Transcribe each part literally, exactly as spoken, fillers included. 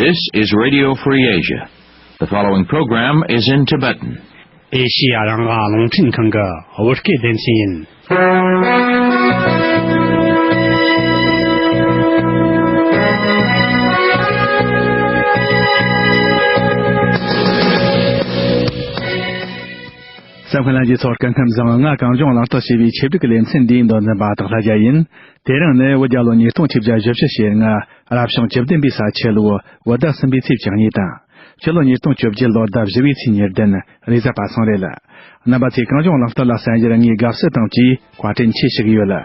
This is Radio Free Asia. The following program is in Tibetan. ཨེ་ཤི་ཡ་རང་དབང་རླུང་འཕྲིན་ཁང་གི་བོད་སྐད་སྡེ་ཚན་ཡིན། གསན་མཁན་ལྷན་རྒྱས་ཚོར་སྐུ་ཁམས་བཟང་། ང་གངས་ལྗོངས་གླེང་སྟེགས་ཞེས་པའི་ཆེད་སྒྲིག་གི་ལེ་ཚན་འདིའི་མདོ་འཛིན་པ་སྟག་ལྷ་རྒྱལ་ཡིན། དེ་རིང་ནི་བོད་རྒྱལ་ལོ་ཉིས་སྟོང་ཆིག་བརྒྱ་བཞི་བཅུ་ཞེ་ལྔ། རབ་བྱུང་བཅུ་བདུན་པའི་ས་ཁྱི་ལོ་བོད་ཟླ་གསུམ་པའི་ཚེས་བཅུ་གཉིས་དང་། ཕྱི་ལོ་ཉིས་སྟོང་བཅུ་བརྒྱད་ལོ་ཟླ་བཞི་པའི་ཚེས་ཉེར་བདུན། རེས་གཟའ་པ་སངས་རེད། རྣམ་པ་ཚོས་གངས་ལྗོངས་གླེང་སྟེགས་ལ་གསན་རྒྱུར་ངས་དགའ་བསུ་དང་བཅས་བཀའ་དྲིན་ཆེ་ཞུ་གི་ཡོད།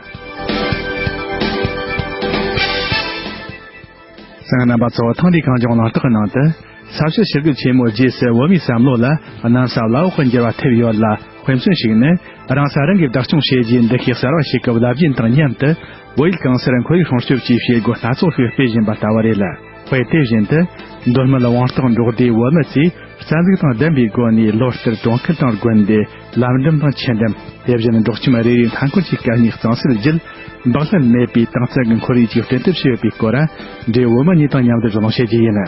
གསན་མཁན་རྣམ་པ་ཚོ། ཐེངས་འདིའི་གངས་ལྗོངས་གླེང་སྟེགས་ཀྱི་ནང་དུ། ས་བྱི་ཞི་རྒོལ་ཆེན་མོའི་རྗེས་སུ་བོད་མིའི་བསམ་བློ་ལ་གནམ་ས་བླ་འོག་གི་འགྱུར་བ་ཐེབས་ཡོད་ལ། དཔེ་མཚོན་ཞིག་ནི། རང་ས་རང་གིས་བདག་སྐྱོང་བྱེད་རྒྱུའི་འདུ་ཤེས་གསར་བ་ཞིག་གི་རླབས་རྒྱུན་དང་མཉམ་དུ། བོད་ཡུལ་གང་སར་ཁོར་ཡུག་སྲུང་སྐྱོབ་ཀྱི་བྱེད་སྒོ་སྣ་ཚོགས་ཤིག་སྤེལ་བཞིན་པ་ལྟ་བུ་རེད་ལ། དཔེ་དེ་བཞིན་དུ། མདོ་སྨད་དབང་རྟགས་འབྲོག་སྡེའི་བོད་མི་ཚོས་རྩ་འཛུགས་དང་ལྡན་པའི་སྒོ་ནས་ལོ་ལྟར་གྲོང་ཁུལ་དང་དགོན་སྡེ། ལམ་འགྲམ་དང་ཆུ་འགྲམ། དེ་བཞིན་འབྲོག་ཁྱིམ་རེ་རེའི་མཐའ་འཁོར་གྱི་གད་སྙིགས་གཙང་སེལ་བརྒྱུད། འབག་ལྷད་མེད་པའི་དྭངས་གཙང་གི་ཁོར་ཡུག་ཅིག་སྐྲུན་ཐབས་བྱས་ཡོད་པའི་སྐོར། འབྲེལ་བོད་མི་གཉིས་དང་མཉམ་དུ་རོགས་རམ་བྱེད་རྒྱུ་ཡིན།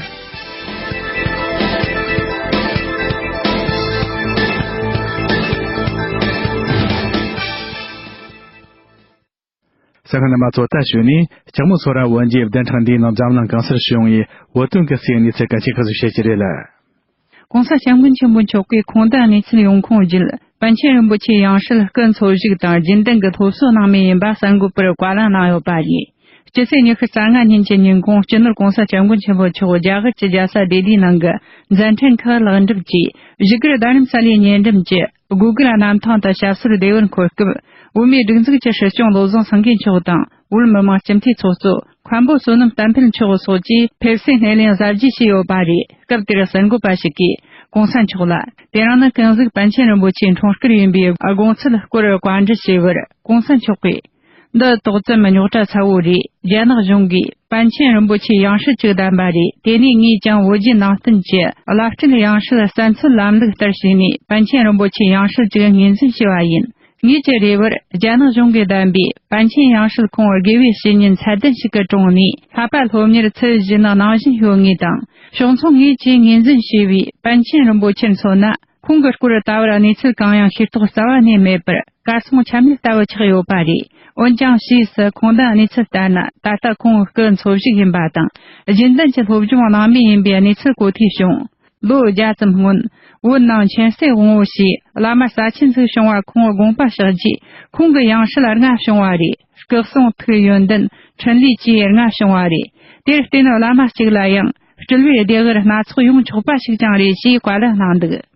གསན་མཁན་རྣམ་པ་ཚོ། ད་གཞུག་ནས་ལྕགས་མོ་ཚོ་ར་བོན་རྗེའི་བདུན་ཕྲག་འདིའི་ནང་འཛམ་གླིང་གང་སར་བྱུང་བའི་བོད་དོན་གྱི་གཙོས་གནས་ཚུལ་གལ་ཆེ་ཁག་ཅིག་བཤད་རྒྱུ་རེད་ལ། ྋགོང་ས་ྋསྐྱབས་མགོན་ཆེན་པོ་མཆོག་གིས་ཁོང་དུ་གནས་ཚུལ་ཡོང་ཁུངས་བརྒྱུད། པཎ་ཆེན་རིན་པོ་ཆེ་ཡང་སྲིད་སྐུ་འཚོ་བཞུགས་དང་རྒྱུན་ལྡན་གྱི་སློབ་གསོ་གནང་མུས་ཡིན་པ་གསར་འགོད་པར་བཀའ་ལན་གནང་ཡོད་པ་རེད། སྤྱི་ཚེས་ཉི་ཤུ་རྩ་ལྔ་ཉིན་གྱི་ཉིན་གུང་སྤྱི་ནོར་༧གོང་ས་༧སྐྱབས་མགོན་ཆེན་པོ་མཆོག་རྒྱ་གར་གྱི་རྒྱལ་ས་ལྡི་ལིའི་ནང་གི་མཛད་འཕྲིན་ཁག་ལེགས་འགྲུབ་ཀྱིས་བཞུགས་སྒར་རྡ་རམ་ས་ལའི་ཉེ་འགྲམ་གྱི་སྒོ་སྒར་གནམ་ཐང་དུ་ཞབས་སོར་བདེ་བར་འཁོད་སྐབས། བོད་མིའི་སྒྲིག་འཛུགས་ཀྱི་སྲིད་སྐྱོང་བློ་བཟང་སེང་གེ་མཆོག་དང་། བོད་མི་མང་སྤྱི་འཐུས་ཚོགས་གཙོ་མཁན་པོ་བསོད་ནམས་བསྟན་འཕེལ་མཆོག་སོགས་ཀྱིས་ཕེབས་བསུའི་སྣེ་ལེན་གཟབ་རྒྱས་བྱས་ཡོད་པ་རེད། སྐབས་དེར་གསར་འགོད་པ་ཞིག་གིས་ྋགོང་ས་མཆོག་ལ། དེ་རིང་ནི་ཀུན་གཟིགས་པཎ་ཆེན་རིན་པོ་ཆེའི་འཁྲུངས་སྐར་ཡིན་པའི་དགོངས་ཚུལ་སྐོར་བཀའ་འདྲི་བྱས་པར། ྋགོང་ས་མཆོག་གིས། འདི་ཏོག་ཙམ་རྙོག་དྲ་ཚ་བོ་རེད། རྒྱ་ནག་གཞུང་གིས་པཎ་ཆེན་རིན་པོ་ཆེའི་ཡང་སྲིད་ཅིག་བདམས་པ་རེད། དེ་ནས་ངས་ཀྱང་བོད་བརྒྱུད་ནང་བསྟན་གྱི་བླ་སྤྲུལ་ཡང་སྲིད་གསན་ཚུལ་ལམ་ལུགས་ལྟར་བྱས་ནས། པཎ་ཆེན་རིན་པོ་ཆེའི་ཡང་སྲིད་ཅིག་ངོས་འཛིན་བྱས་པ་ཡིན། ངེད་ཀྱི་རེ་བར། རྒྱ་ནག་གཞུང་གིས་བདམས་པའི་པཎ་ཆེན་ཡང་སྲིད་ཁོང་དགེ་བའི་བཤེས་གཉེན་ཚད་ལྡན་ཞིག་གི་དྲུང་ནས། ལྷག་པ་སློབ་གཉེར་ཚུལ་བཞིན་གནང་བཞིན་ཡོད་ངེས་དང་། ཕྱོགས་མཚུངས། ངེད་ཀྱིས་ངོས་འཛིན་བྱས་པའི་པཎ་ཆེན་རིན་པོ་ཆེར་མཚོན་ན། ཁོང་གི་སྐོར་ད་བར་གནས་ཚུལ་གང་ཡང་ཤེས་རྟོགས་རྩ་བ་ནས་མེད་པར། གར་སོང་ཆ་མེད་ལྟ་བུ་ཆགས་ཡོད་པ་རེད། འོན་ཀྱང་ཕྱིས་སུ་ཁོང་དང་གནས་ཚུལ་བལྟས་ན། ད་ལྟ་ཁོང་སྐུ་འཚོ་བཞུགས་ཡིན་པ་དང་། རྒྱུན་ལྡན་གྱི་སློབ་སྦྱོང་གནང་མུས་ཡིན་པའི་གནས་ཚུལ་གོ་ཐོས་བྱུང་། ལོ་བརྒྱ་ཙམ་སྔོན། བོད་ནང་ཆོས་སྲིད་དབང་བོ་ཞེས་བླ་མ་ས་ཆེན་ཟིག་བྱུང་བ་ཁོང་དགོངས་པ་ཞག་རྗེས། ཁོང་གི་ཡང་སྲིད་ལྔ་བྱུང་བ་རེད། སྐུ་གསུང་ཐུགས་ཡོན་ཏན་འཕྲིན་ལས་བཅས་ལྔ་བྱུང་བ་རེད། དེར་བརྟེན་བླ་མ་གཅིག་ལ་ཡང་སྤྲུལ་བའི་སྡེ་བར་སྣ་ཚོགས་ཡོང་ཆོག་པ་ཞིག་ཀྱང་རེད་ཅེས་བཀའ་ལན་གནང་འདུག།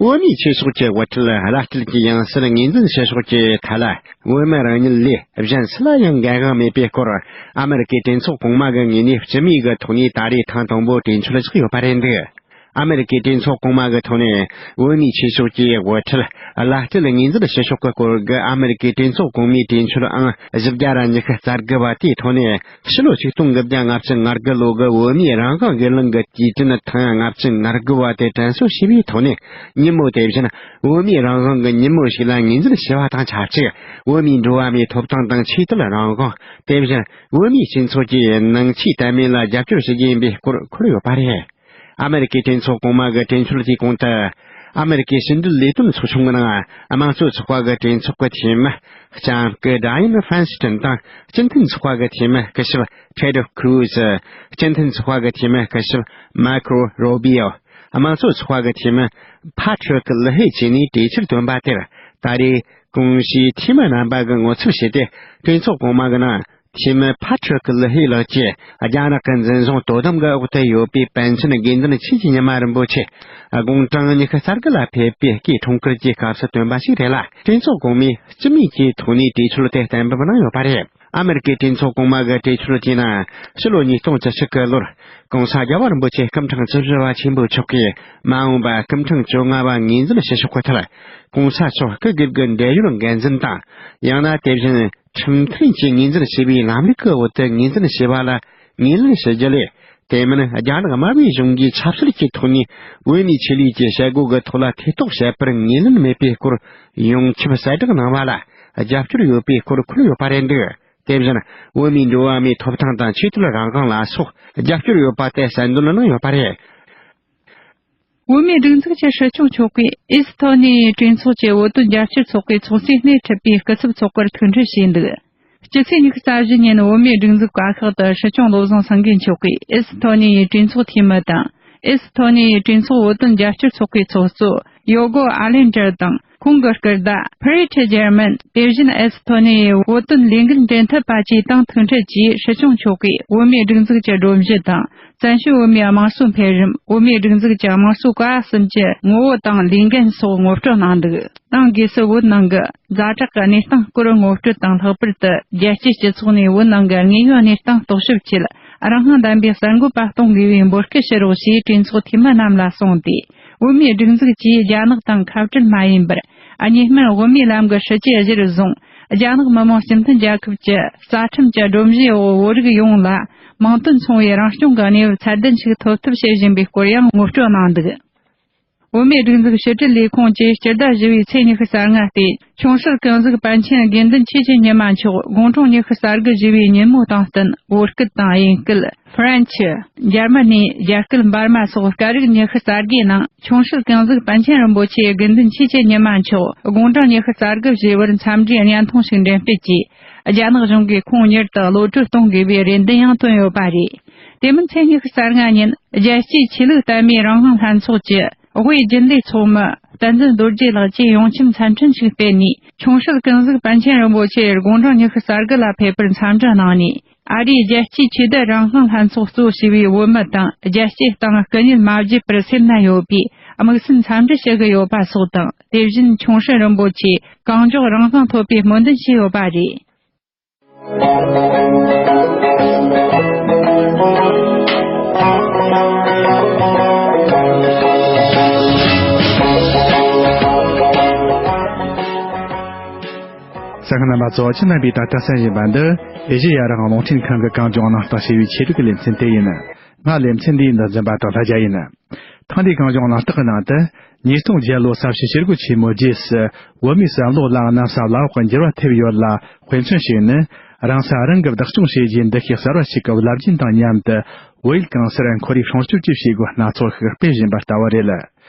བོད་མིའི་ཆོས་ཕྱོགས་ཀྱི་དབུ་ཁྲིད་བླ་སྤྲུལ་གྱི་ཡང་སྲིད་ངོས་འཛིན་བྱེད་ཕྱོགས་ཀྱི་ཐད་ལ། བོད་མི་རང་ཉིད་ལས་གཞན་སུ་ལ་ཡང་འགན་དབང་མེད་པའི་སྐོར། ཨ་མེ་རི་ཀའི་གྲོས་ཚོགས་གོང་མ་གི་ངོས་ནས་སྤྱི་མོས་ཀྱི་ཐོག་ནས་ད་རེས་ཐེངས་དང་པོ་གྲོས་ཆོད་བཞག་ཡོད་པ་རེད་འདུག། ཨ་མེ་རི་ཀའི་གྲོས་ཚོགས་གོང་མ་གི་ཐོག་ནས། བོད་མིའི་ཆོས་ཕྱོགས་ཀྱི་དབུ་ཁྲིད་བླ་སྤྲུལ་ངོས་འཛིན་བྱེད་ཕྱོགས་ཀྱི་སྐོར་གྱི་ཨ་མེ་རི་ཀའི་གྲོས་ཚོགས་གོང་མའི་གྲོས་ཆོད་ཨང་བཞི་བརྒྱ་ར་ཉི་ཤུ་རྩ་དགུ་བ་དེའི་ཐོག་ནས། ཕྱི་ལོ་ཆིག་སྟོང་དགུ་བརྒྱ་ལྔ་བཅུ་ང་དགུ་ལོ་གི་བོད་མིའི་རང་དབང་སྒེར་ལངས་ཀྱི་དུས་དྲན་ཐེངས་ལྔ་བཅུ་ང་དགུ་བ་དེ་དྲན་གསོ་ཞུས་པའི་ཐོག་ནས། ཉིན་མོ་དེ་བཞིན་བོད་མིའི་རང་དབང་གི་ཉིན་མོ་ཞིག་ལ་ངོས་འཛིན་བྱས་པ་དང་ཆབས་ཅིག། བོད་མིའི་འགྲོ་བ་མིའི་ཐོབ་ཐང་དང་ཆོས་དད་རང་དབང་། དེ་བཞིན་བོད་མིའི་སྤྱི་ཚོགས་ཀྱི་ནང་ཆོས་དད་མོས་ལ་རྒྱབ་སྐྱོར་བྱེད་རྒྱུ་ཡིན་པའི་སྐོར་འཁོད་ཡོད་པ་རེད། ཨ་མེ་རི་ཀའི་གྲོས་ཚོགས་གོང་མ་གི་གྲོས་ཆོད་དེའི་གོང་དུ། ཨ་མེ་རི་ཀའི་ཕྱི་འབྲེལ་ལས་དོན་ཚོགས་ཆུང་གི་ནང་། དམངས་གཙོ་ཚོགས་པ་གི་གྲོས་ཚོགས་ཀྱི་འཐུས་མི་ལྕམ་སྐུ་ཌ་ཡན་ཧྥན་སི་ཏན་དང་། སྤྱི་མཐུན་ཚོགས་པ་གི་འཐུས་མི་སྐུ་ཞབས་ཐེ་ཌི་ཁུ་རུ་ཛི། སྤྱི་མཐུན་ཚོགས་པ་གི་འཐུས་མི་སྐུ་ཞབས་མར་ཀོ་རུ་བྷི་ཨོ། དམངས་གཙོ་ཚོགས་པ་གི་འཐུས་མི་ཕ་ཁྲི་ཀི་ལི་ཧེ་བཅས་ནས་གྲོས་ཆོད་བཏོན་པ་དེར། ད་རེས་གོང་ཞུས་འཐུས་མི་རྣམ་པ་གིས་ངོ་ཚབ་བྱས་ཏེ། གྲོས་ཚོགས་གོང་མ་གི་ནང་། འཐུས་མི་ཕ་ཁྲི་ཀི་ལི་ཧེ་ལགས་ཀྱིས་རྒྱ་ནག་གི་འཛིན་བཟུང་དོ་དམ་གྱི་འོག་ཏུ་ཡོད་པའི་པཎ་ཆེན་དགེ་འདུན་ཆོས་ཀྱི་ཉི་མ་རིན་པོ་ཆེ་དགུང་གྲངས་ཉི་ཤུ་རྩ་དགུ་ལ་ཕེབས་པའི་སྐུའི་འཁྲུངས་སྐར་གྱི་སྐབས་སུ་བཏོན་པ་ཞིག་རེད་ལ། གྲོས་ཚོགས་གོང་མས་སྤྱི་མོས་ཀྱི་ཐོག་ནས་གྲོས་ཆོད་དེ་གཏན་འབེབས་གནང་ཡོད་པ་རེད། ཨ་མེ་རི་ཀའི་གྲོས་ཚོགས་གོང་མ་གི་གྲོས་ཆོད་དེའི་ནང་། ཕྱི་ལོ་ཉིས་སྟོང་བཅུ་གཅིག་གི་ལོར་༧གོང་ས་༧རྒྱལ་བ་རིན་པོ་ཆེ་སྐུ་ཕྲེང་བཅུ་བཞི་པ་ཆེན་པོ་མཆོག་གིས་མ་འོངས་པ་སྐུ་ཕྲེང་བཅོ་ལྔ་པ་ངོས་འཛིན་བྱེད་ཕྱོགས་ཀྱི་ཐད། ༧གོང་ས་མཆོག་སྐུ་སྒེར་གྱི་འབྲེལ་ཡོད་འགན་འཛིན་དང་། ཡང་ན་དེ་བཞིན་ཁྲིམས་མཐུན་གྱིས་ངོས་འཛིན་བྱས་པའི་ལམ་ལུགས་ཀྱི་འོག་ཏུ་ངོས་འཛིན་བྱས་པ་ལ་ངོས་ལེན་བྱེད་རྒྱུ་ལས། དེ་མིན་རྒྱ་ནག་དམར་པོའི་གཞུང་གིས་ཆབ་སྲིད་ཀྱི་ཐོག་ནས་བོད་མིའི་ཆོས་ལུགས་ཀྱི་བྱེད་སྒོ་གི་ཐོག་ལ་ཐེ་གཏོགས་བྱས་པར་ངོས་ལེན་མེད་པའི་སྐོར་ཡོངས་ཁྱབ་གསལ་བསྒྲགས་གནང་བ་ལ་རྒྱབ་སྐྱོར་ཡོད་པའི་སྐོར་འཁོད་ཡོད་པ་རེད་འདུག། དེ་བཞིན་བོད་མིའི་འགྲོ་བ་མིའི་ཐོབ་ཐང་དང་ཆོས་དད་རང་དབང་ལ་སོགས་རྒྱབ་སྐྱོར་ཡོད་པ་དེ་གསལ་འདོན་གནང་ཡོད་པ་རེད། བོད་མིའི་སྒྲིག་འཛུགས་ཀྱི་སྲིད་སྐྱོང་མཆོག་གིས་ཨེ་སི་ཐོ་ནི་ཡའི་གྲོས་ཚོགས་ཀྱི་བོད་དོན་རྒྱབ་སྐྱོར་ཚོགས་པའི་ཚོགས་གཙོས་སྣེ་ཁྲིད་པའི་སྐུ་ཚབ་ཚོགས་པར་ཐུགས་འཕྲད་བྱས་འདུག། སྤྱི་ཚེས་ཉི་ཤུ་རྩ་བཞི་ཉིན་བོད་མིའི་སྒྲིག་འཛུགས་བཀའ་ཤག་ཏུ་སྲིད་སྐྱོང་བློ་བཟང་སེང་གེ་མཆོག་གིས་ཨེ་སི་ཐོ་ནི་ཡའི་གྲོས་ཚོགས་འཐུས་མི་དང་། ཨེ་སི་ཐོ་ནི་ཡའི་གྲོས་ཚོགས་བོད་དོན་རྒྱབ་སྐྱོར་ཚོགས་པའི་ཚོགས་གཙོ་ཡོ་གོ་ཨ་ལེན་ཏྲར་དང་ཁོང་གི་སྐུ་ཟླ་ཕི་རི་ཁྲི་ཇེར་མན། དེ་བཞིན་ཨེ་སི་ཐོ་ནི་ཡའི་བོད་དོན་ལས་འགུལ་འབྲེལ་མཐུད་པ་བཅས་དང་ཐུག་འཕྲད་ཀྱིས་སྲིད་སྐྱོང་མཆོག་གིས་བོད་མིའི་སྒྲིག་འཛུགས་ཀྱི་སྒྲོམ་གཞི་དང་། བཙན་བྱོལ་བོད་མིའི་དམངས་གཙོའི་འཕེལ་རིམ། བོད་མིའི་སྒྲིག་འཛུགས་ཀྱི་དམངས་གཙོའི་ཀ་བ་གསུམ་གྱི་ངོ་བོ་དང་ལས་འགན་སོགས་ངོ་སྤྲོད་གནང་འདུག། ཏང་སྒོས་སུ་བོད་ནང་གི་ཛ་དྲག་གི་གནས་སྟངས་སྐོར་ངོ་སྤྲོད་དང་། ལྷག་པར་དུ་རྒྱལ་སྤྱིའི་སྤྱི་ཚོགས་ནས་བོད་ནང་གི་དངོས་ཡོད་གནས་སྟངས་རྟོག་ཞིབ་ཆེད་རང་དབང་ལྡན་པའི་གསར་འགོད་པ་གཏོང་དགོས་པའི་འབོད་སྐུལ་ཞུ་རོགས་ཞེས་གྲོས་ཚོགས་འཐུས་མི་རྣམས་ལ་གསུངས་ཏེ། བོད་མིའི་སྒྲིག་འཛུགས་ཀྱིས་རྒྱ་ནག་དང་ཁ་བྲལ་མ་ཡིན་པར། གཉིས་སྨན་དབུ་མའི་ལམ་གྱི་སྲིད་བྱུས་གཞིར་བཟུང་། རྒྱ་ནག་མི་དམངས་སྤྱི་མཐུན་རྒྱལ་ཁབ་ཀྱི་རྩ་ཁྲིམས་ཀྱི་སྒྲོམ་གཞིའི་འོག་བོད་རིགས་ཡོངས་ལ་མིང་དོན་མཚུངས་པའི་རང་སྐྱོང་གི་གནས་བབ་ཚད་ལྡན་ཞིག་ཐོབ་ཐབས་བྱེད་བཞིན་པའི་སྐོར་ཡང་ངོ་སྤྲོད་གནང་འདུག། བོད་མིའི་སྒྲིག་འཛུགས་ཕྱི་དྲིལ་ལས་ཁུངས་ཀྱིས་སྤྱི་ཟླ་བཞི་པའི་ཚེས་ཉི་ཤུ་རྩ་ལྔ་སྟེ། ཆུང་སྲིད་ཀུན་གཟིགས་པཎ་ཆེན་དགེ་འདུན་ཆོས་ཀྱི་ཉི་མ་མཆོག་དགུང་གྲངས་ཉི་ཤུ་རྩ་དགུ་བཞེས་པའི་ཉིན་མོ་དང་བསྟུན། བོད་སྐད་དང་དབྱིན་སྐད། ཧྥ་རན་ཆི། འཇར་མ་ནི། རྒྱ་སྐད་འབར་མ་སོགས་སྐད་རིགས་ཉི་ཤུ་རྩ་དགུའི་ནང་། ཆུང་སྲིད་ཀུན་གཟིགས་པཎ་ཆེན་རིན་པོ་ཆེ་དགེ་འདུན་ཆོས་ཀྱི་ཉི་མ་མཆོག་དགུང་གྲངས་ཉི་ཤུ་རྩ་དགུ་བཞེས་པར་འཚམས་འདྲིའི་བརྙན་ཐུང་ཞིག་འགྲེམས་སྤེལ་གྱིས། རྒྱ་ནག་གཞུང་གིས་ཁོང་མྱུར་དུ་གློད་གྲོལ་གཏོང་དགོས་པའི་རེ་འདུན་ཡང་བཏོན་ཡོད་པ་རེད། དེ་མིན་ཚེས་ཉི་ཤུ་རྩ་ལྔ་ཉིན། རྒྱལ་སྤྱིའི་ཆོས་ལུགས་དད་མོས་རང་དབང་ལྷན་ཚོགས་ཀྱི་དབུས་རྒྱུན་ལས་ཚོགས་མི་བསྟན་འཛིན་རྡོ་རྗེ་ལགས་ཀྱིས་ཡོངས་ཁྱབ་མཚན་འཕྲིན་ཞིག་སྤེལ་ནས། ཆུང་སྲིད་ཀུན་གཟིགས་པཎ་ཆེན་རིན་པོ་ཆེ་དགུང་གྲངས་ཉི་ཤུ་རྩ་དགུ་ལ་ཕེབས་པར་འཚམས་འདྲི་གནང་ནས། ཨ་རིའི་རྒྱལ་སྤྱིའི་ཆོས་དད་རང་དབང་ལྷན་ཚོགས་གཙོ་བྱས་པའི་བོད་མི་དང་། རྒྱལ་སྤྱིའི་སྟེང་སྐུ་ཉིད་མ་བརྗེད་པར་སེམས་ན་ཡོད་པའི་དམིགས་བསལ་འཚམས་འདྲི་ཞུ་གི་ཡོད་པ་སོགས་དང་། དེ་བཞིན་ཆུང་སྲིད་རིན་པོ་ཆེ་གང་མགྱོགས་རང་དབང་ཐོབ་པའི་སྨོན་འདུན་ཞུས་ཡོད་པ་རེད། གསན་མཁན་རྣམ་པ་ཚོ། ཁྱེད་རྣམ་པས་ད་ལྟ་གསན་བཞིན་པ་འདི་ཨེ་ཤེ་ཡ་རང་དབང་རླུང་འཕྲིན་ཁང་གི་གངས་ལྗོངས་གླེང་སྟེགས་ཞེས་པའི་ཆེད་དུ་གི་ལེ་ཚན་དེ་ཡིན། ང་ལེ་ཚན་འདིའི་མདུན་འཛིན་པ་དང་ལྷ་རྒྱལ་ཡིན། ཐེངས་འདིའི་གངས་ལྗོངས་གླེང་སྟེགས་ཀྱི་ནང་དུ། ཉིས་སྟོང་བརྒྱད་ལོའི་ས་བྱི་ཞི་རྒོལ་ཆེན་མོའི་རྗེས་སུ། བོད་མིའི་བསམ་བློ་ལ་གནམ་ས་བླ་འོག་གི་འགྱུར་བ་ཐེབས་ཡོད་ལ། དཔེ་མཚོན་ཞིག་ནི། རང་ས་རང་གིས་བདག་སྐྱོང་བྱེད་རྒྱུའི་འདུ་ཤེས་གསར་བ་ཞིག་གི་རླབས་རྒྱུན་དང་མཉམ་དུ། བོད་ཡུལ་གང་སར་ཁོར་ཡུག་སྲུང་སྐྱོབ་ཀྱི་བྱེད་སྒོ་སྣ་ཚོགས་ཤིག་སྤེལ་བཞིན་པ་ལྟ་བུ་རེད།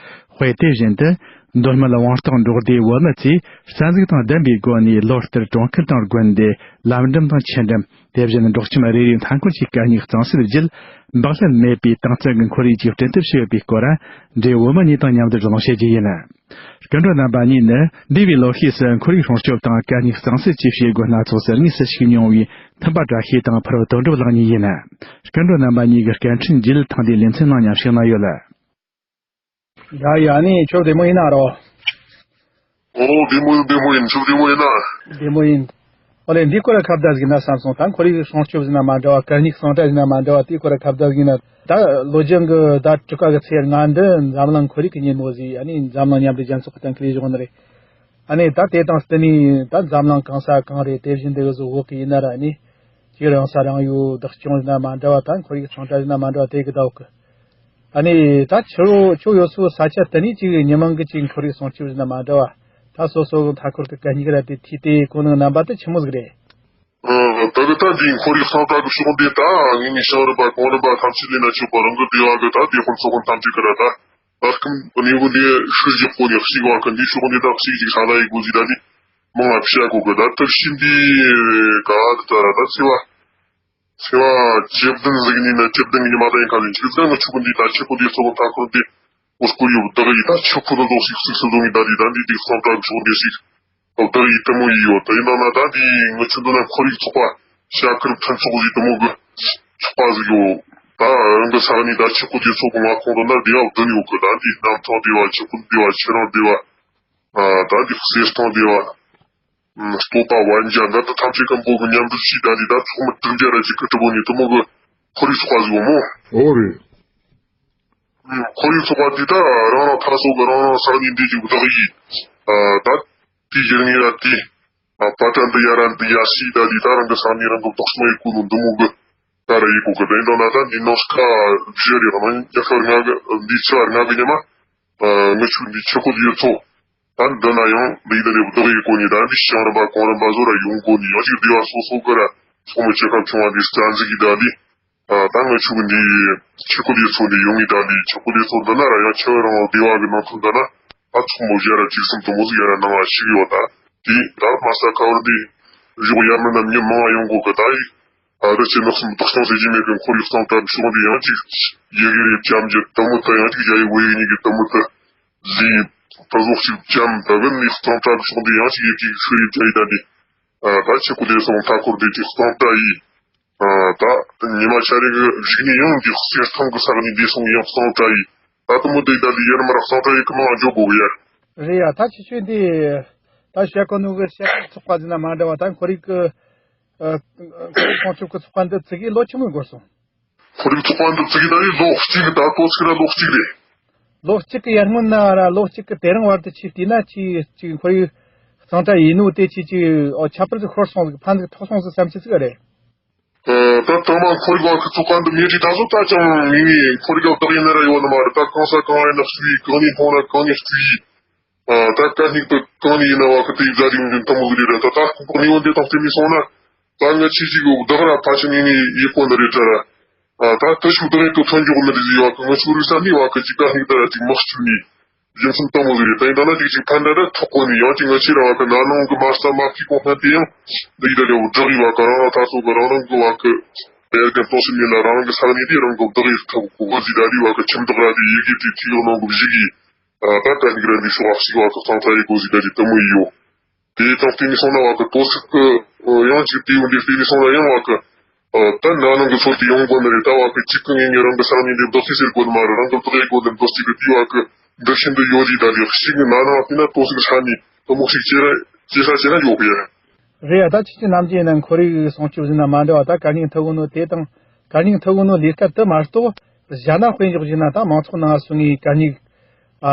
དཔེ་དེ་བཞིན་དུ། མདོ་སྨད་དབང་རྟགས་འབྲོག་སྡེའི་བོད་མི་ཚོས་རྩ་འཛུགས་དང་ལྡན་པའི་སྒོ་ནས་ལོ་ལྟར་གྲོང་ཁུལ་དང་དགོན་སྡེ། ལམ་འགྲམ་དང་ཆུ་འགྲམ། དེ་བཞིན་འབྲོག་ཁྱིམ་རེ་རེའི་མཐའ་འཁོར་གྱི་གད་སྙིགས་གཙང་སེལ་བརྒྱུད། འབག་བསླད་མེད་པའི་དྭངས་གཙང་གི་ཁོར་ཡུག་ཅིག་བསྐྲུན་ཐབས་བྱས་ཡོད་པའི་སྐོར། འབྲེལ་ཡོད་བོད་མི་གཉིས་དང་མཉམ་དུ་བགྲོ་གླེང་བྱེད་རྒྱུ་ཡིན། སྐུ་མགྲོན་རྣམ་པ་གཉིས་ནི། འདས་པའི་ལོ་ཤས་སུ་ཁོར་ཡུག་སྲུང་སྐྱོབ་དང་གད་སྙིགས་གཙང་སེལ་གྱི་བྱེད་སྒོ་སྣ་ཚོགས་སུ་དངོས་སུ་ཞུགས་མྱོང་བའི་མཐུན་པ་བཀྲ་ཤིས་དང་ཕུར་བུ་དོན་གྲུབ་ལགས་གཉིས་ཡིན། སྐུ་མགྲོན་རྣམ་པ་གཉིས་ཀྱིས་སྐད་འཕྲིན་བརྒྱུད་ཐེངས་འདིའི་ལེ་ཚན་ནང་མཉམ་ཞུགས་གནང་ཡོད། ཡ་ཡ། ཨ་ནི་ཁྱོད་བདེ་མོ་ཡིན་ན་རོ། ཨོ། བདེ་མོ་ཡིན། བདེ་མོ་ཡིན། ཁྱོད་བདེ་མོ་ཡིན་ན། བདེ་མོ་ཡིན། ཨོ་ལེ། འདིའི་སྐོར་ལ་ཁ་བརྡ་ཟིག་ན་བསམ་སོང་། ད་ཁོར་ཡུག་སྲུང་སྐྱོབ་ཟེར་ན་མ་འདྲ་བ། གད་སྙིགས་གཙང་སྦྲ་ཟེར་ན་མ་འདྲ་བ། དེའི་སྐོར་ལ་ཁ་བརྡ་ཟིག་ན། ད་ལོ་རྒྱུན་གྱི་ཟླ་དྲུག་པ་གི་ཚེས་ལྔ་འདི་འཛམ་གླིང་ཁོར་ཡུག་གི་ཉིན་མོ་ཟིག་ཨ་ནི་འཛམ་གླིང་མཉམ་འབྲེལ་རྒྱལ་ཚོགས་ཀྱི་གཏན་འཁེལ་བཞག་ནི་རེད། ཨ་ནི་ད་དེ་དང་བསྟུན་ནས་ད་འཛམ་གླིང་གང་ས་གང་རེད། དེ་བཞིན་དེ་གི་བཟོ་འོག་གི་ཡིན་ན་ར། ཨ་ནི་ཅིག་རང་ས་རང་ཡུལ་བདག་སྐྱོང་ཟེར་ན་མ་འདྲ་བ། ད་ཁོར་ཡུག་གཙང་སྦྲ་ཟེར་ན་མ་འདྲ་བ། དེ་གི་ཟླ་འོག་གི། ཨ་ནི་ད་ཁྱོད་ཁྱོད་ཡོད་སའི་ས་ཆ་དེ་ནས་ཅིག་ཉི་མ་གི་ཅིག་ཁོར་ཡུག་སྲུང་སྐྱོབ་ཟེར་ན་མ་འདྲ་བ། ད་སོ་སོ་གི་མཐའ་འཁོར་གི་གད་སྙིགས་ར་དེ་འཐུས་ཏེ་གོ་ནོ་རྣམ་པ་དེ་ཆི་མོ་ཟིག་རེད། ཨ། ད་གི་ད་འདིའི་ཁོར་ཡུག་གཙང་སྦྲ་གི་ཕྱོགས་འདི་ད་ངེད་གཉིས་ཞིང་རིམ་པ་གོང་རིམ་པ་ཐམས་ཅད་ལས་ན་ཆོག་པ། རང་གི་སྡེ་བ་གི་ད་སྡེ་དཔོན་ཚོ་དཔོན་ཐམས་ཅད་གི་ར། ད་ད་སྐུ་གནས་བུ་འདི་ཧྲུའུ་ཅི་གོ་ནས་གཅིག་བ་གི་འདིའི་ཕྱོགས་འདི་ད་གཅིག་ཅིག་ས་ལ་ཡི་གོ་ཟིག་ད་འདི་མང་ང་བཤད་གོ་གི། ད་ཐབས་ཤེས་འདི་ག་ད་ད་ར་ད་ཚེ་བ། ཚེ་བ་བཅུ་བདུན་ཟིག་ནི་ན། བཅུ་བདུན་གི་ཉི་མ་ད་ཡིན་ཁ་ཟིན་ཆིག་ཟིག་ང་ཆུ་ཀུན་འདི་ད་ཆུ་ཀུན་འདི་སོ་ཁོ་ཐ་ཁུར་འདི་འོ་སྐུ་ཡོད་བདག་ཡི་ད་ཆུ་ཁུ་ད་ཟོག་ཤིག་ཤིག་སུ་ཟོ་ངི་ད་འདི་ད་འདི་འདི་སོང་ད་ཆུ་འདི་ཤིག་ད་བདག་ཡི་དེ་མོ་ཡི་ཡོད། ད་ཡིན་ན་ན་ད་འདི་ང་ཆུ་འདི་ན་ཁོར་ཡུག་ཚོགས་པ་ཤ་ཁུར་ཕན་ཚོགས་ཡི་དེ་མོ་གི་ཚོགས་པ་ཟིག་ཡོད། ད་རང་གི་ས་ནི་ད་ཆུ་ཀུ་འདི་ཚོགས་པ་ང་ཁོང་དུ་ན་འདི་ཡ་བདུན་ཡོད་གི། ད་འདི་གནམ་ཐང་འདི་བ། ཆུ་ཀུ་འདི་བ། ཆུ་རང་འདི་བ། ཨ། ད་འདི་གསེར་ཐང་འདི་བ། ཨ། སྟོད་པ་བན་རྒྱ་འདི་ད་ཐམས་ཅད་ཀ་འབོ་གི་མཉམ་འབྲེལ་ཞིག་ད་འདི་ད་ཚོགས་མི་དྲུག་བརྒྱ་ར་ཅིག་གི་གྲུ་བོ་ནི་དེ་མོ་གི་ཁོར་ཡུག་ཚོགས་པ་ཟིག་ཡོད་མོ། ཨོ་རེད། ཨ། ཁོར་ཡུག་ཚོགས་པ་འདི་ད་རང་རང་ཐ་སོ་གི་རང་རང་ས་ནི་འདི་ཅིག་བདག་ཡིན། ཨ། ད་དེ་ཡིན་ངེས་ར་དེ། ཨ། པ་ཏྲ་འདི་ཡ་ར་འདི་ཡ་སི་ད་འདི་ད་རང་གི་ས་ནི་རང་གི་བདག་སོང་ཡི་གོ་ནོ་འདི་མོ་གི་ད་ར་ཡི་གོ་གི། ད་ཡིན་ད་ན་ད་འདི་ནང་ཁ་བཞི་རེ་ང་ཡ་ཁར་ང་གི་འདི་ཆ་ང་གི་ཉི་མ། ཨ། ང་ཆུ་འདི་ཆུ་ཀོ་ཡོད་ཚོ། ད་འདི་ན་ཡང་འདི་ད་ལེ་བདག་ཡི་གོ་ནི་ད་འདི་ཞིང་རིམ་པ་གོང་རིམ་པ་ཟོ་ར་ཡོང་གོ་ནི་ཡང་ཅིག་སྡེ་བ་སོ་སོ་གི་ར། ཚོགས་མི་སྐྱེ་ཁམས་ཆུང་བ་འདི་རྩ་འཛུགས་ཀྱི་ད་ལི། ཨ་ད་ང་ཆོ་གི་འདི་ཆེ་ཁོ་ལས་ཚོགས་འདི་ཡོང་ངི་ད་ལི་ཆེ་ཁོ་ལས་ཚོགས་འདི་ན་ར་ཡང་ཆེ་བ་རང་བདེ་བ་གི་ནང་ཐོན་ད་ན་ཨ་ཚོགས་མོ་བཞི་ར་བཅུ་གསུམ་དུ་མོ་ཟིག་ཡ་ར་ནང་ལ་ཞིག་ཡོད་ད། དེ་ད་མ་ས་ཁ་བར་འདི་བཞུགས་ཡ་མི་ན་མི་མང་ཡོང་གོ་གི་ད་ཡི། ཨ་རི་ཆེ་ནག་སུམ་བདག་སྐྱོང་ཟེར་གྱི་མེད་པའི་ཁོར་ཡུག་གཙང་སྦྲ་ཕྱོགས་འདི་ཡང་ཅིག་ཡི་གེ་རེ་བྱམས་ཀྱི་དུ་མོ་དུ་ཡང་ཅིག་ཡ་ཡི་བོད་ཡིག་གཉིས་ཀྱི་དུ་མོ་དུ་ལི་དུ་ཟོག་ཅིག་བྱམས་དུ་གི་ནི་གཙང་སྦྲ་ཕྱོགས་འདི་ཡང་ཅིག་ཡི་གེ་ཤུ་རེ་བྱ་ཡི་ད་འདི། ཨ་ད་ཆེ་ཁུ་དེ་སོང་མཐའ་འཁོར་འདི་ཅིག་གཙང་སྦྲ་ཡི། ཨ་ད་ཉི་མ་ཆ་རེ་གི་གཞིག་ནི་ཡང་འདི་གསེར་ཐང་གི་ས་གནས་འདི་སོང་ཡང་གཙང་སྦྲ་ཡི། ད་དུ་མོ་དེ་ད་འདི་ཡར་མར་གཙང་སྦྲ་ཡི་གི་མང་འཇོག་དགོ་གི་ཡ། རེད་ཡ། ད་ཁྱེད་ཆོས་འདི་ད་བཤད་གོ་ནོ་གི་བཤད་ཚོགས་པ་ཟིན་ན་མ་འདྲ་བ་ད་ཁོར་ཡུག་གི་ཨ་ཁོང་ཆུབ་ཀྱི་ཚོགས་པ་འདི་བཙུགས་ཡི་ལོ་ཆི་མོ་འགོར་སོང་། ཁོར་ཡུག་ཚོགས་པ་འདི་བཙུགས་ཡི་ད་ནི་ལོ་གཅིག་གི་ད་ལྟོ་ཚིག་ར་ལོ་གཅིག་རེད། ལོ་གཅིག་གི་ཡར་སྔོན་ན་ར་ལོ་གཅིག་གི་དེ་རིང་བར་དུ་ཆི་བལྟས་ན་ཆི་ཅིག་ཁོར་ཡུག་གཙང་སྦྲ་ཡིན་ནོ་དེ་ཆི་ཅིག་ཨོ་ཁྱད་པར་ཅིག་ཤོར་སོང་ཟིག་ཕན་ཟིག་ཐོགས་སོང་ཟིག་བསམ་ཆི་ཟིག་རེད། ད་དང་མ་ཁོར་ཡུག་བ་ཁི་ཚོགས་ཁང་འདི་མེད་དུས་ད་གཟོད་ད་ཅང་མི་ངའི་ཁོར་ཡུག་བདག་ཡིན་ན་ར་ཡོད་ནི་མ་རེད། ད་གང་ས་གང་ཡིན་ན་བཙུགས་ཡི་གང་ནས་མཐོང་ན་གང་ནས་བཙུགས་ཡི། ཨ་ད་ག་སྙིགས་དུ་གང་ནས་ཡིན་ན་བ་ཁི་དེ་ཡིག་རྫ་རིགས་འདི་འཐུང་མོ་ཟིག་རེད། ད་ད་ཁོག་ནས་ཡོང་དེ་དང་བསྟུན་ནས་སོང་ན་ད་ང་ཆི་ཞིག་གི་བདག་ར་ཕ་ཆི་ངེས་ནས་ཡིག་པོ་འདི་རེད་དྲ་ར། ཨ་ད་ད་ཤུགས་བདག་ཡིན་དུ་ཐོན་འཇོག་མི་རེད་ཟིག་བ་ཁི་ང་ཆོ་རིག་ས་ནས་བ་ཁི་ཅིག་ག་སྙིགས་ད་ར་ཅིག་མི་བཅུག་ནས། རྒྱུ་མཚན་དང་མོ་ཟིག་རེད། ད་ཡིན་ད་ན་ཅིག་ཅིག་ཕན་ད་ད་ཐོག་གོ་ནས་ཡང་ཅིག་ང་ཆེ་ར་བ་གི་ན་ནང་གི་མ་རྩ་མ་ཕིག་གོང་ཕན་དེ་ཡང་འདི་ཡི་ད་ལེའུ་བསྒྲགས་ཡི་བ་གི་རང་རང་ད་སོ་གི་རང་རང་གི་བ་གི་དེ་གི་ཏོ་སི་མི་ལ་རང་གི་ས་གནས་དེ་རང་གི་བདག་ཡི་ཐོག་གོ་གོ་ཟིག་ད་ལེའུ་བ་གི་ཁྱིམ་བདག་ར་དེ་ཡི་གེ་དེ་ཐིག་ལོ་ནང་གི་བཞི་གི་ད་ད་ནི་གི་ར་འདི་ཤོག་ཨ་ཞིག་བ་གི་གཙང་སྦྲ་ཡི་གོ་ཟིག་ད་ལེའུ་དུ་མོ་ཡི་ཡོ། དེ་དང་བསྟུན་ནས་སོང་ན་བ་གི་དོ་སི་གི་ཡང་ཅིག་དེའུ་འདི་བསྟུན་ནས་སོང་ན་ཡང་བ་གི་ད་ན་ནང་གི་ཚོ་དེ་ཡོང་དགོ་ནི་རེད། ད་བ་གི་གཅིག་གི་ངེས་ངེས་རང་གི་ས་གནས་འདི་བདག་ཤེས་ཟེར་དགོ་ནི་མ་རེད། རང་གི་བདག་ཡི་དགོ་ནི་བདག་ཅིག་གི་དེ་བ་གི་འདི་ཤིན་ཏུ་ཡོད་རེད། ད་ལེགས་ཤིག་གི་ན་ནང་བསྟུན་ན་དོ་སི་གི་ས་གནས་དུ་མོ་ཞིག་ཅེ་ར་ཅེ་ས་ཅེ་ན་ཡོད་གི་ཡ། རེད་ཡ། ད་ཁྱེད་ཀྱི་ནམ་རྒྱུན་ཡིན་ན་ཁོར་ཡུག་སྲུང་སྐྱོབ་ཟིན་ན་མ་འདྲ་བ་ད་གད་སྙིགས་ཐུག་གོ་ནོ་དེ་དང་གད་སྙིགས་ཐུག་གོ་ནོ་ལས་ཀ་དུ་མ་གཏོགས་གཞན་ན་དཔེ་འཇོག་བཞིན་ན་ད་མང་ཚོགས་ནང་སོང་ངས་གད་སྙིགས་ཨ་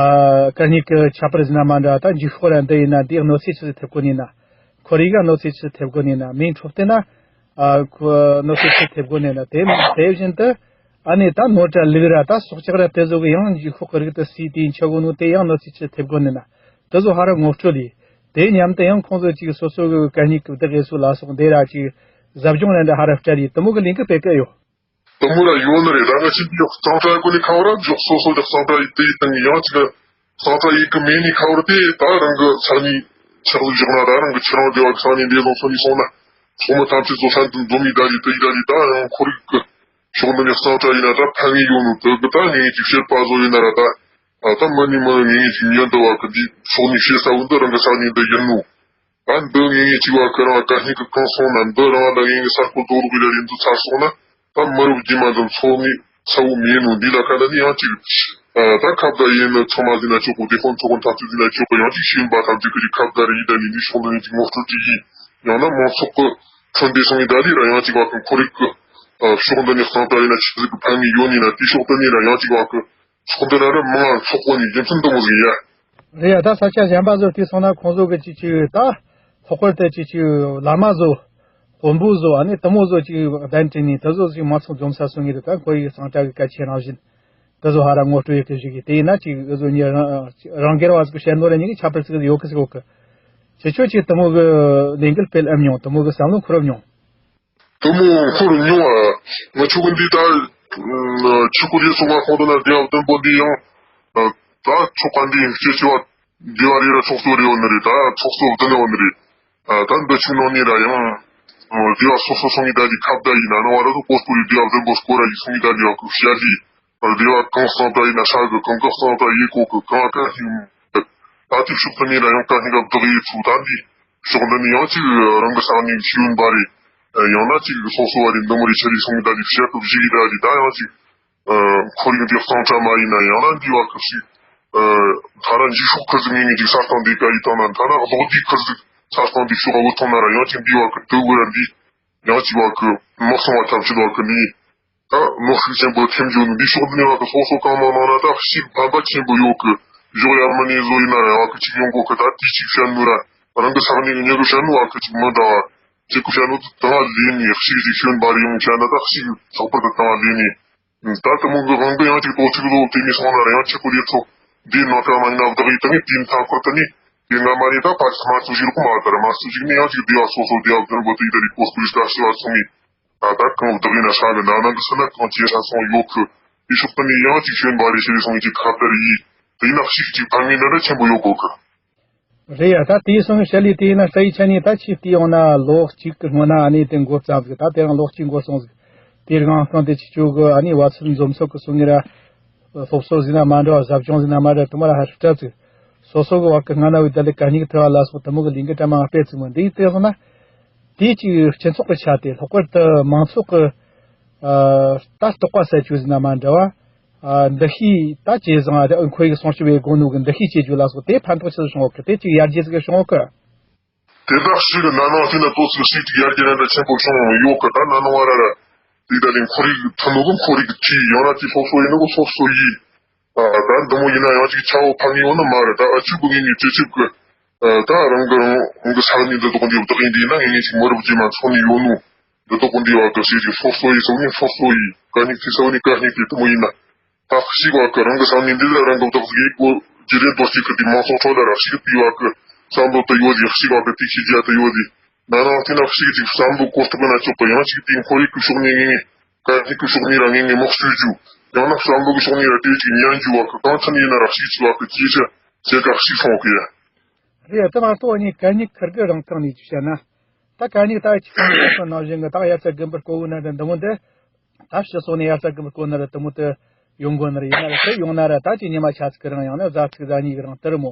གད་སྙིགས་ཀྱི་ཁྱད་པར་ཟིན་ན་མ་འདྲ་བ་ད་འགྱིག་ཤོག་ར་འདི་ཡིན་ན་འདིའི་གནོད་འཚེ་ཆི་ཟིག་ཐེབས་གོ་ནི་ན། ཁོར་ཡུག་ག་གནོད་འཚེ་ཆི་ཐེབས་གོ་ནི་ན། མིའི་འཕྲོད་བསྟེན་ན་ཨ་ཁོ་གནོད་འཚེ་ཆི་ཐེབས་གོ་ནི་ན། དེ་དེ་བཞིན་དུ་ཨ་ནི་ད་ནོར་དྲ་ལུག་ར་ད་སྲོག་ཆགས་ར་དེ་ཚོ་གི་ཡང་འགྱིག་ཤོག་གི་རིགས་དུ་སུས་དེ་འཆི་གོ་ནོ་དེ་ཡང་གནོད་འཚེ་ཆི་ཐེབས་གོ་ནི་ན། དེ་ཚོ་ཧ་ར་ངོ་སྤྲོད་ལས། དེ་མཉམ་དུ་ཡང་ཁོང་ཚོ་ཅིག་སོ་སོ་གི་གད་སྙིགས་ཀྱི་བདག་ཡེ་སུ་ལ་སོགས་འདི་ར་ཅིག་ཟབ་སྦྱོང་ར་འདྲ་ཧ་ར་སྤྲད་ཡི་དུ་མོ་གི་ལས་འགུལ་སྤེལ་གི་ཡོད། དུ་མོ་ར་ཡོད་ནི་རེད། ད་ང་ཅི་འདི་གཙང་སྦྲ་གོ་ནི་ཁ་བ་ར་འཇོག་སོ་སོ་གི་གཙང་སྦྲ་ཡི་དེ་ཡི་སྟེང་ཡང་ཅིག་གཙང་སྦྲ་ཡི་གི་མེད་ནི་ཁ་བར་དེ་ད་རང་གི་ས་གནས་ཆགས་ལུགས་བཞག་ན་ད་རང་གི་ཁྱེད་རང་སྡེ་བ་གི་ས་གནས་འདི་བཟུང་སོང་ནི་སོང་ན་ཚོགས་མི་ཐམས་ཅད་ཚོ་ས་འདི་འཛོམས་མི་ད་ཡི་དེ་ཡི་ད་ཡི་ད་རང་ཁོར་ཡུག་གི་ཕྱོགས་འདི་ནས་གཙང་སྦྲ་ཡིན་ན་ད་ཕན་ངེས་ཡོད་ནོ་དེ་གི་ད་ངེས་ཅིག་བཤད་པ་བཟོ་ཡིན་ན་ར་ད། ཨ་ད་མི་ནི་མི་ངེས་ངེས་ཅིག་ཉན་འདུག་བ་གི་འདི་ཕྱོགས་ནས་བཤད་ས་བོ་འདི་རང་གི་ས་གནས་འདི་ཡིན་ནོ། ཨ་འདི་ངེས་ངེས་ཅིག་བ་གི་རང་ག་སྙིགས་གི་གང་སོང་ན་འདི་རང་ལ་ངེས་ངེས་ས་ཁོ་དོ་རུ་གི་ལ་རིན་དུ་ཚར་སོང་ན་ད་མི་རབས་རྗེས་མ་འདི་ཚོགས་ནས་ས་བོ་མེད་ནོ། འདི་ལ་ཁ་ད་ནི་ཡང་ཅིག་ཨ་ད་ཁ་བརྡ་ཡིན་ནི་ཚང་མ་ཟིན་ན་ཆོག་གོ། དེ་ཁོང་ཚོ་ཁོང་ཐག་ཚོད་ཟིན་ན་ཆོག་གོ། ཡང་ཅིག་ཤེས་པ་ཐམས་ཅད་གི་ཅིག་ཁ་བརྡ་རེ་ཡིན་ད་ནི་འདི་ཕྱོགས་འདི་ནས་ཅིག་ངོ་སྤྲོད་ཅིག་ཡིན། ཡང་ན་མང་ཚོགས་གི་ཁྲོན་འདི་སོང་ཡིན་ད་ལི་ར་ཡང་ཅིག་བ་གི་ཁོར་ཡུག་གི་ཕྱོགས་འདི་ནས་གཙང་སྦྲ་ཡིན་ན་ཆི་ཟིག་གི་ཕན་ངེས་ཡོད་ནི་ན་དེ་ཕྱོགས་འདི་ནས་ར་ཡང་ཅིག་བ་གི་ཚོགས་འདུ་ན་ར་མང་ཚོགས་པོ་ནས་རྒྱུ་མཚན་འདི་མོ་ཟིག་ཡ། རེད་ཡ། ད་ས་ཆ་གཞན་པ་ཚོ་དེ་སོང་ན་ཁོང་ཚོ་གི་ཅིག་ཅིག་ད་ལྷག་པར་དུ་ཅིག་ཅིག་བླ་མ་ཚོ་དཔོན་པོ་ཚོ་ཨ་ནི་དུ་མོ་ཚོ་ཅིག་གདན་དྲངས་ནས་དེ་ཚོ་ཅིག་མང་ཚོགས་འཛོམས་ས་སོང་ངེས་རེད། ད་ཁོར་ཡུག་གཙང་སྦྲ་གི་གལ་ཆེན་རང་བཞིན་དེ་ཚོ་ཧ་ར་ངོ་སྤྲོད་ཡོད་གི་ཞིག་གི་དེ་ཡིན་ན་ཅིག་ཨུ་ཚོ་ཉེ་རང་རང་སྒེར་བ་ཚོ་གི་བཤད་ནོ་ར་ཉིན་གི་ཁྱད་པར་ཚིག་ཡོད་གི་ཟེར་གོ་གི། ཁྱེད་ཆོས་ཅིག་དུ་མོ་གི་ལས་འགུལ་སྤེལ་ཨེམ་མྱོང་། དུ་མོ་གི་བསམ་བློ་འཁོར་ཨེམ་མྱོང་། དུ་མོ་འཁོར་མྱོང་ཨ། ང་ཆོ་གི་འདི་ད་ཆུ་ཁུ་རེ་སོང་ང་ཁོང་དུ་ན་སྡེ་བ་བདུན་པོ་འདི་ཡང་ད་ཆོ་ག་འདི་ཡང་སྐྱེ་ཆེ་བ་སྡེ་བ་རེ་ར་ཚོགས་གཙོ་རེ་ཡོད་ནི་རེད། ད་ཚོགས་གཙོ་བདུན་ཡོད་ནི་རེད། ད་འདི་ཆུ་ནང་ནས་ར་ཡང་སྡེ་བ་སོ་སོ་སོང་ཡི་ད་འདི་ཁ་བརྡ་ཡིན་ན་ནང་བ་ར་ཚོ་ཀོ་སྐོ་རེ་སྡེ་བ་བདུན་པོ་སྐོ་ར་ཡི་སོང་ཡི་ད་འདི་ཡང་ཁུ་ཤ་ལི། སྡེ་བ་གང་གཙང་སྦྲ་ཡིན་ན་ཧྲ་གི་གང་གི་གཙང་སྦྲ་ཡིན་གོ་གི་གང་ག་ཧིང་། ད་དེ་ཕྱོགས་ཚུ་ནས་ལ་ཡང་ག་ཧིང་ག་བདག་ཡོད་ཚུལ་ད་འདི་ཕྱོགས་འདི་ནས་ཡང་ཅིག་རང་གི་ས་གནས་ཤེས་ཡོན་པ་རེད། ཡང་ན་ཅིག་སོ་སོ་བ་རེད། འདི་མོ་རེད་ཆ་རེད་སོང་གི་ད་འདི་ཤ་གི་བཞི་གི་ད་འདི་ད་ཡང་ཅིག་ཁོར་ཡུག་འདི་གཙང་སྦྲ་མ་ཡིན་ན་ཡང་ན་འདི་བ་ཁི་ཞིག་ཐ་ན་འཇིགས་ཤོག་ཁི་ཟིག་ངེས་ངེས་ཅིག་ས་སྟེང་འདི་ག་ཡི་བཏང་ན་ཐ་ན་གློག་འདི་ཁི་ཟིག་ས་སྟེང་འདི་ཤོག་ག་བུ་ཐོང་ན་ར་ཡང་ཅིག་འདི་བ་ཁི་དུ་གི་ར་འདི་ཡང་ཅིག་བ་ཁི་མ་སོང་བ་ཐམས་ཅད་བ་ཁི་ནི། ད་ནོར་ཤུགས་ཆེན་པོ་ཐེམ་རྒྱུ་ནི་འདི་ཕྱོགས་འདི་ནས་བ་གི་སོ་སོ་གང་མང་མང་ན་ད་ཞིག་ཕན་པ་ཆེན་པོ་ཡོད་གི། གཞོགས་ཡར་མི་ནས་བཟོ་ཡིན་ན་ར་བ་གི་ཅིག་ཡོང་གོ་གི། ད་དེ་ཅིག་བཤད་ནུ་ར་རང་གི་ས་གནས་ཀྱི་ཉེ་གི་བཤད་ནུ་བ་གི་ཅིག་མི་འདྲ་བ་ཅིག་གི་བཤད་ནུ་དང་ལས་ནས་ཞིག་ཅིག་ཤོན་པ་རེ་ཡོང་བཤད་ན་ད་ཞིག་ལྷག་པར་དུ་དང་ལས་ནས་ད་དུ་མོ་གི་དབང་གི་ཡང་ཅིག་དོ་ཚིག་ལོ་དེ་ནས་སོང་ན་ར་ཡང་ཆེ་གོ་ལས་ཚོ་འདིའི་ནང་ཀ་མ་ཡིན་ན་བདག་ཡིད་དང་དེའི་མཐའ་འཁོར་དུ་ནི། དེ་སྔ་མ་ནས་ད་ཕལ་ཆེར་དམར་གསོད་བྱེད་རོགས་མ་ལྟར། དམར་གསོད་བྱེད་ནས་ཡང་ཅིག་སྡེ་བ་སོ་སོ་སྡེ་བ་བདུན་པོ་དེ་ད་རེས་གོ་སྐུ་ལྟ་ཞིག་བ་སོང་ནས། ད་ལྟ་གང་བདག་ཡིན་ན་ཧྲ་གི་ན་ནང་གི་སུ་ན་གང་ཇེ་ཧྲ་སོང་ཡོད་གི། དེ་ཕྱོགས་ཏུ་ནས་ཡང་ཅིག་ཞོན་པ་རེ་ཞེས་སོང་ཅིག་ཁ་བརྡ་རེ་ཡིས། དེ་ཡིན་ན་ཞིག་ཅིག་ཕན་ངེས་འདྲ་འདྲ་ཆེན་པོ་ཡོད་གོ་གི། རེད་ཡ། ད་དེ་སོང་བཤད་ལས་དེ་ཡིན་ན་རྩ་ཡི་ཆ་ནས་ད་ཆེས་བལྟས་ཡོང་ན་ལོ་གཅིག་གི་སྔོན་ན་ཨ་ནི་དེ་འགོ་བརྩམས་ཟིག། ད་དེ་རིང་ལོ་གཅིག་འགོར་སོང་ཟིག། དེ་རིང་ཁང་དེ་ཆི་ཆོ་གི་ཨ་ནི་བ་ཚུལ་འཛོམས་སོགས་ཀྱི་སོང་ངེ་ར། སློབ་གསོ་ཟིན་ན་མ་འདྲ་བ། ཟབ་སྦྱོང་ཟིན་ན་མ་འདྲ་དུ་མ་ར་ཧ་སྤྲད་ཟིག། སོ་སོ་གི་བ་གི་སྔ་ན་བའི་བརྡ་ལས་གད་སྙིགས་ཐོན་པ་ལ་སོགས་དུ་མོ་གི་ལས་འགུལ་གྲ་མང་སྤེལ་ཚུགས་མོ། འདི་ཡིས་བལྟས་སོང་ན། དེ་ཅིག་སྤྱི་ཚོགས་ཀྱི་ཆ་དེ་ལྷག་པར་དུ་མང་ཚོགས་ཀྱི་ཨ་ལྟ་རྟོག་པ་ཟེར་ཆོག་ཟིན་ན་མ་འདྲ་བ། ཨ་འདུ་ཤེས་ད་ཇེ་བཟང་ཨ་ཁོར་ཡུག་སྲུང་སྐྱོབ་བྱེད་དགོས་ནོ་གི་འདུ་ཤེས་བྱེད་རྒྱུ་ལ་སོགས་དེ་ཕན་ཐོགས་ཆེ་ཙམ་བྱུང་ཡོད་གི། དེ་ཅིག་ཡར་རྒྱས་ཟིག་བྱུང་ཡོད་གི། དེ་དག་ཞིག་ན་ནང་བལྟས་ན་ཏོག་ཙམ་ཞིག་ཅིག་ཡར་རྒྱས་ར་འདྲ་ཆེན་པོ་བྱུང་ཡོད་གི། ད་ན་ནང་བ་ར་ར་དེ་ད་ལན་ཁོར་ཡུག་མཐུན་ནོ་གི་ཁོར་ཡུག་གི་ཡང་ན་དེ་སློབ་གསོ་ཡིན་ནོ་གི་སློབ་གསོ་ཡིན། ཨ་ད་འདི་མོ་ཡིན་ན་ཡང་ཅིག་ཆ་བོ་ཕན་ངེས་ཡོད་ནི་མ་རེད། ད་ཨ་ཅུ་གི་ངེས་ངེས་ཅི་ཅིག་གི། ཨ་ད་རང་གི་རང་གི་ས་གནས་འདི་དག་འདི་བདག་ཡིན་དེ་ན་ངེས་ངེས་ཅིག་མི་རབས་རྗེས་མ་འཚོ་ནས་ཡོད་ནོ། འདི་དག་འདི་བ་གི་ཞེས་ཀྱི་སློབ་གསོ་ཡིན་སོ་ནི་སློབ་གསོ་ཡིན། གད་སྙིགས་དེ་སོ་ནི་གད་སྙིགས་དེ་དུ་མོ་ཡིན་ན། ད་ཞིག་བ་གི་རང་གི་ས་གནས་འདི་ལ་རང་གི་བདག་ཟིག་ཡེ་གོ་རྒྱུ་རེད་འདོད་ཅིག་གི་དེ་མང་ཚོགས་ཁྲོད་ལ་ར་ཞིག་དེ་བ་གི་བསམ་བློ་དུ་ཡོད་ཟིག། ཞིག་བ་གི་དེ་ཤེས་རྒྱ་དུ་ཡོད་ཟིག། ན་ནང་དེ་ན་ཞིག་ཅིག་བསམ་བློ་གོ་རྟོགས་ན་ཆོག་གི། ཡང་ཞིག་དེ་ཁོར་ཡུག་གི་ཕྱོགས་ནས་ངེས་ངེས། གད་སྙིགས་ཀྱི་ཕྱོགས་ནས་ར་ངེས་ངེས་མོག་ཤུལ་རྒྱུ། ཡང་ན་བསམ་བློ་གི་ཕྱོགས་ནས་ར་དེ་ཅིག་ཉན་རྒྱུ་བ་གི་གང་ཐད་ནས་ཡིན་ན་ར་ཞིག་ཅིག་བ་གི་ཅིག་ཅི་ཅི་ག་ཞིག་སོང་གི་ཡ། རེད། དེ་མ་གཏོགས་ནི་གད་སྙིགས་ཁུར་གི་རང་ཐང་ནས་ཅི་བཤད་ན། ད་གད་སྙིགས་ད་ཅི་གང་ཅི་གང་ནང་བཞིན་གི་ད་དབྱར་རྩྭ་དགུན་འབུ་བརྐོ་གི་ན་ར་འདི་མོ་འདི། ད་ཕྱི་སོགས་ནས་དབྱར་རྩྭ་དགུན་འབུ་བརྐོ་ན་ར་དེ་མོ་དེ་ཡོང་དགོས་ན་ར་ཡིན་ན་ར་དེ་ཡོང་ན་ར་ད་ཅི་ཉི་མ་ཆ་ཚིག་གི་རིང་ཡང་ན་གཟའ་ཚིག་གཟའ་གཉིས་གི་རིང་དེ་རུ་མོ།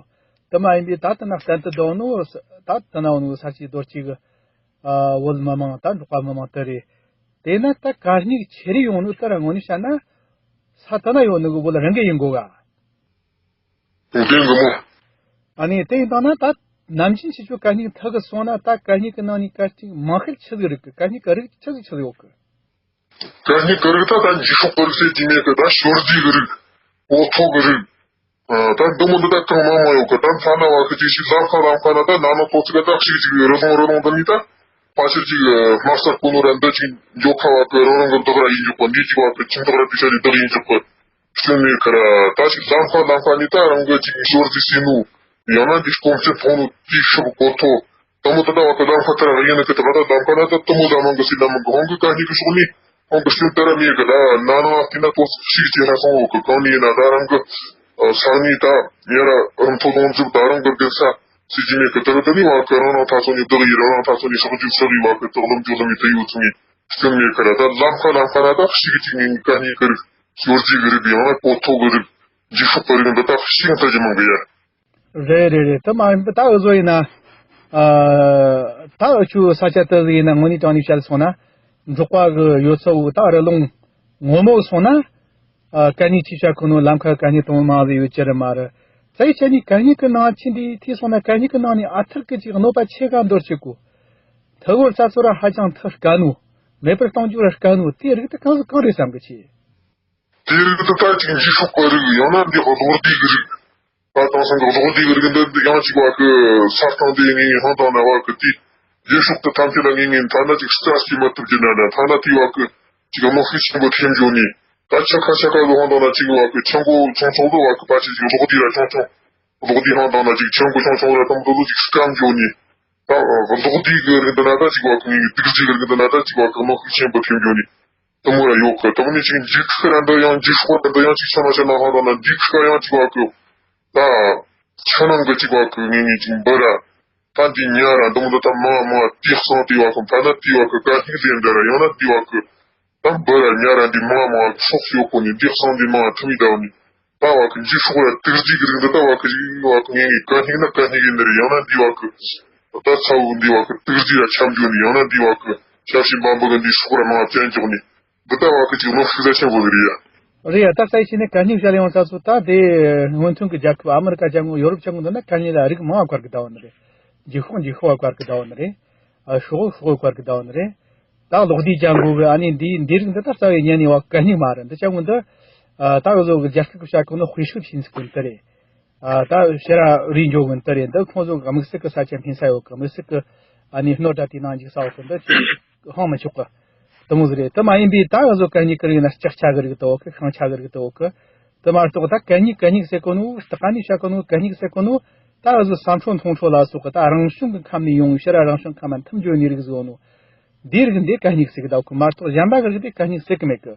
དེ་མ་ཡིན་པའི་ད་དེ་ན་གསན་དུ་འདོན་ནོ་ད་དེ་ན་འོ་ནོ་ས་ཆའི་རྡོ་སྐྱེས་གི། ཨ་བོད་མི་མང་ད་འབྲོག་པ་མི་མང་དེ་རེད། དེས་ན་ད་གད་སྙིགས་ཆེ་རེ་ཡོང་ནོ་ད་ར་དངོས་ནས་བཤད་ན། ས་དེ་ན་ཡོད་ནོ་གི་བོད་རང་གི་ཡིན་དགོས་ག། དེ་གི་མོ། ཨ་ནི་དེ་ཡིན་དང་ན་ད་ནམ་རྒྱུན་ཁྱེད་ཚོ་གད་སྙིགས་འཐུ་གི་སོང་ན་ད་གད་སྙིགས་གི་ནང་ནས་གད་སྙིགས་མང་ཤོས་ཆི་ཟིག་རིགས་གི། གད་སྙིགས་གི་རིགས་ཆི་ཟིག་ཆི་ཟིག་ཡོད་གི། གད་སྙིགས་གི་རིགས་ད་ད་འགྱིག་ཤོག་གི་རིགས་ཟེར་གྱི་མེད་གི། ད་ཞོར་རྫས་གི་རིགས། འོ་ཐོག་གི་རིགས། ཨ་ད་འདི་མོ་འདི་ད་གང་མང་མང་ཡོད་གི། ད་མཐའ་ན་བ་གི་ཅིག་ཞིག་ལམ་ཁ་ལམ་ཁ་ན་ད་ན་ནོ་ཏོག་ཙི་གི་ད་ཞིག་ཅིག་རི་ལུང་རི་ལུང་འདི་ནི་ད་ཕལ་ཆེར་ཅིག་དམར་ས་ཀུ་ནོ་ར་འདི་ཅིག་འཇོག་ཁ་བ་གི་རང་རང་གི་བདག་ར་ཡིན་འཇོག་གི། འདི་ཅིག་བ་གི་ཁྱིམ་བདག་ར་དུས་ཆ་ནི་བདག་ཡིན་འཇོག་གི། སྟོན་མེད་ཁ་ར་ད་ཅིག་ལམ་ཁ་ལམ་ཁ་ནི་ད་རང་གི་ཅིག་ཞོར་ཟིག་སྲིད་ནོ། ཡང་ན་འདི་སྐོམ་ཆེན་མཐོང་ནོ་དེའི་ཤོག་གོ་ཐོ། དང་པོ་ད་ལྟ་བ་གི་ལམ་ཁ་ལྟར་ཡིན་ན་གི་ད་ལྟ་ལམ་ཁ་ན་ད་དུ་མོ་ཟ་མང་གི་སྲིད་ལམ་གི་ཧོང་གི་གད་སྙིགས་གི་ཤོག་ནི་ཧོང་གི་སྟོན་ལྟར་མེད་གི། ད་ན་ནང་བ་དེ་ན་ཏོག་ཙམ་ཞིག་ཅེ་ཧ་སོང་འོ་གི། གང་ནི་ཡིན་ན་ད་རང་གི་ས་གནས་ད་ཡ་ར་རིམ་ཐོ་ལོངས་འཇུག་ད་རང་གི་གདན་ས་སྲིད་ཀྱི་མེད་གི། ད་གི་ད་ནི་བ་གི་རང་རང་ཐ་ཚོ་ནས་བདག་ཡིན། རང་རང་ཐ་ཚོ་ནས་ཕྱག་རྒྱུ་ཕྱག་ཡིན་བ་གི། བདག་ལམ་རྒྱུ་ལམ་ཡིན་དུ་ཡོད་ཚུལ་ནི་སྟོན་མེད་གི། ད་ད་ལམ་ཁ་ལམ་ཁ་ན་ད་ཞིག་ཅིག་ནི་གད་སྙིགས་གི་རིགས། ཞོར་རྫས་གི་རིགས། ཡང་ན་གོ་ཐོ་གི་རིགས། འགྱིག་ཤོག་གི་རིགས། འདི་དག་ཤིང་ལྟ་ཅི་མང་གི་ཡ། རེད་རེད་རེད། དེ་མ་ཡིན་པ་ད་འུ་ཚོ་ཡིན་ན། ཨ་ད་འུ་ཆོའི་ས་ཆ་དེ་ཟིག་ཡིན་ན་དངོས་གནས་དྲང་གནས་བཤད་སོང་ན། འབྲོག་པ་གི་ཡོད་ཚད་འུ་ད་རི་ལུང་ངོ་མ་སོང་ན། ཨ་གད་སྙིགས་ཆེ་ཆ་ཁུ་ནོ་ལམ་ཁ་གད་སྙིགས་དུང་མང་ཟིག་ཡོད་ཀྱི་རེད་མ་རེད། ཙའི་ཆ་ནི་གད་སྙིགས་ཀྱི་ནང་ཆེན་དེ་ཐིས་སོང་ན་གད་སྙིགས་ཀྱི་ནང་ནས་ཨ་ཐུར་གི་ཅིག་གནོད་པ་ཆེ་ག་འདོར་ཆེ་གོ། ཐུ་བོར་ས་ཚོ་ར་ཧ་ཅང་ཐུར་དཀའ་ནོ། མེད་པར་གཏོང་རྒྱུ་ར་དཀའ་ནོ་དེ་རིགས་དེ་གང་ཟིག་གང་རེད་བསམ་གི་ཆེ། དེའི་རིགས་དེ་ད་ཅིག་འགྱིག་ཤོག་གི་རིགས། ཡང་ན་འདི་གློག་སྡེ་གི་རིགས། ད་དེང་སང་གི་གློག་སྡེ་གི་རིགས་འདི་ཡང་ཅིག་བ་གི་ས་སྟེང་དེ་ངེས་ངེས་ཧང་དང་ན་བ་གི་དེ་འགྱིག་ཤོག་དེ་ཐམས་ཅད་ལ་ངེས་ངེས་ཐ་ན་ཅིག་རྩ་སྐྱེ་མ་ཐུབ་ཀྱི་ན་ན་ཐ་ན་དེ་བ་གི་ཅིག་གནོད་ཤུགས་ཆེན་པོ་ཐེབས་འགྱོ་ནི། ད་ཆ་ཁ་ཆ་ཁ་གི་ཧང་དང་ན་ཅིག་བ་གི་ཆང་གོ་ཆུང་ཆུང་དུ་བ་གི་པ་ཅིག་ཅིག་གློག་སྡེ་ར་ཆུང་ཆུང་། གློག་སྡེ་ཧང་དང་ན་ཅིག་ཆང་གོ་ཆུང་ཆུང་ར་དང་དུ་ལུ་ཅིག་སྐམ་འགྱོ་ནི། ད་གློག་སྡེ་གི་རིགས་འདི་ན་ད་ཅིག་བ་གི་ངེས་ངེས་དུག་རྫས་གི་རིགས་འདི་ན་ད་ཅིག་བ་གི་གནོད་ཤུགས་ཆེན་པོ་ཐེབས་འགྱོ་ནི། དུ་མོ་ར་ཡོད་གི། དུ་མོ་ནི་ཅིག་འགྱིག་ཤོག་ར་འདི་ཡང་འགྱིག་ཤོག་ར་འདི་ཡང་ཅིག་ཆ་མ་ཆ་ན་ཧང་དང་ན་འགྱིག་ཤོག་ཡང་ཅིག་བ་གི། ད་ཆུ་ནང་གི་ཅིག་བ་གི་ངེས་ངེས་ཅིག་འབུ་ར། ད་འདི་ཉ་ར་འདི་མོ་འདི་ད་མང་མང་དེ་གསང་དེ་བ་གི་ད་ན་དེ་བ་གི་གད་སྙིགས་ཟེར་འདི་ར་ཡང་ན་དེ་བ་གི། ད་འབུ་ར་ཉ་ར་འདི་མང་མང་ཚོགས་ཡོད་གོ་ནི་དེ་གསང་འདི་མང་ཐུ་མི་ད་བ་ནི། ད་བ་གི་འགྱིག་ཤོག་ར་དུག་རྫས་གི་རིགས་འདི་ད་བ་གི་ཅིག་བ་གི་ངེས་ངེས་གད་སྙིགས་ན་གད་སྙིགས་ཡིན་འདི་ར་ཡང་ན་འདི་བ་གི། ད་ཚ་བོ་འདི་བ་གི་དུག་རྫས་ར་ཆམ་འགྱོ་ནི་ཡང་ན་འདི་བ་གི་ཞབས་ཕྱི་འབའ་འབུ་གི་འདི་ཤོག་ར་མང་བཙན་འཇོག་ནི། འདི་ལྟ་བ་གི་ཅིག་ནོར་ཤུགས་ཚད་ཆེན་པོ་ཟིག་རེད་ཡ། རེད་ཡ། ད་ས་ཡི་ཕྱི་ནས་གད་སྙིགས་བཤད་ཡོང་ས་ཚོ་ད་དེ་སྔོན་ཐོན་གྱི་རྒྱལ་ཁབ་ཨ་མི་རི་ཀ་རྒྱལ་ངོ་ཡོ་རོབ་རྒྱལ་ངོ་འདི་ན་གད་སྙིགས་ལ་རིགས་མང་བ་བཀར་གི་ད་བ་ནི་རེད། འགྱིག་ཤོག་འགྱིག་ཤོག་བ་བཀར་གི་ད་བ་ནི་རེད། ཨ་ཤོག་ཤོག་བ་བཀར་གི་ད་བ་ནི་རེད། ད་གློག་སྡེ་རྒྱལ་ངོ་གི་ཨ་ནི་འདི་འདི་རིགས་འདི་ད་རྩ་བའི་ཉན་ནས་བ་གད་སྙིགས་མ་རེད། འདི་རྒྱལ་ངོ་འདི་ཨ་ད་འུ་ཚོ་གི་རྒྱལ་ཁབ་ཀྱི་བཤད་གོ་ནི་དཔེ་ཤུགས་ཕྱིན་ཚུལ་གི་འདི་རེད། ཨ་ད་ཕྱི་ར་རིགས་འཇོག་གི་འདི་རེད། འདི་ཁོང་ཚོ་གི་དམིགས་བསལ་གི་ས་ཆ་སྨིན་ས་ཡོད་གི། དམིགས་བསལ་གི་ཨ་ནི་རྣོ་གྲ་དེ་ནང་འཇིག་ས་འོག་གི་འདི་ཅིག་ཧང་མི་ཆོག་གི། དེ་མོ་ཟིག་རེད། དེ་མ་ཡིན་པའི་ད་ང་ཚོ་གད་སྙིགས་ཀི་རིགས་ན་ལྕགས་ཆ་གི་རིགས་དེ་འོག་གི། ཤིང་ཆ་གི་རིགས་དེ་འོག་གི། དེ་མ་གཏོགས་ད་གད་སྙིགས་གད་སྙིགས་ཟེར་གོ་ནོ་སྟག་ནི་བཤད་གོ་ནོ་གད་སྙིགས་ཟེར་གོ་ནོ་ ད་འུ་ཟོ་ཟམ་འཕྲོ་མཐོང་འཕྲོ་ལ་སོགས་གི་ད་རང་བྱུང་གི་ཁམས་ནས་ཡོང་བའི་ཕྱིར་ར་རང་བྱུང་ཁམས་མཐུན་འཇོག་ནི་རིགས་ཟོ་ནོ། འདིའི་རིགས་འདི་གད་སྙིགས་ཟེར་གི་ད་ཁོ་མ་གཏོགས་གཞན་པ་གི་རིགས་དེ་གད་སྙིགས་ཟེར་གི་མེད་གི།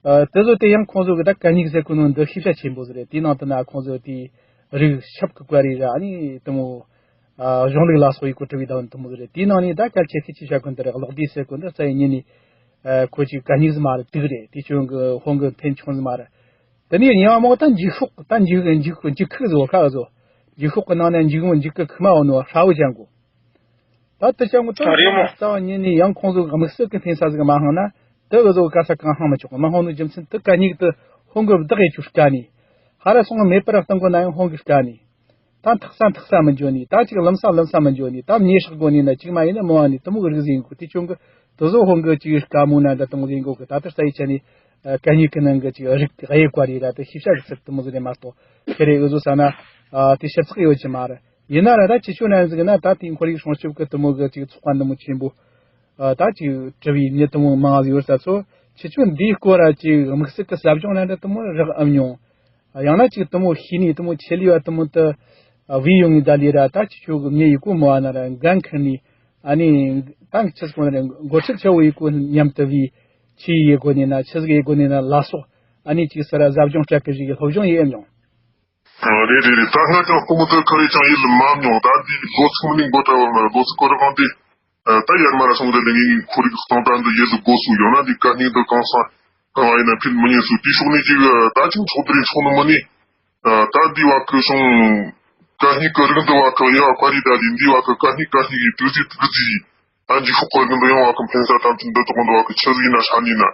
ཨ། དེ་ཚོ་དེ་ཡང་ཁོང་ཚོ་གི་ད་གད་སྙིགས་ཟེར་གོ་ནོ་འདི་ཤེས་བྱ་ཆེན་པོ་ཟིག་རེད། དེའི་ནང་དུ་ན་ཁོང་ཚོ་དེའི་རིགས་ཤབ་གི་བཀར་རེ་ར་ཨ་ནི་དེ་མོ། ཨ། གཞུང་ལུགས་ལ་སོགས་ཡི་གོ་གྲུབ་པའི་ཟླ་བ་དེ་མོ་ཟིག་རེད། དེའི་ནང་ནས་ད་གལ་ཆེ་ཤོས་ཆེ་བྱ་གོ་འདི་རེད། གློག་ལྡེ་ཟེར་གོ་འདི་རྩ་བའི་ཉིན་ནས། ཨ། ཁོ་ཅིག་གད་སྙིགས་ཟིག་མ་རེད། དུག་རེད། དེ་ཁྱོད་གི་ཧོན་གི་ཕན་ཆུང་ཟིག་མ་རེད། དེ་ནས་ཉི་མ་མོ་ད་འགྱིག་ཤོག་ད་འགྱིག་འགྱིག་འགྱིག་ཁུག་ཟིག་ཡོད་ཁ་བཟོ། འགྱིག་ཤོག་གི་ནང་ནས་འགྱིག་མོ་འགྱིག་གི་ཁུག་མ་བོ་ནོ་ཧྲ་བོ་ཅན་གོ། ད་དེ་ཅང་གོ་ད་རེད་མོ། རྩ་བ་ཉིད་ནས་ཡང་ཁོང་ཚོ་གི་དམིགས་བསལ་གི་འཐེན་ས་ཟིག་མ་འཕངས་ན། དེ་གི་བཟོ་གི་ག་ས་གང་འཕངས་མི་ཆོག་གི། མ་འཕངས་ནོ་རྒྱུ་མཚན་དེ་གད་སྙིགས་དེ་ཧོན་གི་བདག་ཡེ་ཆུ་དཀའ་ནི། ཧ་ར་སོང་མེད་པར་གཏོང་གོ་ན་ཡང་ཧོན་གི་དཀའ་ནི། ད་འཐག་ས་འཐག་ས་མི་འཇོ་ནི། ད་ཅིག་ལམ་ས་ལམ་ས་མི་འཇོ་ནི། ད་མྱེ་ཤག་གོ་ནི་ན་ཅིག་མ་ཡིན་ན་མོ་བ་ནི་དེ་མོ་གི་རིགས་ཟིག་ཡིན་གོ། དེ་ཆུང་གི་དེ་བཟོ་ཧོན་གི་ཅིག་དཀའ་མོ་ན་ད་དེ་མོ་ཟིག་ཡིན་གོ་གི། ད་ལྟ་ས་ཡི་ཆ་ནི་གད་སྙིགས་གི་ནང་གི་ཅིག་རིགས་དབྱེ་བཀར་རེ་ར་དེ་ཤེས་བྱ་གི་ཚུལ་དེ་མོ་ཟིག་རེད་མ་གཏོགས་ཁེ་རེ་འུ་ཚོ་ས་ན་དེ་ཞིབ་ཚགས་ཡོད་ཀྱི་མ་རེད། ཡིན་ན་ར་ད་ཁྱེད་ཆོ་ན་ཟིག་ན་ད་དེ་ཁོར་ཡུག་སྲུང་སྐྱོབ་གི་དེ་མོ་གི་ཅིག་ཚོགས་པ་འདི་མོ་ཆེན་པོ། ཨ། ད་ཅིག་དྲི་བའི་མྱི་དེ་མོ་མང་ཟིག་ཡོད་ས་ཚོ། ཁྱེད་ཆོ་འདིའི་སྐོར་ར་ཅིག་དམིགས་བསལ་གི་ཟབ་སྦྱོང་ན་འདྲ་དེ་མོ་རག་ཨམ་མྱོང་། ཡང་ན་ཅིག་དེ་མོ་ཤེས་ནི་དེ་མོ་ཆེད་ལས་བ་དེ་མོ་དེ་བས་ཡོང་ངི་ད་ལི་ར། ད་ཁྱེད་ཆོ་གི་མྱི་ཡི་གོ་མོ་བ་ན་ར་འགན་འཁུར་ནི། ཨ་ནི་ད་ཆི་ཟིག་གོ་ན་ར་འགོ་ཁྲིད་ཆེ་བོ་ཡི་གོ་མཉམ་དུ་བས་ཆི་ཡི་གོ་ནི་ན་ཆི་ཟིག་ཡི་གོ་ནི་ན་ལ་སོགས། ཨ་ནི་ཅིག་ས་ར་ཟབ་སྦྱོང་སྤྲད་གི་ཞིག་གི་སློབ་སྦྱོང་ཡི་ཨམ་མྱོང་། ཨ། རེད་རེད་རེད། ད་སྔ་ཅང་སྐུ་མོ་དེ་ཁ་རེ་ཅང་ཡིད་ལ་མ་མྱོང་། ད་འདི་ལོ་ཚང་ནི་འགོ་ད་བར་ན་ལོ་ཚིགས་སྐོར་གང་དེ། ཨ། ད་ཡར་མར་སོང་དེ་ལས་ངའི་ཁོར་ཡུག་སྟོང་ད་འདི་ཡིད་ལ་དགོས་སུ་ཡོང་ན་འདི་གད་སྙིགས་འདི་གང་ས་གང་ཡིན་ན་ཕུད་མི་ཉན་སུ། དེ་ཕྱོགས་ནས་ཅིག་ད་ཅིག་ཚོགས་དེ་རིང་ཚོགས་ནི་མི་ནི། ཨ། ད་འདི་བ་ཁུ་སོང་གད་སྙིགས་གི་རིགས་འདི་བ་ཁུ་ཡ་བ་ཁ་རི་ད་འདི་འདི་བ་ཁུ་གད་སྙིགས་གད་སྙིགས་ཀྱི་དུག་རྫས་དུག་རྫས། ཨ། འགྱིག་ཤོག་གི་རིགས་འདི་ཡང་བ་ཁུ་འཕེན་ས་དམ་ཚིག་འདི་དག་འདི་བ་ཁུ་ཆི་ཟིག་ཡིན་ན་ཧྲ་ནི་ན།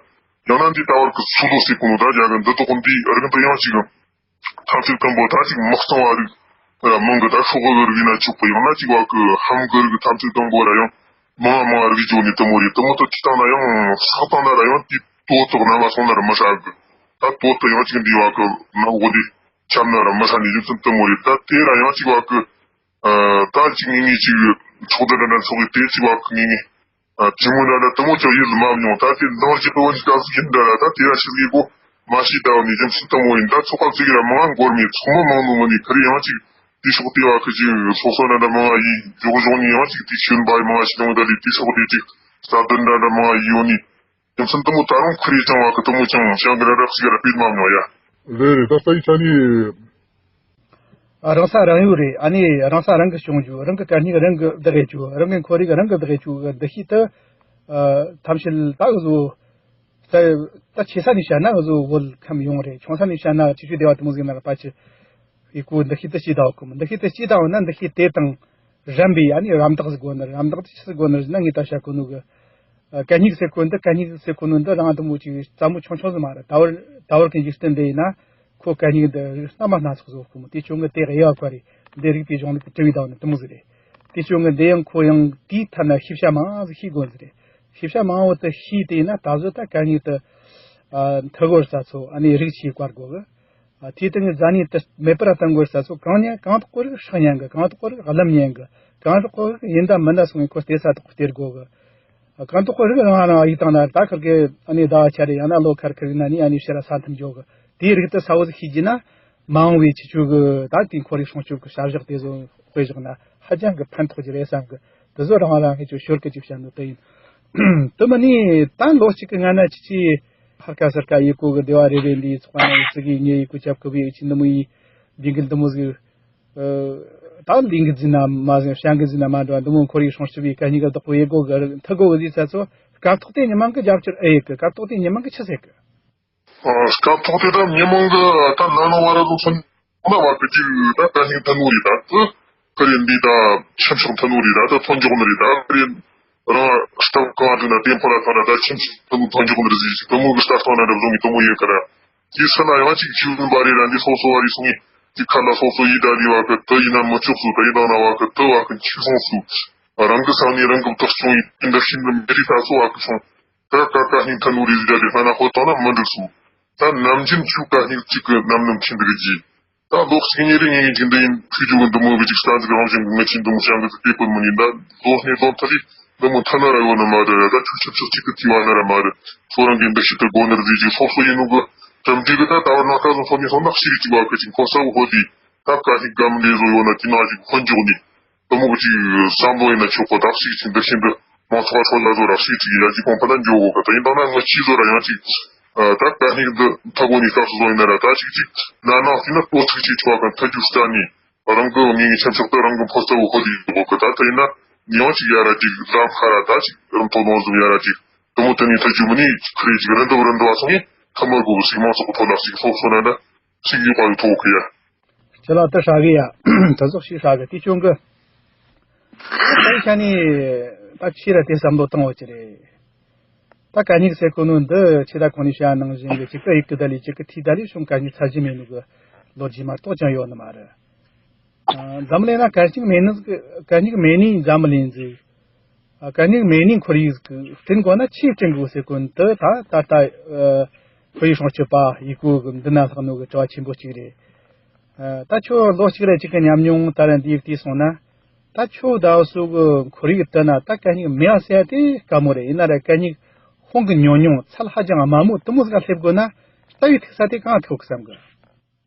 ཡང་ན་འདི་ད་བར་གི་སུ་ལོ་སེ་ཀུ་ནོ་ད་རྒྱ་གི་འདི་དག་འདི་རིགས་འདི་ཡང་ཅིག་ཐམས་ཅད་དང་པོ་ད་ཅིག་མི་གཙང་བ་རིགས་ར་མང་གི། ད་ཤོག་གི་རིགས་ཡིན་ན་ཆོག་གི། ཡང་ན་ཅིག་བ་གི་ཧམ་གི་རིགས་ཐམས་ཅད་དང་པོ་ར་ཡང་མང་བ་མང་བ་རིགས་འཇོག་ནི་དེ་མོ་རེད། དེ་མོ་ད་ཐི་བཏང་ན་ཡང་ས་བཏང་ན་ར་ཡང་དེ་དོ་ཐོག་ན་མ་སོང་ན་ར་མི་ཧྲ་གི། ད་དོ་ཐོག་ཡང་ཅིག་འདི་བ་གི་ན་འོ་དེ་ཁྱབ་ན་ར་མི་ཧྲ་ནི་རྒྱུ་མཚན་དེ་མོ་རེད། ད་དེ་ར་ཡང་ཅིག་བ་གི། ཨ། ད་ཅིག་ངེས་ངེས་ཅིག་ཚོགས་འདུ་འདྲ་འདྲ་ཚོགས་གི་དེ་ཅིག་བ་གི་ངེས་ངེས། ཨ། གྲོས་མོལ་འདྲ་འདྲ་དེ་མོ་ཅང་ཡིད་ལ་མ་མྱོང་། ད་དེ་འདང་རྒྱག་པ་ནི་སྐབས་སུ་ཡིན་འདྲ་ར། ད་དེ་ར་ཤི་གི་གོ་མ་ཤི་ད་བ་ནི་རྒྱུ་མཚན་དེ་མོ་ཡིན། ད་ཚོགས་པ་ཚིག་ར་མང་འགོར་མེད། ཚོགས་མི་མང་ནོ་མ་ནི་ཁ་རི་ཡང་ཅིག་དེ་ཤོག་དེ་བ་ཁི་ཅིག་སོ་སོ་འདྲ་འདྲ་མང་ཡི་འཇོག་འཇོག་ནི་ཡང་ཅིག་དེ་ཤུན་པ་ཡི་མང་ཤི་དང་ད་ལི་དེ་ཤོག་དེ་ཅིག་རྩ་དོན་འདྲ་འདྲ་མང་ཡི་ཡོད་ནི། རྒྱུ་མཚན་དེ་མོ་ད་རུང་ཁ་རི་ཅང་བ་ཁི་དེ་མོ་ཅང་ཅང་གི་འདྲ་འདྲ་ཞིག་ར་སྤེལ་མ་མྱོང་ཡ། རེད་རེད། ད་ས་ཡི་ཆ་ནི། ཨ། རང་ས་རང་ཡོད་རེད། ཨ་ནི་རང་ས་རང་གི་སྐྱོང་རྒྱུ། རང་གི་གད་སྙིགས་རང་གི་བདག་ཡེ་རྒྱུ། རང་གི་ཁོར་ཡུག་རང་གི་བདག་ཡེ་རྒྱུ་གི་འདུ་ཤེས་དེ། ཨ། ཐམས་ཅད་ད་གི་བཟོ། ད་ད་ཆེ་ས་ནས་བཤད་ན་གི་བཟོ་བོད་ཁམས་ཡོངས་རེད། ཆུང་ས་ནས་བཤད་ན་ཆུ་ཆུ་སྡེ་བ་དེ་མོ་ཟིག་ན་ར་ཕལ་ཆེར་ཡི་གོ་འདུ་ཤེས་དེ་སྐྱེས་དང་གི་མོ། འདུ་ཤེས་དེ་སྐྱེས་དང་ན་འདུ་ཤེས་དེ་དང་རན་པའི་ཨ་ནི་རམ་འདེགས་ཟིག་དགོས་ནི། རམ་འདེགས་དེ་ཆི་ཟིག་དགོས་ནི་ཟེར་ན་ངས་ད་བཤད་གོ་ནོ་གི། ཨ། གད་སྙིགས་ཟེར་གོ་འདི། གད་སྙིགས་ཟེར་གོ་ནོ་འདི་རང་དུ་མོ་ཅིག་རྩ་མོ་ཆུང་ཆུང་ཟིག་མ་རེད། ད་བར་ད་བར་གི་འཇིག་རྟེན་འདི་ཡིན་ན་ཁོ་གད་སྙིགས་འདི་རིགས་སྣ་མ་སྣ་ཚོགས་བཟོ་གོ་མོ། དེ་ཆུང་གི་དེ་གཡས་པ་རེད། འདི་རིགས་དེ་གཞུང་ལུགས་ཀྱི་དྲི་བའི་ཟླ་བ་ནི་དེ་མོ་ཟིག་རེད། དེ་ཆུང་གི་འདི་ཡང་ཁོ་ཡང་དེའི་ཐད་ན་ཤེས་བྱ་མང་ཟིག་ཤེས་དགོས་ཟིག་རེད། ཤེས་བྱ་མང་བོ་དེ་ཤེས་དེ་ཡིན་ན་ད་གཟོད་ད་གད་སྙིགས་དེ། ཨ། མཐུ་གོར་ས་ཚོ་ཨ་ནི་རིགས་ཆེ་བཀར་དགོས་གི། ཨ། དེའི་སྟེང་གི་ཟ་ནི་དེ་མེད་པར་གཏང་དགོས་ས་ཚོ་གང་ཉན་གང་དག་གོ་རིགས་སྲེག་ཉན་གི། གང་དག་གོ་རིགས་བླུམ་ཉན་གི། གང་དག་གོ་རིགས་ཡིན་ད་མིན་ད་སོང་བའི་ཁོ་སྟེར་ས་དག་སྟེར་དགོས་གི། ཨ། གང་དག་གོ་རིགས་རང་རང་ཡིག་བཏང་ན་ད་ཁིར་གི་ཨ་ནི་ཟླ་བ་ཆ་རེ་ཡང་ན་ལོ་ཁར་ཁིར་ན་ནི་ཨ་ནི་ཕྱིར་ས་མཐུན་འཇོག་གི། དེའི་རིགས་དེ་ས་བོ་ཟིག་ཤེས་རྒྱུ་ན་མ་འོངས་པའི་ཁྱེད་ཆོ་གི་ད་དེའི་ཁོར་ཡུག་སྲུང་སྐྱོབ་གི་བྱ་གཞག་དེ་ཚོ་དཔེ་བཞག་ན་ཧ་ཅང་གི་ཕན་ཐོགས་ཀྱི་རེད་བསམ་གི། དེ་ཚོ་རང་རང་ངེད་ཆོ་ཤོར་གི་ཅིག་བཤད་ནོ་དེ་ཡིན། དེ་མིན་ནི་ད་ལོ་གཅིག་གི་སྔ་ན་ཁྱེད་ཆོས། ཧར་ཀ་སར་ཀ་ཡི་གོ་གི་སྡེ་བ་རེ་རེ་འདིའི་ཚོགས་པ་ནང་གི་ཙི་གི་ངའི་ཡི་གོ་ཁྱབ་ཀི་བའི་ཨུ་ཆི་འདི་མོ་ཡི་འདི་འགིལ་འདི་མོ་ཟིག་ཨ། ད་ལིང་གི་ཟིན་ན་མ་ཟིན་བྱང་གི་ཟིན་ན་མ་འགྲོ་འདི་མོ་འཁོར་ཡིག་སྲུང་སྐྱོབ་ཡི་ག་གཉིས་ཀ་བདག་པོ་ཡི་གོ་གི་མཐུ་གོ་གི་ཟིག་ས་ཚོ་སྐབས་ཐོག་དེ་ཉི་མ་གི་རྒྱབ་སྐྱོར་ཨེ་ཡི་གི། སྐབས་ཐོག་དེ་ཉི་མ་གི་ཆི་ཟེར་གི། ཨ། སྐབས་ཐོག་དེ་ད་ཉི་མ་གི་ད་ནང་ལ་བ་ར་ལུག་སོང་། ཁོ་ན་བ་ཀི་ཅིག་ད་གད་སྙིགས་མཐུ་ནོ་རེད། ད་ཀི་ཀི་རེད། འདི་ད་ཁྱིམ་ཕྱོགས་མཐུ་ནོ་རེད། ད་ད་ཐོན་འཇོག་ནི་རེད། ད་ཀི་རེད། རང་སྟབས་གང་འགྲིག་ན་དེ་ཕོ་ལ་ཐོན་ན་ད་ཁྱིམ་ཕྱོགས་མཐུ་ནོ་ཐོན་འཇོག་ནི་རེད་ཟེར་ཞིག་དེ་མོ་གི་ལྟ་སྟངས་ན་འདྲ་བཟོ་ངེས་དེ་མོ་ཡོད་ཀི་ར། དེ་སུ་ན་ཡང་ཅིག་ཅིག་ཡིན་པ་རེད་ར། འདི་སོ་སོ་བ་རེད་སོང་ངེས་དེ་ཁ་ལ་སོ་སོ་ཡི་ད་རེད་བ་ཀི་དེ་ཡིན་ན་མི་ཆོག་སུ་དེ་ཡིན་ན་བ་ཀི་དེ་བ་ཀི་འཆུག་སོང་སུ། རང་གི་སང་ནས་རང་གི་བདག་སྐྱོང་ཡིན་འདི་ཤིན་ཏུ་མི་རིགས་ད་སོ་བ་ཀི་སོང་། ད་ཀ་ཀ་སྙིང་ཐ་ནོ་རེ་ཟིག་ར་ལས་སྣ་ན་ཧོ་ཐོ་ན་མི་འགྲིག་སོ། ད་ནམ་རྒྱུན་ཆུ་ཀ་སྙིང་གཅིག་གི་རྣམ་སྣང་ཁྱིམ་འདི་གི་རྗེས། ད་ལོ་གཅིག་གཉིས་རེ་ངེས་ངེས་ཀྱི་འདི་ཡིན་ཐུགས་རྒྱུ་གི་འདི་མོ་གི་ཅིག་རྩ་འཛུགས་རང་བཞིན་གི་ངེས་ཀྱི་འདི་མོ་བྱང་གི་ཟིག་དེ་ཀོ་མི་ཡིན། ད་ལོ་སྣེ་ལོ་ཐ་རི་འདི་མོ་ཐ་ན་ར་ཡོད་ནི་མ་རེད། ད་ཆུ་ཆབ་ཆུ་གཅིག་གི་ཐི་བ་ན་ར་མ་རེད། ཁྱོད་རང་གི་འདི་ཤི་ཏི་གོ་ནི་རེ་ཟིག་ཅིག་སོ་སོ་ཡིན་ནོ་གི་གྲུབ་འབྲས་གི་ད་ད་བར་ན་ད་སོ་སོ་ནས་སོང་ན་ཤི་གི་ཅིག་བ་གི་ཅིག་ཁོ་ས་བོ་ཧོ་དེ། ད་བཀའ་སྙིང་ག་མི་འདྲ་བཟོ་ཡོད་ན་དེ་ནང་ཅིག་འཁོན་འཇོག་ནས་དེ་མོ་གི་ཅིག་བསམ་བློ་ཡིན་ན་ཆོག་གི། ད་ཞིག་ཅིག་འདི་བཞིན་དུ་མང་ཚོགས་ཁྲོད་ལ་བཟོ་ར་ཞིག་ཅིག་ཡར་རྒྱས་གོང་འཕེལ་ལ་འགྱོ་དགོས་གི། དེ་ཡིན་དང་ན་ངི་ཅིག་བཟོ་ར་ཡང་ཅིག་ད་བཀའ་སྙིང་འདི་མཐའ་སྒོ་ནས་སྐབས་སུ་བཟོ་ཡིན་ན་ར། ད་ཞིག་ཅིག་ན་ནང་དེ་ན་ལྟོ་ཚིག་ཅིག་ཆོག་གི། མཐའ་རྒྱུག་ལྟ་ནས་རང་གི་ངེས་ངེས་ཁྱིམ་ཚང་དུ་རང་གི་ཕོ་རྩ་བོ་ཧོ་དེ་ཡོད་གི། ད་དེ་ཡིན་ན་ངེས་པ་ཅིག་ཡར་ར་ཅིག་ལམ་ཁ་ར་ད་ཅིག་རིམ་ཐོག་ནང་བཟུང་ཡར་ར་ཅིག་དེ་མོ་དེ་ནས་མཐའ་རྒྱུག་མི་ནི་ཁི་རེ་ཅིག་རིན་དུ་རིན་དུ་བ་སོང་ངས་ཐ་མར་གོ་གི་ཞིག་མང་ཚོགས་ཀྱི་ཐོག་ལ་ཞིག་སློབ་གསོ་ན་འདྲ་ཞིག་ཡོད་པ་ཡོད་ཐོག་གི་ཡ། ཁྱེད་ལ་ད་ཧྲ་གི་ཡ། ད་ཟོག་ཞིག་ཧྲ་གི་དེ་ཆུང་གི། ད་ཤ་ནི་ད་ཕྱི་ར་དེ་བསམ་བློ་བཏང་བ་ཅི་རེད། ད་གད་སྙིགས་ཟེར་གོ་ནོ་འདི་ཆེ་ད་གོང་ནས་བཤད་ནང་བཞིན་གི་གཅིག་གི་ཡིག་གི་ད་ལི་གཅིག་གི་ཐིག་ད་ལི་བྱུང་གད་སྙིགས་ཚད་གཞི་མེད་ནོ་གི་ལོ་རྒྱུས་མ་གཏོགས་ཅང་ཡོད་ནི་མ་རེད། ཨ། འཛམ་གླིང་ན་གད་སྙིགས་མེད་ནི་གད་སྙིགས་མེད་ནི་འཛམ་གླིང་ཟིག་ཨ། གད་སྙིགས་མེད་ནི་ཁོར་ཡུག་ཟིག་བསྐྲུན་དགོས་ན་ཆི་བསྐྲུན་དགོས་ཟེར་གོ་ནི་འདི་ད་ད་ལྟ་ཨ། ཁོར་ཡུག་སྲུང་སྐྱོབ་པ་ཡི་གུ་གི་འདི་ན་ལྷག་ནོ་གི་དྲི་བ་ཆེན་པོ་གཅིག་རེད། ཨ། ད་ཁྱོད་ལོ་གཅིག་རེ་གཅིག་གི་ཉམས་མྱོང་ད་ར་འདི་ཡིག་དེ་སོང་ན། ད་ཁྱོད་ཟླ་བ་སུ་གི་ཁོར་ཡུག་དེ་ན་ད་གད་སྙིགས་མེད་ཟེར་ཡ་དེ་དཀའ་མོ་རེད། ཡིན་ན་ར་གད་སྙིགས་ཧོང་གི་ཉུང་ཉུང་ཚད་ཧ་ཅང་དམའ་མོ་དེ་མོ་ཟིག་སླེབས་དགོས་ན་རྩ་བའི་ཐུག་ས་དེ་གང་ཐུག་བསམ་གི།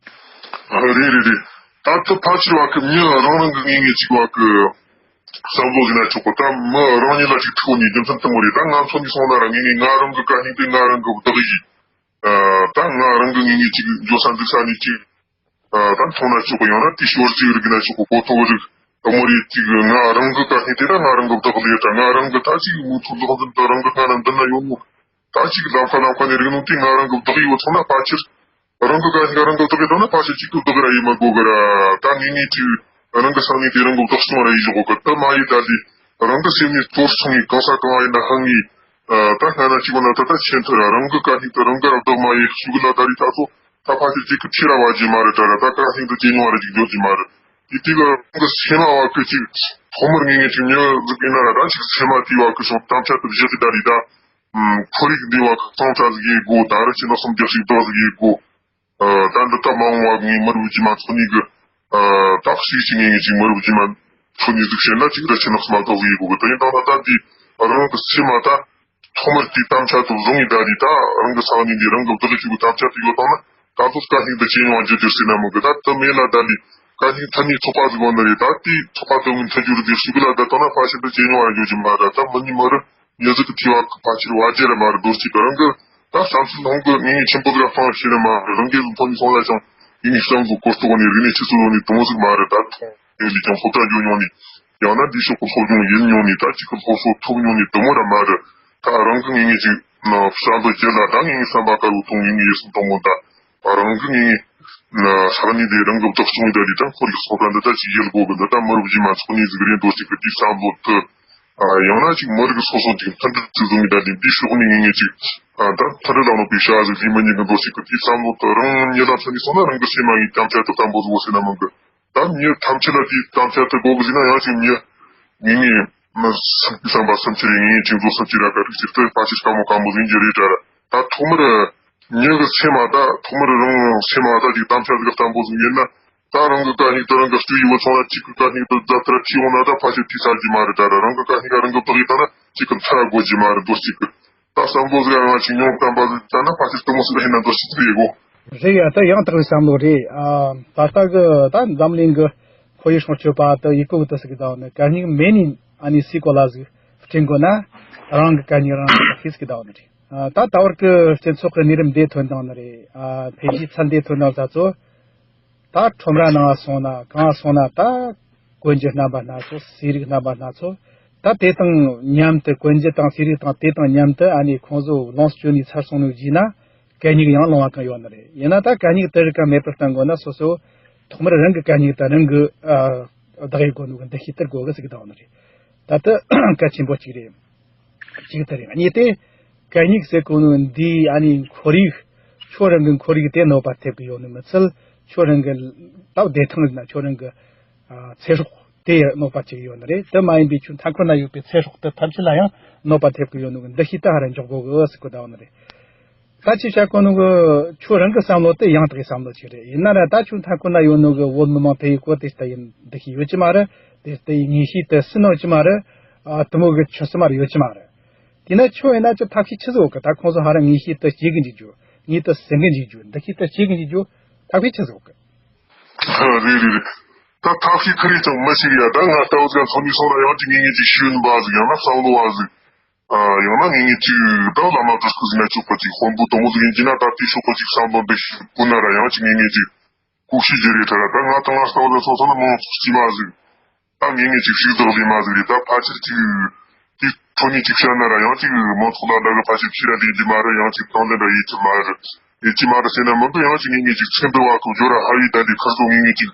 ཨ། རེད་རེད་རེད། ད་ལྟ་ཕལ་ཆེར་བ་གི་མི་རང་རང་གི་ངེས་ངེས་ཅིག་བ་གི་བསམ་བློ་ཟིན་ན་ཆོག་གི། ད་མི་རང་ཉིད་ལ་ཅིག་ཐུག་ནས་རྒྱུ་མཚན་དེ་མོ་རེད། ད་ང་ཚོ་ནས་སོང་ན་ར་ངེས་ངེས་ང་རང་གི་གད་སྙིགས་དེ་ང་རང་གི་བདག་ཡིན། ཨ། ད་ང་རང་གི་ངེས་ངེས་ཅིག་འགྱོ་ས་འཛུགས་ས་ནས་ཅིག་ཨ། ད་མཐོང་ན་ཆོག་གི། ཡང་ན་དེ་ཞོར་ཅིག་རིག་ན་ཆོག་གི། གོ་ཐོག་རིག་དེ་མོ་རེད། ཅིག་ང་རང་གི་གད་སྙིགས་དེ་ད་ང་རང་གི་བདག་ལས་ད་ང་རང་གི་ད་ཅིག་མུ་མཐུད་ལོག་འཛིན་དུ་རང་གི་སྔ་ན་འདི་ན་ཡོད་ནོ། ད་ཅིག་ལམ་ཁ་ལམ་ཁ་ནས་རིག་ནོ་དེ་ང་རང་གི་བདག་ཡོད་སོང་ན་ཕལ་ཆེར་རང་གི་གད་སྙིགས་རང་གི་བདག་ཡོད་སོང་ན་ཕལ་ཆེར་གཅིག་གི་བདག་ར་ཡིན་མ་དགོས་གི་ར། ད་ངེས་ངེས་ཅིག་རང་གི་སང་ཉིན་དེ་རང་གི་བདག་སྐྱོང་ར་ཡིན་ཞོག་གི། དེ་མ་ཡིན་ད་དེ་རང་གི་སེམས་ནས་གཏོར་སོང་ངས་གང་ས་གང་ཡིན་ན་ཧང་ངས། ཨ། ད་སྔ་ན་ཅིག་བ་ན་ད་ད་ཆེན་ཐུ་ར་རང་གི་གད་སྙིགས་དེ་རང་གི་ར་བདག་མ་ཡིན་ཞུ་གི་ལ་ད་རི་ད་ཚོ་ད་ཕ་ཆེ་ཅིག་གི་ཁྱེད་ར་བ་ཇི་མ་རེད་ད་ར། ད་གད་སྙིགས་དེ་ཇེ་ཉུང་བ་ར་ཅིག་འགྱོ་ཇི་མ་རེད། དེ་དེ་ག་རང་གི་སེམས་བ་གི་ཅིག་ཐོག་མར་ངེས་ངེས་ཅིག་མྱི་ཟིག་ཡིན་ན་ར་ད་ཅིག་སེམས་དེ་བ་གི་སོང་དམ་བཅའ་དེ་བཞག་གི་ད་རི་ད། ཁོར་ཡུག་འདི་བ་གི་གཙང་སྦྲ་ཟིག་ཡེད་དགོས། ད་ར་ཅི་ན་སུམ་རྒྱག་ཞིག་བདག་ཟིག་ཡེད་དགོས། ཨ། ད་འདི་ལྟ་མ་འོངས་བ་ངས་མི་རབས་རྗེས་མ་ཚོ་ནི་གི། ཨ། ད་ཞིག་ཅིག་ངེས་ངེས་ཅིག་མི་རབས་རྗེས་མ་ཚོ་ནི་ཟིག་བཤད་ན་ཅིག་ར་ཆེ་ནག་སྨྲ་བདག་ཟིག་ཡེད་དགོས་གི། དེ་ཡིན་དང་ན་ད་འདི་རང་གི་སེམས་མ་ད་ཐོག་མར་དེ་དམ་བཅའ་དེ་བཟུང་ངེས་ད་རི་ད་རང་གི་སང་ཉིན་འདི་རང་གི་བདག་གི་ཆུ་གི་དམ་བཅའ་དེ་ཡོད་དང་ན་ད་ཚོ་དཀའ་སྙིང་དེ་ཇེ་ཉུང་བ་འགྱུར་དུ་ཟེར་ན་མི་གི། ད་དེ་མེད་ལ་ད་འདི་དཀའ་སྙིང་ཐ་ནི་ཚོགས་པ་ཟིག་བ་ན་རེད། ད་དེ་ཚོགས་པ་དེ་ངོས་མཐུན་འགྱུར་དེ་ཞུ་གི་ལ་ད་དང་ན་ཕ་ཤིན་དུ་ཇེ་ཉུང་བ་འགྱུར་གྱི་མ་རེད། ད་མི་ཉི་མ་རུ། མྱི་ཟིག་གི་ཐི་བ་གི་ཕ་ཆེར་བ་རྒྱལ་ར་མ་རེད། རྡོ་གཅིག་གི་རང་གི་ད་བསམ་ཚུལ་ལྷུང་གི་ངེས་ངེས་ཆེན་པོ་ཟིག་ར་སྤང་ཤེས་ར་མ་རེད། རང་གི་ལུང་ཐོག་ནས་སོང་ལ་ཅང་ངེས་ངེས་བསམ་གི་གོ་རྟོགས་ནས་རིག་གནས་ཆུ་ཚོད་ལོ་ནས་དུང་ཟིག་མ་རེད། ད་ཐོང་ཡོད་ལས་ཀྱང་སློབ་གྲྭ་འགྱོ་མྱོང་ནས་ཡང་ན་འདི་ཕྱོགས་གི་སློབ་སྦྱོང་ཡིན་མྱོང་ནས་ད་གཅིག་གི་སློབ་གསོ་ཐོབ་མྱོང་ནས་དུ་མོ་ར་མ་རེད། ད་རང་གི་ངེས་ངེས་ཅིག་བསམ་བློ་བསྒྱུར་ལ་ད་ངེས་ངེས་བསམ་པ་དཀར་བོ་ཐོང་ངེས་ངེས་ཡིད་སུན་གཏོང་མོ་ད་རང་གི་ངེས་ངེས་ས་གནས་དེ་རང་གི་བདག་སྐྱོང་ཡིན་ད་རེད། ད་ཁོར་ཡུག་སོགས་ད་འདི་ད་ཅིག་ཡིད་དགོས་གི། འདི་ད་མི་རབས་རྗེས་མ་ཚོགས་ནས་ཟིག་རེད། རྡོ་གཅིག་གི་དེའི་བསམ་བློ་དུ། ཨ། ཡང་ན་ཅིག་མི་རིགས་སོ་སོ་ཅིག་མཐུན་སྒྲིལ་བྱེད་བཟོ་མི་ད་ནི་འདི་ཕྱོགས་ནས་ངེས་ངེས་ཅིག་ཨ། ད་མཐུན་སྒྲིལ་དང་ནོ་པའི་བྱ་ཟིག་ལས་མི་ཉན་གི། འདོད་ཅིག་གི་དེའི་བསམ་བློ་དུ་རང་ཉིད་ལ་མཚོན་ནས་སོང་ན་རང་གི་སེམས་མ་ངེས་དམ་བཅའ་དུ་བརྟན་པོ་བཟོ་ཟེར་ན་མང་གི། ད་མྱི་ཐམས་ཅད་ལ་དེའི་དམ་བཅའ་དུ་དགོས་གི་ཟེར་ན་ཡང་ཅིག་མྱི་ངེས་ངེས་མི་སེམས་པ་སུམ་ཅུ་རེ་ངེས་ངེས་ཅིག་འཛོ་སུམ་ཅུ་ར་ག་རིགས་ཅིག་ཏུ་ཕ་ཆེར་དཀའ་མོ་དཀའ་མོ་ཟིན་གྱི་རེད་དྲ་ར། ད་ཐོག་མར་མྱི་གི་སེམས་མ་ད་ཐོག་མར་རང་སེམས་མ་ད་ཅིག་དམ་བཅའ་ཟིག་བརྟན་པོ་ཟིག་ཡིན་ན། ད་རང་གི་བཀའ་སྙིང་དུ་རང་གི་སྤྲུལ་ཡིན་བུ་ཚང་ལ་གཅིག་གི་བཀའ་སྙིང་དུ་རྫ་ཐར་ཁྲིད་འོང་ན་ད་ཕ་ཤོད་ཐིག་ཚར་གྱི་མ་རེད། ད་ར་རང་གི་བཀའ་སྙིང་ག་རང་གི་བདག་ཡིན་ད་ན་གཅིག་གི་མཐར་དགོས་ཀྱི་མ་རེད། འདོད་གཅིག་གི་ད་བསམ་བློ་ཟིག་ཡང་ཅིག་ཉུང་བསམ་པ་ཟིག་ད་ན་ཕ་ཤོད་དུ་མོ་ཟིག་ལ་ཧེ་ན་འདོད་གཅིག་ཟིག་ཡེ་གོ། རེད་ཡ། ད་ཡང་དག་པའི་བསམ་བློ་རེད། ཨ། ད་ལྟ་གི་ད་འཛམ་གླིང་གི་ཁོར་ཡུག་སྲུང་སྐྱོབ་པ་ད་ཡི་གོ་གི་ད་ཟིག་ད་ནི་གད་སྙིགས་མེད་ནི་ཨ་ནི་སའི་གོ་ལ་ཟིག་བསྐྲུན་དགོས་ན་རང་གི་གད་སྙིགས་རང་གི་ཤེས་ཟིག་ད་ནི་རེད། ཨ། ད་ད་བར་གི་སྤྱི་ཚོགས་ཀྱི་གནས་རིམ་འདི་ཐོན་དང་ནི་རེད། ཨ། འཕེལ་རྒྱས་ཚད་འདི་ཐོན་དང་ས་ཚོ། ད་ཁྲོམ་ར་ནང་སོང་ན་གང་སོང་ན་ད་གོན་རྒྱུ་རྣམ་པ་སྣ་ཚོགས། ཟས་རིགས་རྣམ་པ་སྣ་ཚོགས། ད་དེ་དང་མཉམ་དུ་གོན་རྒྱུ་དང་ཟས་རིགས་དང་དེ་དང་མཉམ་དུ་ཨ་ནི་ཁོང་ཚོ་ལོངས་སྤྱོད་ནས་ཚར་སོང་ནོ་བརྗེས་ན་གད་སྙིགས་ཡང་ལོང་བ་གང་ཡོད་ནི་རེད། ཡིན་ན་ད་གད་སྙིགས་དེ་རིགས་ག་མེད་པར་གཏང་དགོས་ན་སོ་སོ་ཐོག་མར་རང་གི་གད་སྙིགས་དང་རང་གི་ཨ་བདག་ཡེད་དགོས་ནོ་གི་འདུ་ཤེས་དེར་དགོས་གི་ཟིག་གདའ་ནི་རེད། ད་ལྟ་གལ་ཆེན་པོ་གཅིག་རེད། གཅིག་དེ་རེད། གཉིས་དེ་གད་སྙིགས་ཟེར་གོ་ནོ་འདི་ཨ་ནི་ཁོར་ཡུག་ཁྱོད་རང་གི་ཁོར་ཡུག་དེ་གནོད་པ་ཐེབས་གི་ཡོད་ནི་མི་ཚད། ཁྱོད་རང་གི་ད་བདེ་ཐང་ཡིན་ན་ཁྱོད་རང་གི་ཨ་ཚེ་སྲོག་དེ་གནོད་པ་བྱེད་གི་ཡོད་ནི་རེད། དེ་མ་ཡིན་པའི་ཁྱོད་མཐའ་འཁོར་ན་ཡོད་པའི་ཚེ་སྲོག་དེ་ཐམས་ཅད་ལ་ཡང་གནོད་པ་ཐེབས་གི་ཡོད་ནི་གི་འདུ་ཤེས་དེ་ཧ་ར་འཇོག་དགོས་གི་ཟེར་གོ་ད་ནི་རེད། ད་ཅི་བྱ་གོ་ནོ་གི་ཁྱོད་རང་གི་བསམ་བློ་དེ་ཡང་དག་གི་བསམ་བློ་ཅིག་རེད། ཡིན་ན་ར་ད་ཁྱོད་མཐའ་འཁོར་ན་ཡོད་ནོ་གི་བོད་མི་མང་དེ་ཡི་སྐོར་དེ་ལྟ་ཡིན་འདུ་ཤེས་ཡོད་ཀྱི་མ་རེད། དེ་ལྟ་ཡི་ངེས་ཤེས་དེ་སུན་ནོ་ཀྱི་མ་རེད། ཨ་དུ་མོ་གི་ཆུ་སི་མ་རེད་ཡོད་ཀྱི་མ་རེད། དེ་ན་ཁྱོད་ཡིན་ན་ཅི་ཐབས་ཤེས་ཆི་ཟིག་ཡོད་གི། ད་ཁོང་ཚོ་ཧ་ར་ངེས་ཤེས་དེ་སྐྱེ་གི་འཇུག་རྒྱུ། ངེས་དེ་སེང་གི་འཇུག་རྒྱུ། འདུ་ཤེས་དེ་སྐྱེ་གི་འཇུག་རྒྱུ་ཐབས་ཤེས་ཆི་ཟིག་ཡོད་གི། རེད་རེད་རེད། ད་ཐབས་ཤེས་ཁ་རེ་ཅང་མི་ཤེས་ཡ། ད་ང་ལྟ་བུ་ཟིག་ཚོ་ནི་སོང་ན་ཡང་ཅིག་ངེས་ངེས་ཅིག་ཤེས་ཡོན་པ་ཟིག་ཡང་ན་བསམ་བློ་བ་ཟིག་ཨ། ཡང་ན་ངེས་ངེས་ཅིག་ད་བླ་མ་གྲོས་སྐུ་ཟིག་ན་ཆོག་པ་ཅིག་དཔོན་པོ་དུ་མོ་ཟིག་ཡིན་གྱི་ན་ད་དེ་ཆོག་པ་ཅིག་བསམ་བློ་འདི་ཤེས་དགོས་ན་ར་ཡང་ཅིག་ངེས་ངེས་ཅིག་ཀུ་ཤི་ཇེ་རེ་ཐ་ར། ད་ང་དང་ང་ལྟ་བུ་ལ་སོང་སོང་ན་མང་ཚོགས་སྐྱིད་མ་ཟིག་ད་ངེས་ངེས་ཅིག་ཞིག་བདག་ལས་མ་ཟིག་རེད། ད་ཕལ་ཆེར་ཅིག་དེ་ཁྲོ་ནས་ཅིག་བཤད་ན་ར་ཡང་ཅིག་མང་ཚོགས་ལ་འདྲ་གི་ཕལ་ཆེར་ཕྱི་ར་ལས་ཀྱི་མ་རེད། ཡང་ཅིག་དང་ལེན་ར་ཡེད་ཀྱི་མ་རེད། ཡེད་ཀྱི་མ་རེད་ཟེར་ན་མི་འདུག་ཡང་ཅིག་ངེས་ངེས་ཅིག་ཚེ་འདི་བ་ཁོ་ཇོ་ར་ཧ་ཡི་ད་འདི་ཁར་སོང་ངེས་ངེས་ཅིག་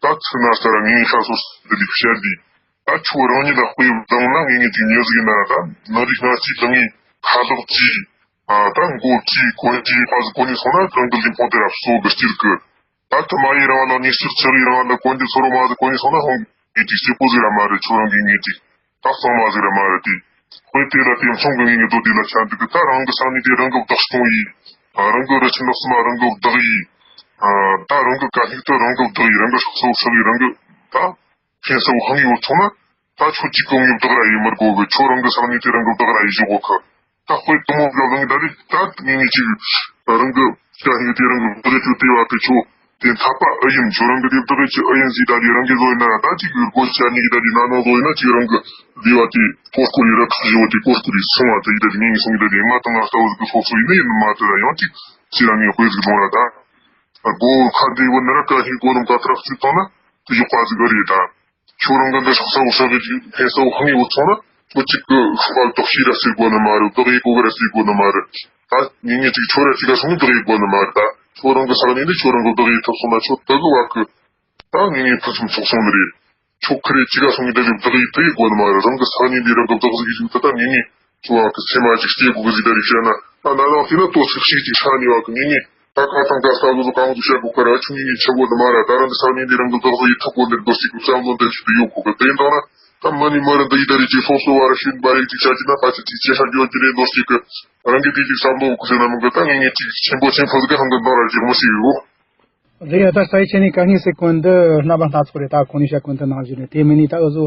ད་ཚིག་ན་ས་ར་ངེས་ངེས་ཤ་སོ་སི་འདི་ལས་བཤད་འདི། ད་ཁྱོད་རང་ཉིད་ལ་དཔེ་བཏང་ན་ངེས་ངེས་ཅིག་ཉེས་ཟིག་ཡིན་ན་ར། ད་ནི་རིགས་སྣ་གཅིག་ལ་ངས་ཁ་ལོག་གྱིས། ཨ། ད་མགོ་གྱིས་གོན་གྱིས་ཕ་ཟིག་གོན་ནས་སོང་ན་རང་གི་ལུས་ཕུང་དེ་ར་གསོ་གི་སྤྱིར་གི། ད་ཐུ་མ་ཡི་རང་ལ་ནས་ཕྱིར་ཚུར་ཡི་རང་ལ་གོན་དེ་ཚོ་རོ་མ་ཟིག་གོན་ནས་སོང་ན་ཧོང་ངེས་ཅིག་སྐྱིད་པོ་ཟིག་ར་མ་རེད། ཁྱོད་རང་གི་ངེས་ཅིག་ད་གཙང་མ་ཟིག་ར་མ་རེད་དེ། དཔེ་དེ་ལ་དེ་མཚུངས་གི་ངེས་ངེས་དོ་དེ་ལ་ཆ་འདུག་གི། ད་རང་གི་སང་ནས་དེ་རང་གི་བདག་སྐྱོང་ཡིས། ཨ། རང་གི་རི་ཆུ་ནགས་གསུམ་མ་རང་གི་བདག་ཡིས། ཨ། ད་རང་གི་གད་སྙིགས་དེ་རང་གི་བདག་ཡིས། རང་གི་སྲོག་སོ་སྲོག་ཡིས། རང་གི་ད་ཕན་སོ་ཧང་ཡོད་ཚོང་ན། ད་ཁྱོད་ཅིག་གང་ཡོད་བདག་ར་ཡིན་མི་དགོ་གི། ཁྱོད་རང་གི་ས་གནས་དེ་རང་གི་བདག་ར་ཡིན་ཞོག་གི། ད་དཔེ་དུ་མོ་བརྒྱབ་ལང་ད་རེད། ད་ངེས་ངེས་ཅིག་རང་གི་ས་གནས་དེ་རང་གི་བདག་ཡིན་ཅིག་དེ་བ་དེ་ཁྱོད་དེ་འཐད་པ་ཨེ་ཡིན། ཁྱོད་རང་གི་དེ་བདག་ཡིན་ཅིག་ཨེ་ཡིན་ཟིག་ད་རེད། རང་གི་བཟོ་ཡིན་ན་ད་ཅིག་གི་སྒོ་ཆ་ནི་གི་ད་རེད། ན་ནོ་བཟོ་ཡིན་ན་ཅིག་རང་གི་ལས་བ་དེ་གོ་སྐོར་ཡིན་ར་ཁག་བཞི་བ་དེ་གོ་སྐོར་ཡིན་སོང་བ་དེ་ཡིན་ད་རེད། ངེས་ངེས་སོང་གི་ད་རེད། ང་དང་ང་ལྟ་བུ་གི་སོ་སོ་ཡིན་ན་ཡིན་མ་དེ་ར་ཡང་ཅིག་ཅི་ར་ངས་དཔེ་ཟིག་ལོང་ར་ད། སྒོ་ཁ་འདི་བོ་ནི་ར་ཀ་ཧི་གོ་ནམ་ཀ་ཏྲག་ཅུ་བཏང་ན་དེ་ཡོག་པ་ཟིག་ག་རེད་ད། ཁྱོད་རང་གི་འདི་ཤོག་ས་འོ་ས་གི་ཕན་ས་འོ་ཧང་ཡོད་ཚོང་ན་ཁྱོད་གཅིག་གི་ཤོག་པ་དོག་ཤེས་ར་ཟེར་དགོས་ནི་མ་རེད། དོག་ཡེ་གོ་གི་ར་ཟེར་དགོས་ནི་མ་རེད། ད་ངེས་ངེས་ཅིག་ཁྱོད་ར་གཅིག་ག་སོང་དོག་ཡེ་དགོས་ནི་མ་རེད། ད་ཁྱོད་རང་གི་ས་གནས་འདི་ཁྱོད་རང་གི་དོག་ཡེ་ཐུབ་སོང་ན་ཁྱོད་དེ་གི་བ་གི་ད་ངེས་ངེས་ཕུན་སུམ་ཚོགས་སོང་ནི་རེད། ཁྱོད་ཁ་རེ་གཅིག་ག་སོང་གི་དེ་ལས་བདག་ཡིད་དེ་ཡིད་དགོས་ནི་མ་རེད། རང་གི་ས་གནས་འདི་རང་གི་བདག་ཟིག་གི་ཞིག་ད་ལྟ་ངེས་ངེས་ཁྱོད་བ་གི་སེམས་མ་ཅིག་སྐྱེ་དགོས་གི་ཟིག་ད་རེ་བཤད་ན་ད་ན་ནང་དེ་ན་ལྟོ་ཚིག་ཤིག་ཅིག་ཧྲ་ནི་བ་གི་ངེས་ངེས་ད་ཁ་དང་ཀ་ལྟ་བུ་གང་དུ་བཤད་དགོས་ཁ་ར་ཁྱོད་ངེས་ངེས་ཆེ་དགོས་ནི་མ་རེད། ད་རང་གི་ས་གནས་འདི་རང་གི་བདག་ཟིག་ཡིད་ཐུབ་དགོས་ནི་རེད། ལྟོ་ཅིག་གི་བསམ་བློ་འདི་ཅིག་ཏུ་ཡོད་དགོས་གི། དེ་ཡིན་དང་ན་ད་མི་ནི་མི་རེད། འདི་ཡི་ད་རེ་ཅིག་སོ་སོ་བ་ར་ཤུན་པ་རེ་ཅིག་བྱ་རྒྱུ་ན་ཕལ་ཆེར་ཅིག་ཅེ་ཧྲ་རྒྱུ་ཅི་རེད། ལྟོ་ཅིག་གི་རང་གི་དེ་ཅིག་བསམ་བློ་གི་ཟེར་ན་མི་འགི། ད་ངེས་ངེས་ཅིག་ཆེན་པོ་ཆེན་པོ་ཟིག་གི་ཧང་གི་འདང་ར་ཅིག་མི་ཤེས་ཡོད། རེད་ཡ། ད་ས་ཡི་ཆེ་ནས་ག་ནས་ཟེར་གོ་འདི་རྣམ་པ་སྣ་ཚོགས་རེད། ད་གོང་ནས་བཤད་གོ་འདི་ནང་བཞིན་རེད། དེ་མིན་ནས་ད་འུ་ཚོ་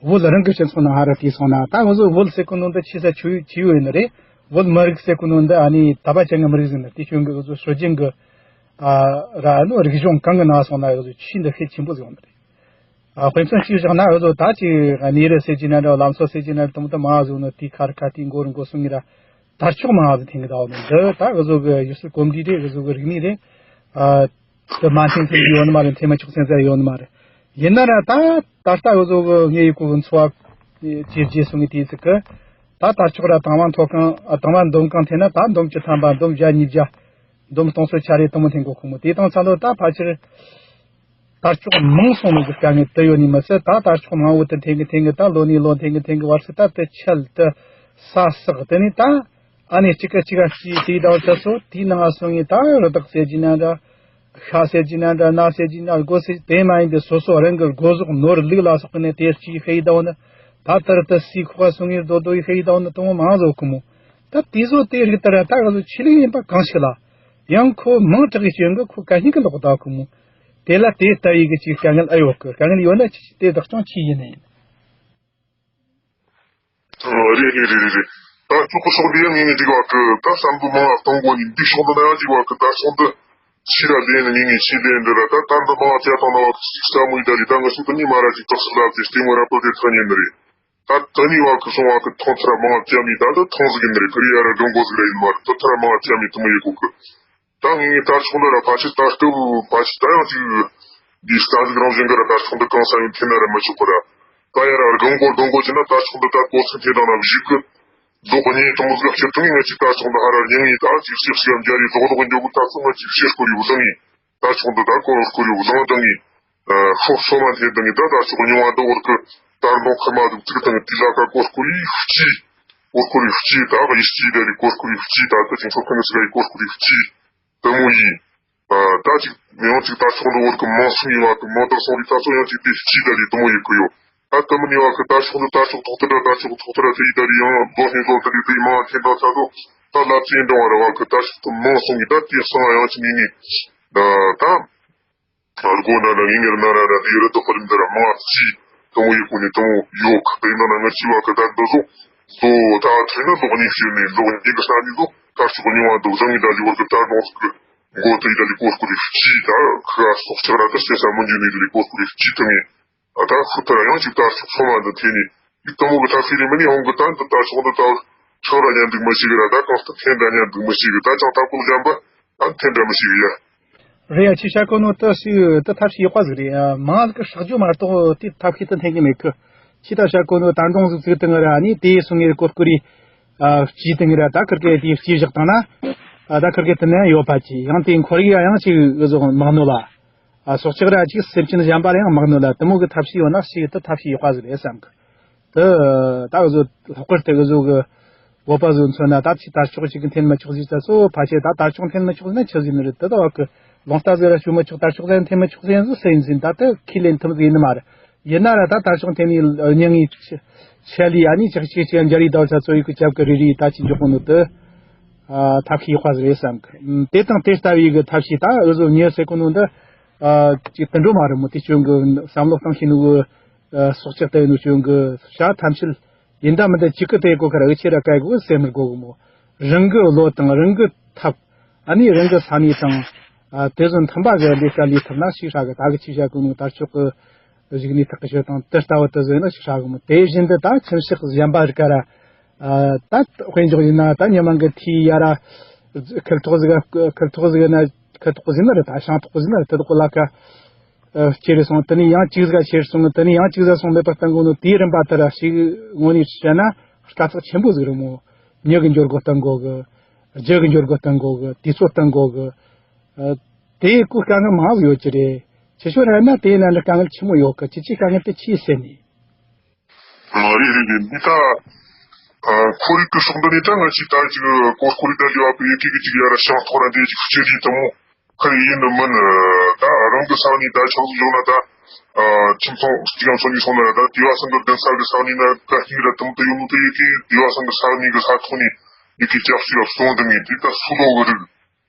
བོད་རང་གི་སྤྱི་ཚོགས་ནང་ཧ་ར་བལྟས་སོང་ན་ད་འུ་ཚོ་བོད་ཟེར་གོ་ནོ་འདི་ཆེ་ས་ཆུ་ཆུ་ཡོད་ནི་རེད། བོད་མི་རིགས་ཟེར་གོ་ནོ་འདི་ཨ་ནི་དད་པ་ཅན་གྱི་མི་རིགས་ཟེར་ནི་དེ་ཁྱོད་གི་འུ་ཚོ་སྲོལ་རྒྱུན་གི་ཨ་ར་ཨ་ནི་རིག་གཞུང་གང་གི་ནང་སོང་ན་འུ་ཚོ་ཆུ་འདི་ཤེད་ཆེན་པོ་ཟིག་ཡོང་ནི་རེད། ཨ། དཔེ་མཚོན་གཅིག་བཞག་ན་འུ་ཚོ་ད་ཅིག་གནས་རི་ཟེར་གྱི་ན་འདྲ་ལམ་སང་ཟེར་གྱི་ན་འདྲ་དུམ་དུ་མང་ཟིག་ནི་དེའི་ཁར་ཁ་དེའི་མགོ་རུ་མགོ་སོང་ངེ་ར། དར་ལྕོག་མང་ཟིག་འཐེན་གི་འདུག་ནི་འདི་ད་འུ་ཚོ་གི་ཡུལ་སྲོལ་གོམས་འདྲིས་རེད། འུ་ཚོ་གི་རིག་གནས་རེད། ཨ། དེ་མ་འཐེན་ཐུབ་ཀྱི་ཡོད་ནི་མ་རེད། འཐེན་མི་ཆོག་ཚན་ཚན་ཡོད་ནི་མ་རེད། ཡིན་ན་ར་ད་ད་ལྟ་འུ་ཚོ་གི་ངའི་ཡི་གུ་གི་འཚོ་བ་བྱས་རྗེས་སོང་ངེ་དེའི་ཚིག་གི་ད་དར་ལྕོག་ར་དང་བ་མཐོ་གང་ཨ། དང་བ་འདོམ་གང་འཐེན་ན་ད་འདོམ་བཅུ་ཐམ་པ་འདོམ་བརྒྱ་ཉིས་བརྒྱ་འདོམ་སྟོང་ཚོ་ཆ་རེ་དུ་མོ་འཐེན་གོ་ཁོ་མོ་དེ་དང་ཚ་ལོ་ད་ཕལ་ཆེར། དར་ལྕོག་མང་སོང་ནོ་གི་དཀའ་ངལ་དེ་ཡོད་ནི་མ་ཟད། ད་དར་ལྕོག་མང་བོ་དེ་འཐེན་གི་འཐེན་གི་ད་ལོ་ནས་ལོ་འཐེན་གི་འཐེན་གི་བར་སི་ད་དེ་ཆད་དེ་ས་བསགས་དེ་ནི་ད་ཨ་ནི་གཅིག་ག་གཅིག་ག་གཅིག་དེའི་ཟླ་བ་ཆ་སོ་དེའི་ནང་སོང་ངེ་ད་རི་དྭགས་ཟེར་གྱི་ན་འདྲ། ཤ་ཟེར་གྱི་ན་འདྲ། ན་ཟེར་གྱི་ན་སྒོ་ཟེར་དེ་མ་ཡིན་པའི་སོ་སོ་རང་གི་སྒོ་ཟོག་ནོར་ལུག་ལ་སོགས་ནས་དེ་གཅིག་ཤེས་ཡི་ད་འོ་ན་ད་དར་དེ་སི་ཁོག་སོང་ངེ་རྡོ་རྡོ་ཡི་ཤེས་ཡི་ད་འོ་ན་དུ་མོ་མང་ཟོ་ཁུ་མོ། ད་དེ་ཟོ་དེ་རིགས་ལྟར་ད་ག་ཟོ་ཆི་ལི་ཡིན་པ་གང་ཞིག་ལ་ཡང་ཁོ་མང་དྲགས་ཀྱི་སྐྱོན་གི་ཁོ་ག་སྙིང་གི་ལོག་ད་ཁུ་མོ། དེ་ལ་དེ་ལྟ་ཡི་གི་ཅིག་དཀའ་ངལ་ཨེ་ཡོད་གི། དཀའ་ངལ་ཡོད་ན་ཅི་ཅི་དེ་བདག་སྐྱོང་ཅི་ཡིན་ནི་ཡིན། ཨ། རེད་རེད་རེད་རེད་རེད། ད་ཅོག་གི་སོགས་འདི་ཡང་ངེས་ངེས་འགྲིག་བ་གི། ད་བསམ་བློ་མང་བ་གཏོང་དགོས་ནི་འདི་ཕྱོགས་འདི་ན་ཡང་འགྲིག་བ་གི། ད་ཕྱོགས་འདི་ཕྱི་ར་ལེན་ནི་ངེས་ངེས་ཕྱི་ལེན་འདི་ར། ད་ད་འདི་མང་བ་བཅའ་བཏང་ན་བ་གི་ཅིག་ས་མོ་ཡི་ད་རེད། ད་ང་ཤུགས་དུ་ནི་མ་ར་ཅིག་དོགས་སུ་ལབ་ཀྱི་ལྟད་མོ་ར་པོ་དེ་ཐག་ཉེ་ནི་རེད། ད་ད་ནི་བ་གི་སོང་བ་གི་ཐོང་ཐ་ར་མང་བ་བཅའ་མི་ད་ད་ཐོང་ཟིག་ཡིན་ནི་རེད། ཁི་རི་ཡ་ར་སྒྲོན་གོ་ཟིག་ར་ཡིན་མ་རེད། ད་ཐ་ར་མང་བ་བཅའ་མི་དུ་མོ་ཡི་གོ་གི། ད་ངེས་ངེས་ད་ཕྱོགས་འདི་ར་ཕལ་ཆེར་ད་སྐབས་ཕལ་ཆེར་ད་ཡང་ཅིག་འདི་ས་ཟིག་རང་བཞིན་གི་ར་ད་ཕྱོགས་འདི་གང་ས་ཡང་འཐེན་ན་ར་མི་ཆོག་གི་ར། ད་ཡ་ར་སྒང་གོ་སྒང་གོ་བྱས་ན་ད་ཕྱོགས་འདི་ད་གོ་ཚུན་འཐེན་དང་ན་བཞུགས་གི། ལོག་གཉིས་དུ་མོ་ཟིག་སྤྱིར་བཏང་ངེས་ཅིག་ད་ཕྱོགས་འདི་ཧ་ར་རྙིང་ངེས་ད་ཅིག་ཤེས་ཤེས་འཇའ་རི་ལོག་ལོག་འགྱོ་གི། ད་ཚོ་ང་ཅིག་ཤེས་སྐོར་ཡོད་བཟང་ངེས། ད་ཕྱོགས་འདི་ད་གོ་སྐོར་ཡོད་བཟང་དང་ངེས། ཤོ་ཤོ་མ་འཐེན་དང་ངེས། ད་ད་ཕྱོགས་རྙིང་བ་འདི་བར་གི་ད་རྡོ་ཁ་མ་ཟིག་ཚིག་དང་ངེས། དེ་ལ་ཀ་གོ་སྐོར་ཡི་ཕྱི། གོ་སྐོར་ཡི་ཕྱི་ད་ག་ཡི་ཕྱི་ད་རི་གོ་སྐོར་ཡི་ཕྱི་ད་ད་ཅིག་ཚོ་ཁ་ངེས་ཟིག་ག་ཡི་གོ་སྐོར་ཡི་ཕྱི། དུ་མོ་ཡིན། ཨ། ད་ཅིག་ཡང་ཅིག་ད་ཕྱོགས་འདི་བར་གི་མང་སུ་ཡིན་བ་གི་མང་དྲགས་སོང་རི་ད་ཚོ་ཡང་ཅིག་དེ་སྤྱི་ད་རི་དུ་མོ་ཡིན་གི་ཡོད། ད་དུ་མོ་ནི་བ་གི་ད་ཕྱོགས་འདི་ད་ཕྱོགས་ཐོག་ཏུ་ད་ད་ཕྱོགས་ཐོག་ཏུ་ད་དེ་ཡི་ད་རི་ཡང་ལོ་ཧིན་ཚོ་ད་རི་དེ་མང་ཐེན་དང་ཚ་ཚོ་ད་ལབ་ཙེ་འདྲ་བ་ར་བ་གི་ད་ཕྱོགས་འདི་མང་སོང་གི། ད་དེ་སང་ཡང་ཅིག་ནི་ནི་ད་ད་སྒོ་ན་ན་ངེས་ངེས་ན་ན་ན་དེ་ཡི་རི་དུ་ཧོ་རིམ་ད་ར་མང་སྤྱི་དུ་མོ་ཡི་གོ་ནི་དུ་མོ་ཡོད་གི། དེ་ནང་ན་ང་ཅི་བ་གི་ད་འདི་ཚོ་ཚོ་ད་ཐོས་ན་ལོག་ནི་ཤེས་ནི་ལོག་ནི་གི་ས་ནི་ཚོ་ད་ཕྱོགས་རྙིང་བ་འདུག་བཟང་ངི་ད་ལི་བར་གི་ད་ནོ་གི། མགོ་དེ་ཡི་ད་ལི་གོ་སྐུ་རི་སྐྱིད་ད་ཁ་སོག་ཆགས་ར་ད་སེ་ས་མུན་ཇུ་ནི་ད་ལི་གོ་སྐུ་རི་སྐྱིད་དང་ངེ་ད་ཧུ་ཐ་ར་ཡང་ཅིག་དར་ལྕོག་ཚང་མ་འདི་ཐེ་ནི་ཡིག་དང་མོ་གི་ཐབས་ཤེས་རེ་མི་ནི་ཧོང་གི་ད་འདི་དར་ལྕོག་འདི་ད་ཆགས་ར་ཉན་འདུག་མི་ཤེས་གི་ར་ད་གང་ལྟར་ཐེན་འདྲ་ཉན་འདུག་མི་ཤེས་གི་ད་ཅང་ད་ཀོ་གཞན་པ་ཨ་ཐེན་འདྲ་མི་ཤེས་གི་ཡ། རེད་ཡ། ཁྱི་ཤ་ཀོ་ནོ་ཏི་ཞིག་ཏི་ཐབས་ཤེས་ཡག་པ་ཟིག་རེད་ཡ། མང་ལ་གི་ཧྲག་རྒྱུ་མ་གཏོགས་དེ་ཐབས་ཤེས་ཏི་འཐེན་གི་མེད་གི། ཁྱི་ད་ཤ་ཀོ་ནོ་ད་འབྲོང་ཟིག་ཙིག་ཏི་ངི་ར་ཨ་ནི་དེ་སོང་ངེ་གོ་སྐུ་རི་ཨ་སྐྱིད་ཏི་ངི་ར་ད་ཁིར་གེ་དེ་སྐྱིད་བཞག་བཏང་ན་ཨ་ད་ཁིར་གེ་ཏི་ནས་ཡོད་པ་ཅི་ཡང་དེ་འཁོར་ཡིག་ཡང་ཅིག་འུ་ཟོ་མང་ནོ་ལ་ཨ་སྲོག་ཆགས་ར་ཅིག་སེམས་ཅན་གཞན་པ་ལ་ཡང་མང་ནོ་ལ་དི་མོ་གི་ཐབས་ཤེས་ཡོད་ན་ཞིག་ཏི་ཐབས་ཤེས་ཡག་པ་ཟིག་རེད་བསམ་གི། དེ་ད་འུ་ཚོ་ལྷག་པར་དུ་འུ་ཚོ་གི་བོད་པ་ཚོ་མཚོན་ན་ད་ཅི་དར་ལྕོག་ཅིག་གི་འཐེན་མི་ཆོག་ཟིག་ད་སོ་ཕ་ཆེ་ད་དར་ལྕོག་འཐེན་མི་ཆོག་ཟིག་ན་ཆི་ཟིག་ནི་རེད། དེ་ད་བ་གི་ལོང་རྟ་ཟིག་ར་ཞུ་མི་ཆོག་དར་ལྕོག་ཟིག་འཐེན་མི་ཆོག་ཟིག་ཡིན་ཟིག་སེ་ཡིན་ཟིན་ད་དེ་ཁས་ལེན་ཐུབ་ཟིག་ཡིན་ནི་མ་རེད། ཡིན་ན་ར་ད་དར་ལྕོག་འཐེན་ནི་ཉིན་ངི་ཆེ་ལི་ཨ་ནི་ཅག་ཅིག་ཅིག་འཇར་ཡི་ད་བ་ཆ་ཚོ་ཡི་གི་ཅབ་གི་རི་རི་ད་ཅི་འཇོག་གོ་ནོ་དེ་ཐབས་ཤེས་ཡག་པ་ཟིག་རེད་བསམ་གི། དེ་དང་དེ་ལྟ་བུའི་གི་ཐབས་ཤེས་ད་འུ་ཚོ་ཉེ་སེ་གོ་ནོ་འདི་ཅིག་དུད་འགྲོ་མ་རེད་མོ། དེ་སྐྱོན་གི་བསམ་བློ་གཏང་ཤེས་ནོ་གི་སྲོག་ཆགས་དེ་ནུ་ཅུང་གི་ཤ་ཐམས་ཅད་ཡིན་ད་མི་འདི་གཅིག་གི་དེ་གོ་ཁར་འུ་ཆེ་ར་གའི་གོ་སེམས་མི་གོ་གི་མོ། རང་གི་བློ་དང་རང་གི་ཐབས་ཨ་ནི་རང་གི་ས་གནས་དང་ཨ་དེ་ཚོ་མཐུན་པ་གི་ལས་ཀ་ལས་ཐུབ་ན་ཞིག་ཧྲ་གི། ད་གི་ཆི་བྱ་གོ་ནོ་དར་ལྕོག་གི་གཞུག་ནས་ཐག་གི་ཤོད་དང་དེ་ལྟ་བུ་དེ་ཚོ་ཡིན་ན་ཞིག་ཧྲ་གི་མོ། དེ་བཞིན་དུ་ད་ཁྱིམ་ཕྱགས་གཞན་པ་རིགས་ཀ་ར་ཨ་ད་དཔེ་འཇོག་ཡིན་ན་ད་ཉི་མ་གི་ཐིའི་ཡ་ར་ཁལ་ཐོག་ཟིག་ཁལ་ཐོག་ཟིག་ན་ཁལ་ཐོག་ཟིག་ན་རེད། ད་ཤིང་ཐོག་ཟིག་ན་རེད། དེ་དག་གོ་ལ་ཀ་ཨ་ཁྱེར་སོང་། དེ་ནས་ཡང་གཅིག་ཟིག་ཁྱེར་སོང་། དེ་ནས་ཡང་གཅིག་ཟིག་སོང་མེད་པར་བཏང་གོ་ནོ་དེའི་རིམ་པ་དེ་ར་ཞིག་དངོས་གནས་བཤད་ན་དཀའ་ཚེགས་ཆེན་པོ་ཟིག་རེད་མོ། མྱི་གི་འབྱོར་སྒོ་བཏང་གོ་གི། རྒྱུ་གི་འབྱོར་སྒོ་བཏང་གོ་གི། དུས་ཚོད་བཏང་གོ་གི། ཨ་དེའི་སྐུ་དཀའ་ངལ་མང་ཟིག་ཡོད་ཀྱི་རེད། ཁྱེད་ཆོ་ར་ན་དེའི་ནང་ལ་དཀའ་ངལ་ཆེན་མོ་ཡོད་གི། ཁྱེད་ཆོའི་དཀའ་ངལ་དེ་ཆི་ཟེར་ནས། ཨ་རེད་རེད་རེད། འདི་ད་ཨ་ཁོར་ཡུག་གི་ཕྱོགས་འདི་ནས་ད་ང་ཅིག་ད་ཅིག་གོ་ཁོར་ཡུག་ད་ལུས་པ་གི་ཡི་གེ་གི་ཅིག་ཡ་ར་ཤིང་ཐོག་ར་འདི་ཅིག་སྤྱི་ལི་དང་མོ། ཁ་ཡིན་ནི་མིན། ད་རང་གི་ས་ནས་ད་ཆགས་སུ་འཇོག་ན་ད་ཁྱིམ་ཚང་གཅིག་ཡང་ཚོ་གཉིས་སོང་ན་ར་ད་དེ་བ་སང་གི་གདན་ས་གི་ས་ནས་ན་ད་སྙིང་ར་དུམ་དུ་ཡོང་ནོ་དེ་ཡི་གེ་དེ་བ་སང་གི་ས་ནས་གི་ས་ཐོག་ནས་ཡི་གེ་སྐྱབས་སུ་ཡབ་སོང་དུ་ངས་དེ་ད་སུ་ལོ་གི་རིགས།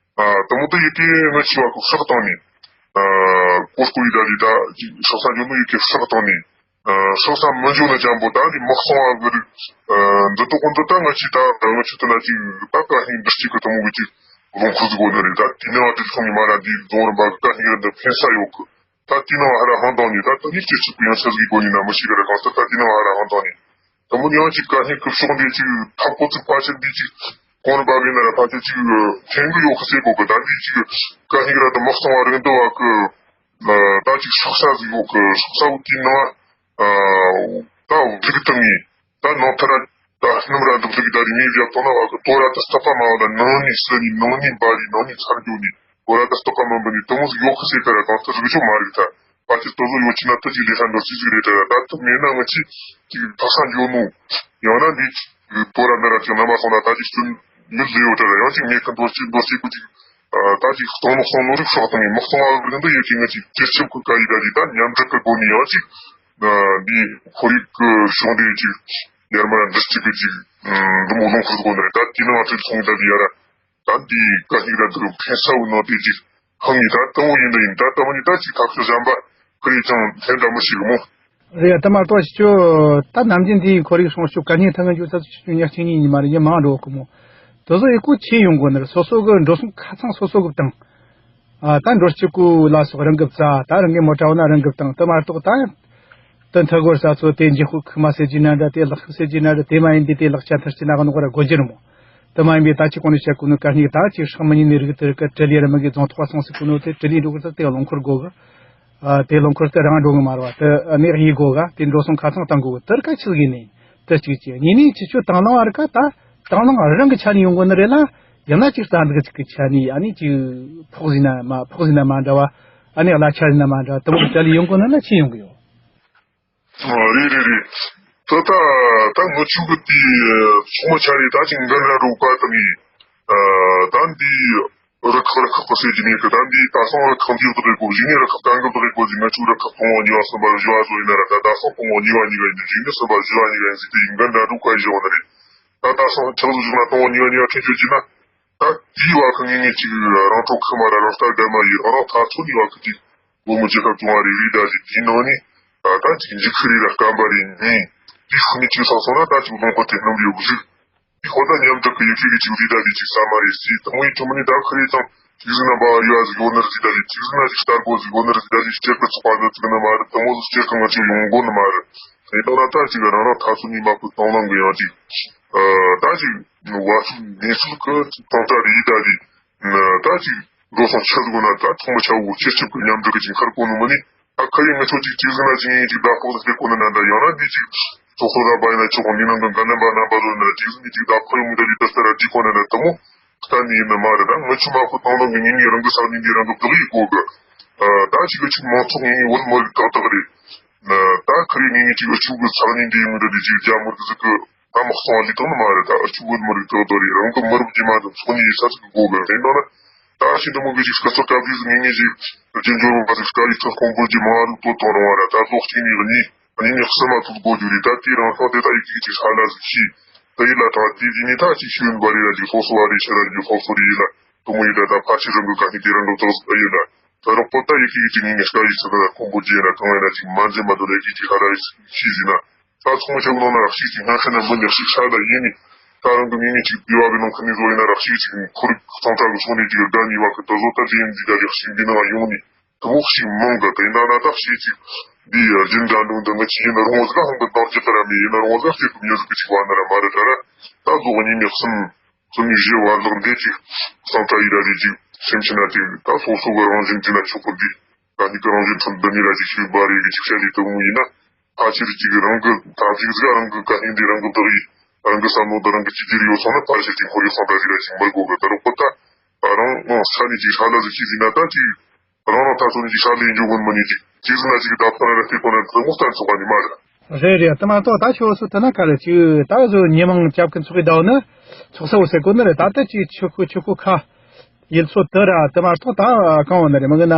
ད་མོ་ད་ཡི་གེ་ང་ཆི་བ་གི་ཧྲག་བཏང་ནས་གོ་སྐུ་ཡི་ད་ལི་ད་ཅིག་ཧྲག་ས་འཇོག་ནོ་ཡི་གེ་ཧྲག་བཏང་ནས། ཨ་སོ་སོ་མི་འཇོག་ན་ཅང་པོ་ད་འདི་མི་གསང་བ་གི་རིགས། ཨ་འདི་ཏོག་གོ་འདི་ད་ང་ཅི་ད་ང་ཆུ་ཏི་ན་ཅིག་ད་ཀ་ཧིང་འདི་གཅིག་གི་ཐུན་མོང་གི་ཅིག་ལུང་ཁུར་ཟིག་གོ་ནི་རེད། ད་དེ་ནང་དེ་ཚོང་གི་མ་ར་འདི་རྫོང་རིམ་པ་གི་ཀ་ཧིང་ར་འདི་ཕན་ས་ཡོད་གི། ད་དེ་ནང་ཧ་ར་ཧང་དང་ནི་ད་ད་ནི་ཅི་ཅིག་གི་ཡང་ཆ་ཟིག་གོ་ནི་ན་མི་ཤི་གི་ར་གང་ལྟར་ད་དེ་ནང་ཧ་ར་ཧང་དང་ནི་ད་མོ་ཡང་ཅིག་ཀ་ཧིང་གི་ཕྱོགས་འདི་ཅིག་ཐབ་ཀོ་ཚིག་ཕ་ཆེན་འདི་ཅིག་གོང་རིམ་པ་གི་ན་ར་ཕ་ཆེན་ཅིག་ཐེང་གི་ཡོད་གི་ཟེར་གོ་གི། ད་འདི་ཅིག་ཀ་ཧིང་ར་ད་མི་གསང་བ་རིང་འདི་བ་གི། ད་ཅིག་སྲོག་ས་ཟིག་ཡོད་གི། སྲོག་ས་བོ་དེའི་ནང་ད་བུ་གི་དང་ངི་ད་ནང་ཐ་ར་ད་སྣུམ་ར་འདུག་ཟིག་ད་རི་མེ་བཞག་ཐོག་ན་བ་གི་དོ་ར་ད་སྟག་པ་མ་བ་ད་ནང་ནས་སི་ནི་ནང་ནས་འབའ་རི་ནང་ནས་ཚར་འགྱོ་ནི་དོ་ར་ད་སྟག་པ་མ་འབུ་ནི་དུ་མོ་ཟིག་ཡོད་གི་ཟེར་ད་ར་གང་ལྟར་རིག་ཆོག་མ་རིག་ད་ཕ་ཆེ་དོ་བཟོ་ཡོད་ཆི་ན་ད་ཅིག་ལས་ས་འགྲོ་ཚིག་ཟིག་རེད། ད་ར་ད་ཐུབ་མེད་ན་ང་ཅི་ཅིག་ད་ས་འགྱོ་ནོ་ཡང་ན་འདི་ཅིག་དོ་ར་ན་ར་ཅིག་ན་མ་སོང་ན་ད་ཅིག་སུན་མི་ལུས་ཡོད་ད་ར་ཡང་ཅིག་མེད་ཁན་དོ་ཅིག་དོ་ཅིག་གུ་ཅིག་ད་ཅིག་གཏོང་ནོ་གསོང་ནོ་རིགས་སོགས་དང་མི་གཏོང་བ་རིགས་འདི་ཡོད་ཀྱི་ང་ཅིག་སྤྱི་ཁྱབ་ཀྱི་བཀའ་ཡིག་ད་ཅིག་ད་མཉམ་འབྲེལ་གྱི་སྒོ་ནས་ཡང་ཅིག་འདི་ཁོར་ཡུག་གི་གཞུང་འབྲེལ་ཅིག་ཡར་མར་འདྲི་གཅིག་གི་ཅིག་འདི་མོ་ལུང་ཁུར་དགོས་ནི་རེད། ད་དེ་ནང་ང་ཚོའི་ཚོང་ད་འདི་ཡ་ར་ད་འདི་བཀའ་ཡིག་ད་འདི་ཕན་ས་བོ་ནང་དེ་ཅིག་ཧང་ཡིན། ད་ལྟ་བོ་ཡིན་འདི་ཡིན། ད་ལྟ་བོ་ནི་ད་ཅིག་ཐག་ཆོད་གཞན་པ་ཁུར་ཡིག་ཀྱང་ལྷན་འདྲ་མི་ཤེས་གི་མོ། རེད་ཡ། ད་མ་གཏོགས་ཁྱོད་ད་ནམ་རྒྱུན་འདིའི་ཁོར་ཡུག་སྲུང་སྐྱོབ་ག་ཉིན་ཐང་ངན་རྒྱུ་ཚ་ཆུ་ཉག་ཆིང་ཉིན་མ་རེད། ཉིན་མང་འགྲོ་གི་མོ། དེ་ཚོ་ཡི་གོ་ཆེ་ཡོང་གོ་ནི་རེད། སོ་སོ་གི་འགྲོ་སོང་ཁ་ཚང་སོ་སོ་གི་བཏང་། ཨ་ད་འགྲོ་སྤྱི་གུ་ལ་སོགས་རང་གི་བཙའ། ད་རང་གི་མོ་ཊ་བོ་ན་རང་གི་བཏང་། དེ་མ་གཏོགས་ད་དེ་མཐའ་སྒོར་ས་ཚོ་དེ་འཇིགས་ཤོག་ཁུག་མ་ཟེར་གྱི་ན་འདྲ། དེ་ལག་ཤུབས་ཟེར་གྱི་ན་འདྲ། དེ་མ་ཡིན་པའི་དེ་ལག་ཆ་མཐར་གྱི་ན་ག་ནོ་ག་ར་སྒོ་རྒྱུ་རེད་མོ། དེ་མ་ཡིན་པའི་ད་ཅི་གོང་ནས་བཤད་གོ་ནི་ག་སྙིགས་ད་ཅིག་སྲོག་མི་ཉིན་ནས་རིག་དེ་རིག་གི་ཊི་ལི་ར་མི་གི་རྫོང་ཐོག་སོང་ཟེར་གོ་ནོ་དེ་ཊི་ལི་འགྲོ་གི་ས་དེ་ལོང་འཁོར་དགོ་གི། ཨ་དེ་ལོང་འཁོར་དེ་རང་འགྲོ་གི་མ་རེད་བ། དེ་གནས་གཡས་དགོ་ག། དེ་འགྲོ་སོང་ཁ་ཚང་བཏང་དགོ་གི། དེར་ཀ་ཆི་ཟིག་ནས་དེ་གཅིག་བྱས། གཉིས་ནས་ཁྱེད་ཆོ་དང་བླངས་བར་ཀ་ད་དང་བླངས་རང་གི་ཆ་ནས་ཡོང་དགོ་ནི་རེད་ལ། ཡང་ན་ཅིག་རྩ་འཛུགས་ཅིག་གི་ཆ་ནས་ཨ་ནི་ཅིག་ཕོགས་ཟིན་ན་མ་ཕོགས་ཟིན་ན་མ་འདྲ་བ། ཨ་ནི་གླ་ཆ་ཟིན་ན་མ་འདྲ་བ། དེ་མོ་གི་ཊི་ལི་ཡོང་དགོ་ནི་ལ་ཆི་ཡོང་གི་ཡོད། ཨ་རེད་རེད་རེད། ད་ད་ད་ངི་ཆོ་གི་དེ་ཚོགས་མི་ཆ་རེ་ད་ཅིག་འགན་ར་རུ་བཀའ་དང་ངི་ད་འདི་རུ་ཁག་རུ་ཁག་གི་སྲོལ་གྱི་ནས་གི། ད་འདི་ད་སང་རུ་ཁག་འདི་བདག་གི་གོ་གཞི་ནས་རུ་ཁག་གང་གི་བདག་གི་གོ་གཞི། ང་ཆོ་རུ་ཁག་དང་བོ་གཉིས་པ་གསུམ་པ་བཞི་བ་བཟོ་ཡིན་ན་ར། ད་ད་སང་དང་བོ་གཉིས་པ་གཉིས་ཀ་ཡིན་ན་གཞི་ནས་གསུམ་པ་བཞི་བ་གཉིས་ཀ་ཡིན་ཟིག་དེ་ཡིན་འགན་ར་རུ་བཀའ་ཡི་བཞག་ནི་རེད། ད་ད་སང་ཆགས་སུ་བཞག་ན་དང་བོ་གཉིས་པ་གཉིས་ཀ་ཁྲིད་ཆོད་ཀྱི་ན། ད་དེའི་བར་གི་ངེས་ངེས་ཅིག་རང་གྲོགས་ཁི་མ་ར་རང་ལྟར་རྒན་མ་ཡིས་རང་ཐག་ཚོ་ནས་བར་གི་ཅིག་བུ་མོ་རྒྱལ་ཁབ་སྐྱོང་བ་རེ་རེ་ད་ཅིག་དེའི་ནང་ནས་ད་ཅིག་འཇིགས་ཤི་རེ་ར་སྐམ་པ་རེ་ནས་དེའི་ཤུགས་ནས་ཅིག་སོང་སོང་ན་ད་ཅིག་བློང་པོ་དེ་སྣུམ་ཡོད་གི་ཟིག། དེའི་ཧོ་ད་མཉམ་དུ་གི་ཡི་གེ་གི་ཅིག་རེ་ད་དེ་ཅིག་ས་མ་རེད་སི་དང་བའི་ཁྲིམས་ནི་ད་ཁི་རེ་དང་ ཅིག་ཟིན་ན་འབའ་ཡོད་ཟིག་ཡོད་ནི་རེད་ཟིག་ད་ལི་ཅིག་ཟིན་ན་ཅིག་ལྟར་གོ་ཟིག་ཡོད་ནི་རེད་ཟིག་ད་ལི་སྐྱེ་གི་ཚོགས་པ་ནི་ཚིག་ནི་མ་རེད། དེ་མོ་ཟིག་སྐྱེ་གི་ང་ཚོ་ཡོང་གོ་ནི་མ་རེད། དེ་དག་ན་ད་ཅིག་རང་རང་ཐ་སོ་ནི་མ་ཁུ་གཏོང་ལང་གི་ཡང་ཅིག་ད་ཅིག་བ་ཚུགས་ནི་ཚུགས་གི་ཚོང་ཁྲ་རེད་ད་ལི། ད་ཅིག་འགྲོ་སོང་ཆ་ཟིག་ན་ད་ཐོག་མ་ཆ་བོ་ཆེ་ཆེ་གི་མཉམ་འབྲེལ་གི་ཅིག་མཁར་གོ་ནི་མ་ནི། ད་ཁ་ཡི་ང་ཚོ་ཅིག་ཅིག་ཟིན་ན་ཅིག་ཡིན་ཅིག་ད་ཕོག་ཟིག་དེ་གོ་ནི་ན་ད་ཡང་ན་འདི་ཅིག་ཚོགས་གཙོ་ར་བ་ཡིན་ན་ཆོག་གོ་འདི་ནང་གི་འགན་ནན་པ་རྣམ་པ་ལོ་ན་ཅིག་ཟིན་ཅིག་ད་ཁོ་ཡི་མུ་ད་ལི་ད་ས་ར་འདི་གོ་ནི་ན་དུ་མོ་གཏན་ནས་ཡིན་ནི་མ་རེད། ད་ང་ཆུ་མ་ཁོ་བཏང་ལོང་གི་ངེས་ངེས་རང་གི་ས་གནས་འདི་རང་གི་བདག་ཡིག་གོ་གི། ད་ཅིག་གི་ཅིག་མང་ཚོགས་ངེས་ངེས་བོད་མི་རིགས་ཏག་ཏག་རེད། ད་ཁ་རེ་ངེས་ངེས་ཅིག་གི་ཆུ་གི་ས་གནས་འདི་ཡིན་མུ་ད་ལི་ཅིག་རྒྱ་མི་རིགས་ཟིག་གི་ད་མ་གསང་ལི་ཐང་ནི་མ་རེད། ད་ཨ་ཆུ་བོད་མི་རིགས་ཏག་ཏག་རེད། རང་གི་མི་རབས་རྗེས་མ་དང་ཚོགས་ནི་ཡིན་ས་ཟིག་གི་གོ་གི་རེད། ད་ན་ད་ཤིན་ཏུ་མོ་གི་ཅིག་སྐད་ཚོ་སྐབས་དུས་ངེས་ངེས་ཅིག་རྒྱུ་འབྱོར་བ་ཟིག་དཀའ་ཡིག་ཚོད་ཁོང་བོད་ཀྱི་མང་རུ་དོ་དོ་རུང་བ་ར་ད་ལོག་ཅིག་ནི་གཉིས་གཉིས་ནི་གསུམ་མ་ཐུག་གོ་རྒྱུ་རེད། ད་དེ་རང་སོང་དེ་ད་ཡིག་ཅིག་ཅིག་ཧ་ལ་ཟིག་ཤི་ད་ཡིད་ལ་ཐང་དེ་དེ་ནི་ད་ཅིག་ཤི་ཡོན་པ་རེད་ལ་ཅིག་སོ་སོ་བ་རེད་ཤ་ར་རྒྱུ་སོ་སོ་རེད་ཡིད་ལ་དུ་མོ་ཡིད་ལ་ད་ཕ་ཤི་རང་གི་ག་ནི་དེ་རང་གི་ཚོགས་ཟིག་ད་ཡིད་ལ་ད་རོགས་པོ་ད་ཡིག་ཅིག་ཅིག་ནི་ནི་དཀའ་ཡིག་ཚོད་ད་ཁོང་བོད་རྗེས་ལ་གང་ཡིན་ལ་ཅིག་མ་འཛེམ་མ་དོ་ལ་ཡིག་ཅིག་ཧ་ལ་ཤི་ཟིན་ན། ད་ཚོང་ཆེ་ནང་ན་ཤི་ཅིག་སྔ་ཤ་ན་མི་ཉག་ཤི་ཤ་ལ་ཡིན་ནི། ད་རང་གི་མི་ངན་ཅིག་བདེ་བ་གི་ནང་ཁ་ནས་བཟོ་ཡིན་ན་རག་ཤི་ཅིག་ཁོར་ཚོང་ཁྲ་གི་ཚོང་ནས་ཅིག་དགའ་ནི་བ་གི་དོ་བཟོ་ད་ལེན་འདི་ད་ལེགས་ཤིག་འདི་ནང་ཡོང་ནི་དུ་བོག་ཤིག་མང་གི། དེ་འདྲ་ན་ད་ཤི་ཅིག་འདི་རྒྱུན་འདྲ་འདུག་འདི་ང་ཅི་ཡིན་ན་རུང་བ་ཟིག་ཧང་གི་འདང་རྒྱུ་ད་ར་མི་ཡིན་ན་རུང་བ་ཟིག་སྐྱེ་གི་མྱི་ཟིག་གི་ཅིག་བ་ན་ར་མ་རེད་ད་ར། ད་བཟོ་གི་ཉིན་ནས་གསུམ་གསུམ་ནས་བཞི་བར་ལག་འདི་ཅིག་སང་ད་ཡི་ད་ལི་ཅིག་སེམས་ཕྱི་ན་ཅིག་ད་སོ་སོ་གི་རང་བཞིན་འདི་ན་ཆོག་གི་འདི་ད་འདི་གི་རང་བཞིན་ཐོན་འདི་ནི་ར་ཅིག་ཤི་བ་རེད་གི་ཅིག་བཤད་ལི་དུ་བོ་ཡིན་ན། ཕལ་ཆེར་གཅིག་རང་གི་ཐབས་ཤེས་ཟིག་རང་གི་དཀའ་ངལ་འདི་རང་གི་བདག་ཡིད་རང་གི་བསམ་བློ་དང་རང་གི་གཅིག་གྱུར་ཡོད་སོང་ན་ཕལ་ཆེར་གཅིག་ཁོར་ཡུག་སང་ད་ཟིག་ར་ཅིག་མི་དགོས་གི། ད་རོགས་པ་ད་རང་ས་ནས་ཅིག་ཧྲ་ལ་ཟིག་ཅིག་ཟིན་ན་ད་ཅིག་རང་རང་ད་ཚོ་ནས་ཅིག་ཧྲ་ལས་འཇོག་གོ་མི་ནི་ཅིག་ཅིག་ཟིན་ན་ཅིག་ད་ཕ་ར་ལ་དེ་ཁོ་ན་དུ་མོ་སྟན་ཚོགས་པ་ནི་མ་རེད། རེད་རེད། དེ་མ་གཏོགས་ད་ཁྱོད་སུ་དེ་ན་ག་རེ་ཅིག་ད་བཟོ་ཉི་མང་རྒྱབ་ཀྱི་ཚོགས་ཀྱི་ཟླ་བ་ནི་ཚོགས་ས་འོ་ཟེར་གོ་ནི་རེད། ད་ལྟ་ཅིག་ཆུ་ཁུ་ཆུ་ཁུ་ཁ་ཡིལ་ཚོ་དུ་ར་དེ་མ་གཏོགས་ད་གང་འོ་ནི་རེད་མི་གི་ན་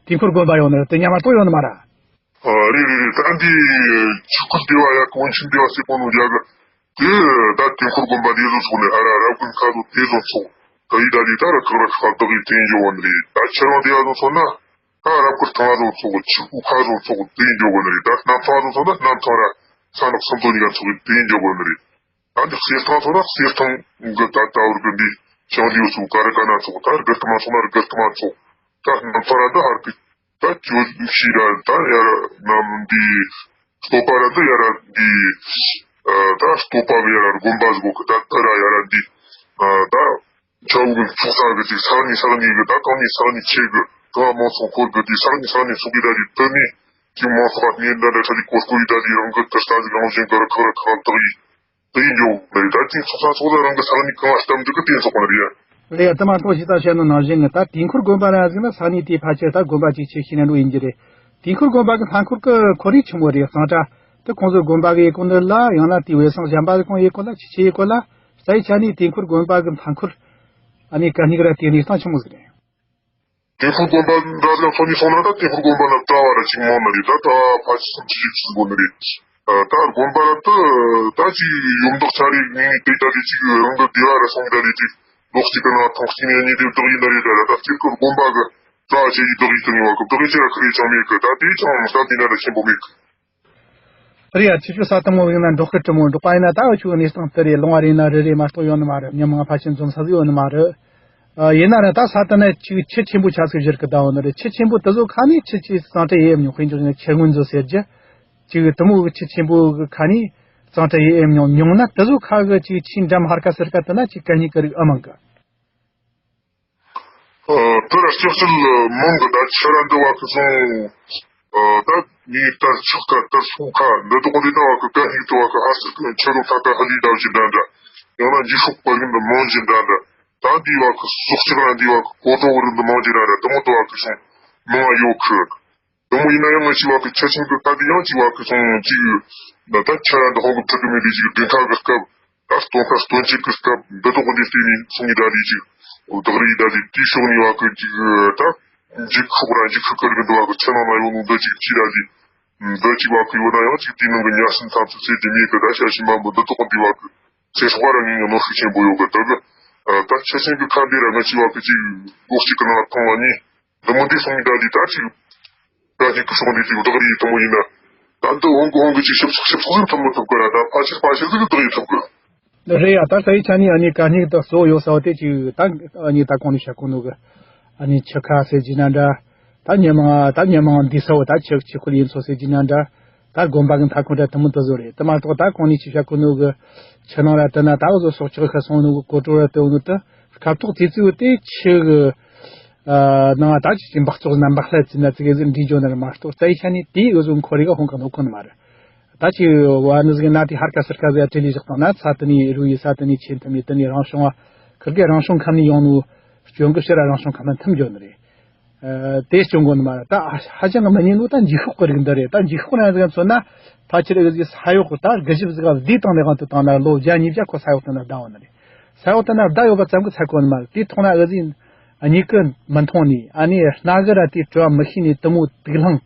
དུས་འཁོར་དགོན་པ་ཡོང་ནི་རེད། དེ་ཉམས་མ་གཏོགས་ཡོང་ནི་མ་རེད། ཨ་རེད་རེད་རེད། ད་འདི་ཆོས་སྐུ་བདེ་བ་ཡག་གི་དབང་ཆེན་བདེ་བ་སྲས་པོ་ནོ་རྒྱ་གི་དེ་ད་དུས་འཁོར་དགོན་པ་འདི་བཟོ་ཚོགས་ནས་ཨ་ར་རབ་དགོན་ཁ་ཚོ་དེ་བཟོ་ཚོགས་ད་ཡི་ད་འདི་ད་ར་ཁག་ར་ཁག་བདག་གི་དེ་ཡོད་བ་ནི་རེད། ད་ཁྱེད་རང་བདེ་བ་བཟོ་ཚོགས་ན་ད་རབ་དགོན་ཐང་བཟོ་ཚོགས་ཆོས་སྐུ་ཁ་བཟོ་ཚོགས་དེ་ཡོད་བ་ནི་རེད། ད་གནམ་ཐང་བཟོ་ཚོགས་ན་གནམ་ཐང་ར་ས་ནག་སུམ་མདོ་གཉིས་ཀ་ཚོགས་དེ་ཡོད་བ་ནི་རེད། ད་འདི་གསེར་ཐང་ཚོགས་ན་གསེར་ཐང་གི་ད་ད་བར་གི་འདི་ཞང་ལིའུ་སུ་ཀ་ར་ཀ་ན་ཚོགས་ད་དགར་ཐ་མ་ཚོགས་ན་དགར་ཐ་མ་ཚོགས་ད་གནམ་ཐང་ར་ད་ཧར་གི་ད་ཅོ་ཤི་ར་ད་ཡ་ར་ནམ་འདི་སྟོད་པ་ར་ད་ཡ་ར་འདི་ད་སྟོད་པ་གི་ཡ་ར་དགོན་པ་ཟིག་གི་ད་ད་ར་ཡ་ར་འདི་ད་ཆའུ་གི་ཚོགས་ས་གི་ཅིག་ས་གནས་ས་གནས་གི་ད་གང་ནས་ས་གནས་ཆེ་གི་གང་མང་སོང་འཁོར་གི་དེ་ས་གནས་ས་གནས་སོགས་གི་ད་རི་ད་ནས་ཅིག་མང་སོང་ཁ་ནས་འདྲ་འདྲ་ཁྲ་ལི་གོ་སྐོ་ཡི་ད་རི་རང་གི་དུར་ས་ཟིག་རང་བཞིན་གི་ར་ཁག་ར་ཁག་དག་ཡི་དེ་ཡིན་འགྲོ་གི་རེད། ད་ཅིག་ཚོགས་ས་ཚོགས་ས་རང་གི་ས་གནས་གང་ལ་སྟབས་འགྲིག་གི་དེ་ཚོགས་གི་རེད། ལས་དུ་མ་གཏོགས་ཞིག་ད་བཤད་ནོ་ནང་བཞིན་ད་དུས་འཁོར་དགོན་པ་ན་ཟིག་ན་ས་གནས་དེའི་ཕལ་ཆེར་ད་དགོན་པ་ཅིག་ཆེ་ཤོས་ན་འགྲོ་ཡིན་གྱི་རེད། དུས་འཁོར་དགོན་པ་གི་མཐའ་འཁོར་གི་ཁོར་ཡུག་ཆི་མོ་རེད། གཙང་སྦྲ་དེ་ཁོང་ཚོའི་དགོན་པ་གི་ཡེ་གོ་འདི་ལ་ཡང་ན་དེའི་བས་སང་གཞན་པ་གི་གང་ཡེ་གོ་ལ་ཆི་ཆི་ཡེ་གོ་ལ་རྩ་བའི་ཆ་ནས་དུས་འཁོར་དགོན་པ་གི་མཐའ་འཁོར་ཨ་ནི་ག་སྙིགས་ར་དེ་གནས་སྟངས་ཆི་མོ་ཟིག་རེད། དེ་ཁུལ་དགོན་པ་འདྲ་ལ་ཚོ་ནི་སོང་ན་ད་དེ་ཁུལ་དགོན་པ་ལ་གྲྭ་བ་ར་ཅིག་མང་ན་རེད། ད་ད་ཕ་ཆི་སུམ་ཅུ་ཅིག་ཅིག་དགོན་ནི་རེད། ད་དགོན་པ་ལ་ད་ད་ཅིག་ཡོམ་འདོགས་ཆ་རེ་ངས་དེ་ད་རེ་ཅིག་རང་གི་བདེ་བ་ར་སོང་ད་རེ་ཅིག་ལོག་ཅིག་གི་ནང་ཐོང་ཤི་ནས་ནི་དེ་བདག་ཡིན་ན་རེད། ད་ད་སྤྱིར་གི་དགོན་པ་གི་གྲྭ་བ་ཆེ་ཡི་བདག་ཡིན་དུ་ངེས་བ་གི་བདག་ཡིན་ཆེ་ར་ཁི་རེ་ཅང་མེད་གི། ད་དེ་ཅང་ས་དེ་ན་ར་ཆེན་པོ་མེད་གི། རེད་ཡ། ཁྱེད་ཆོ་ས་དང་མོ་ཡིན་ན་འབྲོག་ཁུལ་དྲི་མོ་འབྲོག་པ་ཡིན་ན་ད་འུ་ཆོའི་གནས་སྟངས་དེ་རེད། ལུང་བ་རེད་ན་རི་རེད་མ་གཏོགས་ཡོད་ནི་མ་རེད། མི་མང་ཕལ་ཆེར་འཛོམས་ས་ཟིག་ཡོད་ནི་མ་རེད། ཨ་ཡིན་ན་ར་ད་ས་དེ་ན་ཅིག་ཆུ་ཆེན་པོ་ཆ་ཟིག་བཞུར་གི་ད་འོ་ནི་རེད། ཆུ་ཆེན་པོ་དེ་ཚོ་ཁ་ནས་ཆུ་ཆེ་གཙང་སྦྲ་ཡེ་ཡེ་མྱོང་། དཔེ་འཇོག་ན་ཆུ་སྔོན་ཚོ་ཟེར་རྒྱུ་ཅིག་དེ་མོ་གི་ཆུ་ཆེན་པོ་གི་ཁ་ནས་གཙང་སྦྲ་ཡེ་ཡེ་མྱོང་མྱོང་ན་དེ་ཚོ་ཁ་གི་ཅིག་ཆུའི་འགྲམ་ཧར་ཁ་ཟུར་ཁ་དེ་ན་ཅིག་གད་སྙིགས་གི་རིགས་ཨེ་མང་གི། ཨ་དེ་ར་ལྕགས་ཤིལ་མང་གི་ད་ཆུ་ར་འདི་བ་གི་སོང་། ཨ་ད་ནི་ལྟར་ཆག་ཁ་ལྟར་སོང་ཁ་འདི་དོག་འདི་ད་བ་གི་གད་སྙིགས་དུ་བ་གི་ཧ་སིར་གི་ཆུ་རུ་ཁ་ད་ཧ་ལི་འདྲ་བཞིན་འདྲ་འདྲ། ཡང་ན་འཇིགས་ཤོག་པ་རིན་འདི་མང་བཞིན་འདྲ་འདྲ། ད་འདི་བ་གི་སོག་ཆག་ར་འདི་བ་གི་གོ་གྲོག་རིན་འདི་མང་བཞིན་འདྲ་འདྲ། དེ་མོ་དུ་བ་གི་སོང་མང་ཡོད་གི། དེ་མོ་ཡིན་ན་ཡང་ང་ཞིག་བ་གི་ཆ་ཆེན་གི་ཁ་འདི་ཡང་ཅིག་བ་གི་སོང་ཅིག་ད་ད་ཆ་ར་འདི་ཧོང་གི་ཕྲུ་གུ་མི་འདི་ཅིག་བདུན་ཕྲག་གི་སྐབས། ད་སྟོན་ཁ་སྟོན་ཆེན་གྱི་སྐབས་འདི་དག་གི་སྟེང་ནས་སོང་ཡི་ད་ལི་ཅིག་བདག་རེ་ཡི་ད་ལི་དུས་ཤོག་ནས་བ་གི་ཅིག་ད་འཇིགས་ཤོག་ར་འཇིགས་ཤོག་གི་རིགས་འདི་བ་གི་ཆུ་ནང་ན་ཡོད་ནོ་འདི་ཅིག་ཅི་ད་ལི་འདི་ཅིག་བ་གི་ཡོད་ན་ཡང་ཅིག་དེའི་ནང་གི་ཉ་སྲིན་ཐམས་ཅད་ཟེར་གྱི་མེད་གི། ད་ཤ་ཞིམ་པ་མོ་འདི་དག་འདི་བ་གི་ཚེ་སྲོག་ར་ངེས་ངེས་གནོད་ཤུགས་ཆེན་པོ་ཡོད་གི། ད་གི་ད་ཆ་ཆེན་གི་ཁ་འདི་ར་ང་ཅིག་བ་གི་ཅིག་ལོག་ཅིག་གི་ནང་ཐོང་བ་ནི། འདི་མོ་འདི་སོང་ཡི་ད་འདི་ད་ཅིག་ད་ཅིག་གི་སོང་འདི་ཅིག་བདག་རེ་དུ་མོ་ཡིན་ན། ད་འདི་འོང་གི་འོང་གི་ཅིག་ཞིབ་ཚགས་ཞིབ་ཚགས་ཟིན་ཐུབ་མི་ཐུབ་གི་ར། ད་ཕལ་ཆེར་ཕལ་ཆེར་ཟིག་གི་བདག་ཡི་ཐུབ་གི། རེད་ཡ། ད་ས་ཡི་ཆ་ནི་ཨ་ནི་གད་སྙིགས་དག་གཙོ་བོ་ཡོད་ས་བ་དེ་ཅིག་ད་ཨ་ནི་ད་གོང་ནས་བཤད་གོ་ནོ་གི། ཨ་ནི་ཆུ་ཁ་ཟེར་གྱི་ན་འདྲ། ད་ཉི་མ་ད་ཉི་མ་འདི་ས་བོ་ད་ཆུ་ཆུ་ཁུལ་ཡིན་ཚོ་ཟེར་གྱི་ན་འདྲ། ད་དགོན་པ་གི་མཐའ་ཁོངས་འདྲ་དུ་མོ་དུ་བཟོ་རེད། དུ་མ་གཏོགས་ད་གོང་ནས་ཆུ་བྱ་ཁུ་ནུ་གི་ཆུ་ནང་ར་དུ་ན་ད་བཟོ་སྲོག་ཆགས་ཁ་སོང་ནུ་གི་གོ་ཀྲོ་ར་དུ་ནུ་དུ་སྐབས་ཐོག་ཙི་ཙི་བོ་དེ་ཆུ་གི་ནང་ད་ཆུ་ཆེན་འབག་བཙོག་ན་འབག་ལྷ་ཙི་ན་ཙི་གི་ཟིན་འདྲི་འཇོ་ན་ར་མ་གཏོགས་རྩ་ཡི་ཆ་ནས་དེའི་གི་བཟོ་ཁོ་རི་ག་ཧོང་ག་ནོ་ཁོ་ནུ་མ་རེད། ད་ཅི་བ་ནི་ཟིག་ན་དེ་ཧར་ཀ་སར་ཀ་ཟེ་ཨ་ཏི་ལི་བཞག་དང་ན་ཚ་ཏི་ནི་རུ་ཡི་ས་ཏི་ནི་ཆེན་ཐི་མི་ཏི་ནི་རང་བྱུང་བ་ཁིར་གེ་རང་བྱུང་ཁམས་ནི་ཡོང་ནུ་སྐྱོན་གི་ཕྱིར་རང་བྱུང་ཁམས་ན་ཐིམ་འཇོག་ནི་རེད། ཨ་དེ་སྐྱོན་གོ་ནི་མ་རེད། ད་ཧ་ཧ་ཅང་གི་མི་ཉན་ནུ་ད་འཇིགས་ཤོག་གི་རིགས་འདི་རེད། ད་འཇིགས་ཤོག་ན་ཟིག་མཚོན་ན་ཕལ་ཆེར་ཨི་ཟི་ས་ཡོག་གི་ད་དགུ་བཞི་ཟིག་བདེ་བཏང་ནས་གང་དུ་བཏང་ན་ལོ་བརྒྱ་ཉིས་བརྒྱ་ཁོ་ས་ཡོག་དུ་ན་བདའ་བ་ནི་རེད། ས་འོག་དེ་ན་བདག་ཡོད་པ་ཙམ་གྱིས་ཚད་གོ་ནི་མ་རེད། དེ་མཐོང་ན་ཨ་ཟི་གཉིས་ཀྱིས་མི་མཐོང་ནི་ཨ་ནི་སྣ་གི་ར་དེ་བྲོ་བ་མི་ཤེས་ནི་དུ་མོ་དུག་ལྷང་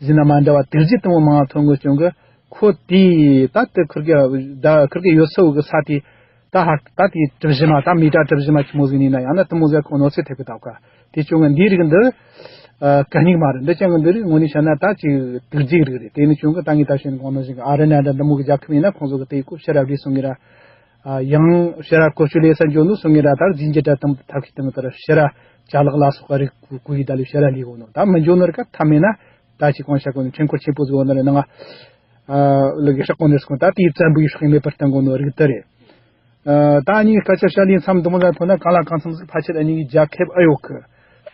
ཟིན་ན་མ་འདྲ་བ་དུག་རྫས་དུ་མོ་མང་ཐོན་གི་བྱུང་གི་ཁོ་དེ་ད་དེ་ཁུར་གི་ད་ཁུར་གི་ཡོད་སོ་གི་ས་དེ་ད་ཧ་ད་དེ་གྲུ་བཞི་མ་ད་མི་ད་གྲུ་བཞི་མ་ཆི་མོ་ཟིན་ནི་ན་ཡང་ན་དུ་མོ་ཟེ་ཁོ་ནོར་སེ་ཐེབས་གི་ད་ག་དེ་བྱུང་གི་འདི་རིགས་འདི་ཨ་ག་སྙིགས་མ་རེད། འདི་ཅང་གི་འདི་རིགས་དངོས་གནས་བཤད་ན་ད་ཅིག་དུག་རྫས་རིགས་རེད། དེ་ནི་བྱུང་གི་ད་ངས་ད་བཤད་ནི་གོང་ནོར་ཞིག་ཨ་རི་ན་འདྲ་འདི་མོ་གི་རྒྱལ་ཁབ་ཡིན་ན་ཁོང་ཚོ་གི་དེ་ཁོ་ཕྱིར་ར་བྲིས་སོང་གི་ར། ཡང་ཕྱིར་ར་བཀོལ་སྤྱོད་ལས་ས་འཇོག་ནོ་སོང་ངེ་ར་ད་རྫས་འགྱུར་དྲ་དང་ཐབས་ཤེས་དང་དར་ཕྱིར་ར་ཅ་ལག་ལ་སོགས་པ་རིགས་ཀུ་ཡི་ད་ལས་ཕྱིར་ར་ལས་གོ་ནོ་ད་མི་འཇོག་ནོ་ར་ཀ་ཐ་མེད་ན་ད་ཅི་གོང་བཤད་གོ་ནོ་ཕྲེང་འཁོར་ཆེན་པོ་ཟིག་འོ་ན་ར་ནང་ལ་གི་ཧྲག་གོ་ནོ་སོང་ད་དེའི་བཙན་པོའི་སྲོག་མེད་པར་བཏང་གོ་ནོ་རིགས་དེ་རེད། ད་ནི་སྐད་ཆ་བཤད་ལེན་མཚམས་འདི་མོ་ལ་ཐོན་ན་གང་ལ་གང་འཚམ་ཟིག་ཕལ་ཆེར་ཨ་ནི་གི་རྒྱལ་ཁབ་ཨ་ཡོད་གི་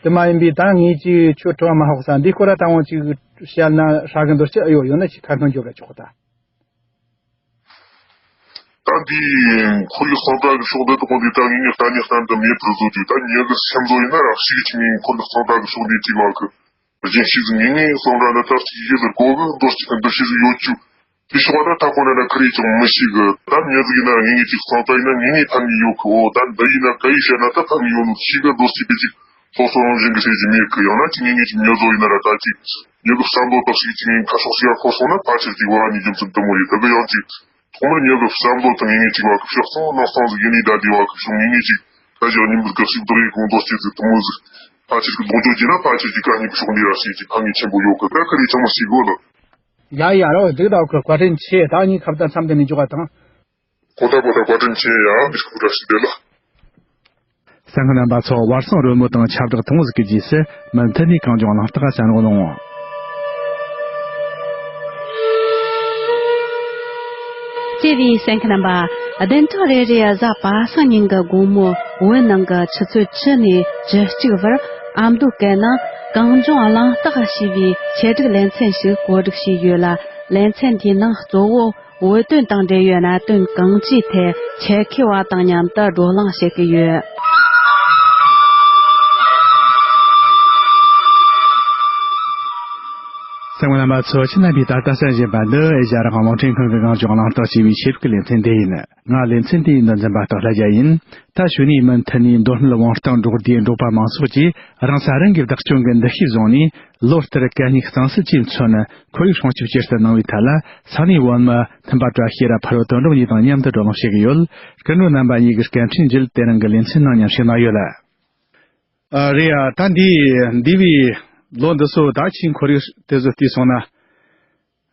དེ་མ་ཡིན་པའི་ད་ངས་ཅི་ཁྱོད་དྲི་བ་མ་ཧོག་ས་འདི་སྐོར་ར་ད་འོང་ཅིག་བཤད་ན་ཧྲ་གི་འདོར་ཅི་ཨ་ཡོད་ཡོད་ན་ཅི་ཁ་སྣོན་འཇོག་ག་ཆོག་ད། ད་འདིའི་ཁོར་ཡུག་གཙང་སྦྲ་གི་ཕྱོགས་འདི་དག་འདི་ད་ངེས་ངེས་ལྟ་ཉེས་ལྟ་འདི་མེད་པར་བཟོ་རྒྱུ་ད་ཉེ་གི་སེམས་བཟོ་ཡིན་ན་ར་ཞིག་ཅིག་ངེས་ཁོར་ཡུག་གཙང་སྦྲ་གི་ཕྱོགས་འདི་ཅིག་བ་གི་རྒྱན་ཞིག་ཟིག་ངེས་ངེས་གཙང་སྦྲ་འདི་ད་ཅིག་ཡིད་ལ་གོ་གི་འདོར་ཅིག་འདོར་ཞིག་ཟིག་ཡོད་རྒྱུ་དེ་ཕྱོགས་ད་ད་ཁོ་ན་ན་ཁ་རེ་ཅང་མི་ཤེས་གི་ད་ཉེ་ཟིག་ཡིན་ན་ངེས་ངེས་ཅིག་གཙང་སྦྲ་ཡིན་ན་ངེས་ངེས་ཕན་ནི་ཡོད་གི་འོ་ད་འདི་ཡིན་ན་ག་ཡི་བཤད་ན་ད་ཕན་ནི་ཡོད་ནོ་ཞིག་གི་འདོར་ཅིག་དེ་ཅིག་སོ་སོ་རང་བཞིན་གི་ཟེར་གྱི་མེད་གི་ཡང་ན་ཅིག་ངེས་ངེས་ཅིག་ཉོ་བཟོ་ཡིན་ན་ར་ད་ཅིག་ཉོ་གི་བསམ་བློ་དག་ཞིག་ཅིག་ངེས་ཁ་ཕྱོགས་ཤིག་ཡ་ཁོ་སོང་ན་ཕལ་ཆེར་ཅིག་བ་ནི་རྒྱུ་མཚན་དུ་མོ་ཡོད་ད་གི་ཡང་ཅིག་ཐོག་མར་ཉོ་གི་བསམ་བློ་དང་ངེས་ངེས་ཅིག་བ་གི་ཕྱོགས་སོང་ནང་སོང་ཟིག་ཡིན་ནི་ད་དེ་བ་གི་ཕྱོགས་ངེས་ངེས་ཅིག་ད་ཅིག་ཉིན་མོ་གི་ཞིག་དུ་རེ་གོང་དོ་སྐྱེ་ཚིག་དུ་མོ་ཟིག་ཕལ་ཆེར་གི་ལོ་རྒྱུས་ཀྱི་ན་ཕལ་ཆེར་གི་ཀ་ཉིད་ཕྱོགས་འདི་ར་ཞིག་ཅིག་ཕན་ངེས་ཆེན་པོ་ཡོད་གི་ད་ཁ་རེ་ཅང་མ་ཞིག་གོ་ལ། ཡ་ཡ་རོ་འགྲིག་ད་གི་བཀའ་དྲིན་ཆེ། ད་ངའི་ཁ་བརྡ་མཚམས་འདི་ནས་འཇོག་པ་དང་། གོ་ད་གོ་ད་བཀའ་དྲིན་ཆེ་ཡ་མི་སྐུ་ར་ཞིག་དེ་ལ། གསན་མཁན་རྣམ་པ་ཚོ་བར་སང་རོལ་མོ་དང་ཁྱབ་བསྒྲགས་གཏོང་ཟིག་གི་རྗེས་སུ་མུ་མཐུད་ནས་གངས་ལྗོངས་གླེང་སྟེགས་གསན་རོགས་གནང་། བརྩེ་བའི་གསན་མཁན་རྣམ་པ། བདུན་ཕྲག་རེ་རེའི་གཟའ་པ་སངས་ཉིན་གྱི་དགོང་མོ་བོད་ནང་གི་ཆུ་ཚོད་བཅུ་ནས་བཅུ་གཅིག་བར་ཨ་མདོའི་སྐད་ནང་གངས་ལྗོངས་གླེང་སྟེགས་ཞེས་པའི་ཆེད་སྒྲིག་ལེ་ཚན་ཞིག་གོ་སྒྲིག་བྱས་ཡོད་ལ། ལེ་ཚན་དེའི་ནང་གཙོ་བོ་བོད་དོན་དང་འབྲེལ་ཡོད་གནད་དོན་གང་ཅིའི་ཐད་ཆེད་མཁས་པ་དང་མཉམ་དུ་བགྲོ་གླེང་བྱེད་ཀྱི་ཡོད། གསན་མཁན་རྣམ་པ་ཚོ་ཕྱི་ནང་པའི་ད་ལྟ་གསན་བཞིན་པ་འདི་ཨེ་ཤ་ཡ་རང་དབང་རླུང་འཕྲིན་ཁང་གི་གངས་ལྗོངས་གླེང་སྟེགས་ཞེས་པའི་ཆེད་ཀྱི་ལེ་ཚན་དེ་ཡིན། ང་ལེ་ཚན་དེའི་མདུན་འཛིན་པ་སྟག་ལྷ་རྒྱལ་ཡིན། ད་གཞུག་ནས་མུ་མཐུད་ནས་མདོ་སྨད་དབང་རྟགས་འབྲོག་སྡེའི་འབྲོག་པ་མང་ཚོགས་ཀྱིས་རང་ས་རང་གིས་བདག་སྐྱོང་གི་འདུ་ཤེས་བཟུང་ནས་ལོ་ལྟར་གད་སྙིགས་གཙང་སེལ་གྱི་མཚོན་ཁོར་ཡུག་སྲུང་སྐྱོབ་ཅི་ལྟར་གནང་བའི་ཐད་ལ་ས་གནས་བོད་མི་མཐུན་པ་བཀྲ་ཤིས་ར་ཕ་རོལ་དོན་གྲུབ་གཉིས་དང་མཉམ་དུ་བགྲོ་གླེང་བྱེད་ཀྱི་ཡོད། སྐུ་ངོ་རྣམ་པ་གཉིས་ཀྱིས་སྐད་འཕྲིན་བརྒྱུད་དེ་རིང་གི་ལེ་ཚན་ནང་མཉམ་ཞུགས་གནང་ཡོད་ལ། ཨ་རེད་ཡ། ད་འདི་འདས་པའི་ལོ་འདི་ཚོ་ད་ཕྱིའི་ཁོར་ཡུག་དེ་ཚོ་བལྟས་སོང་ན།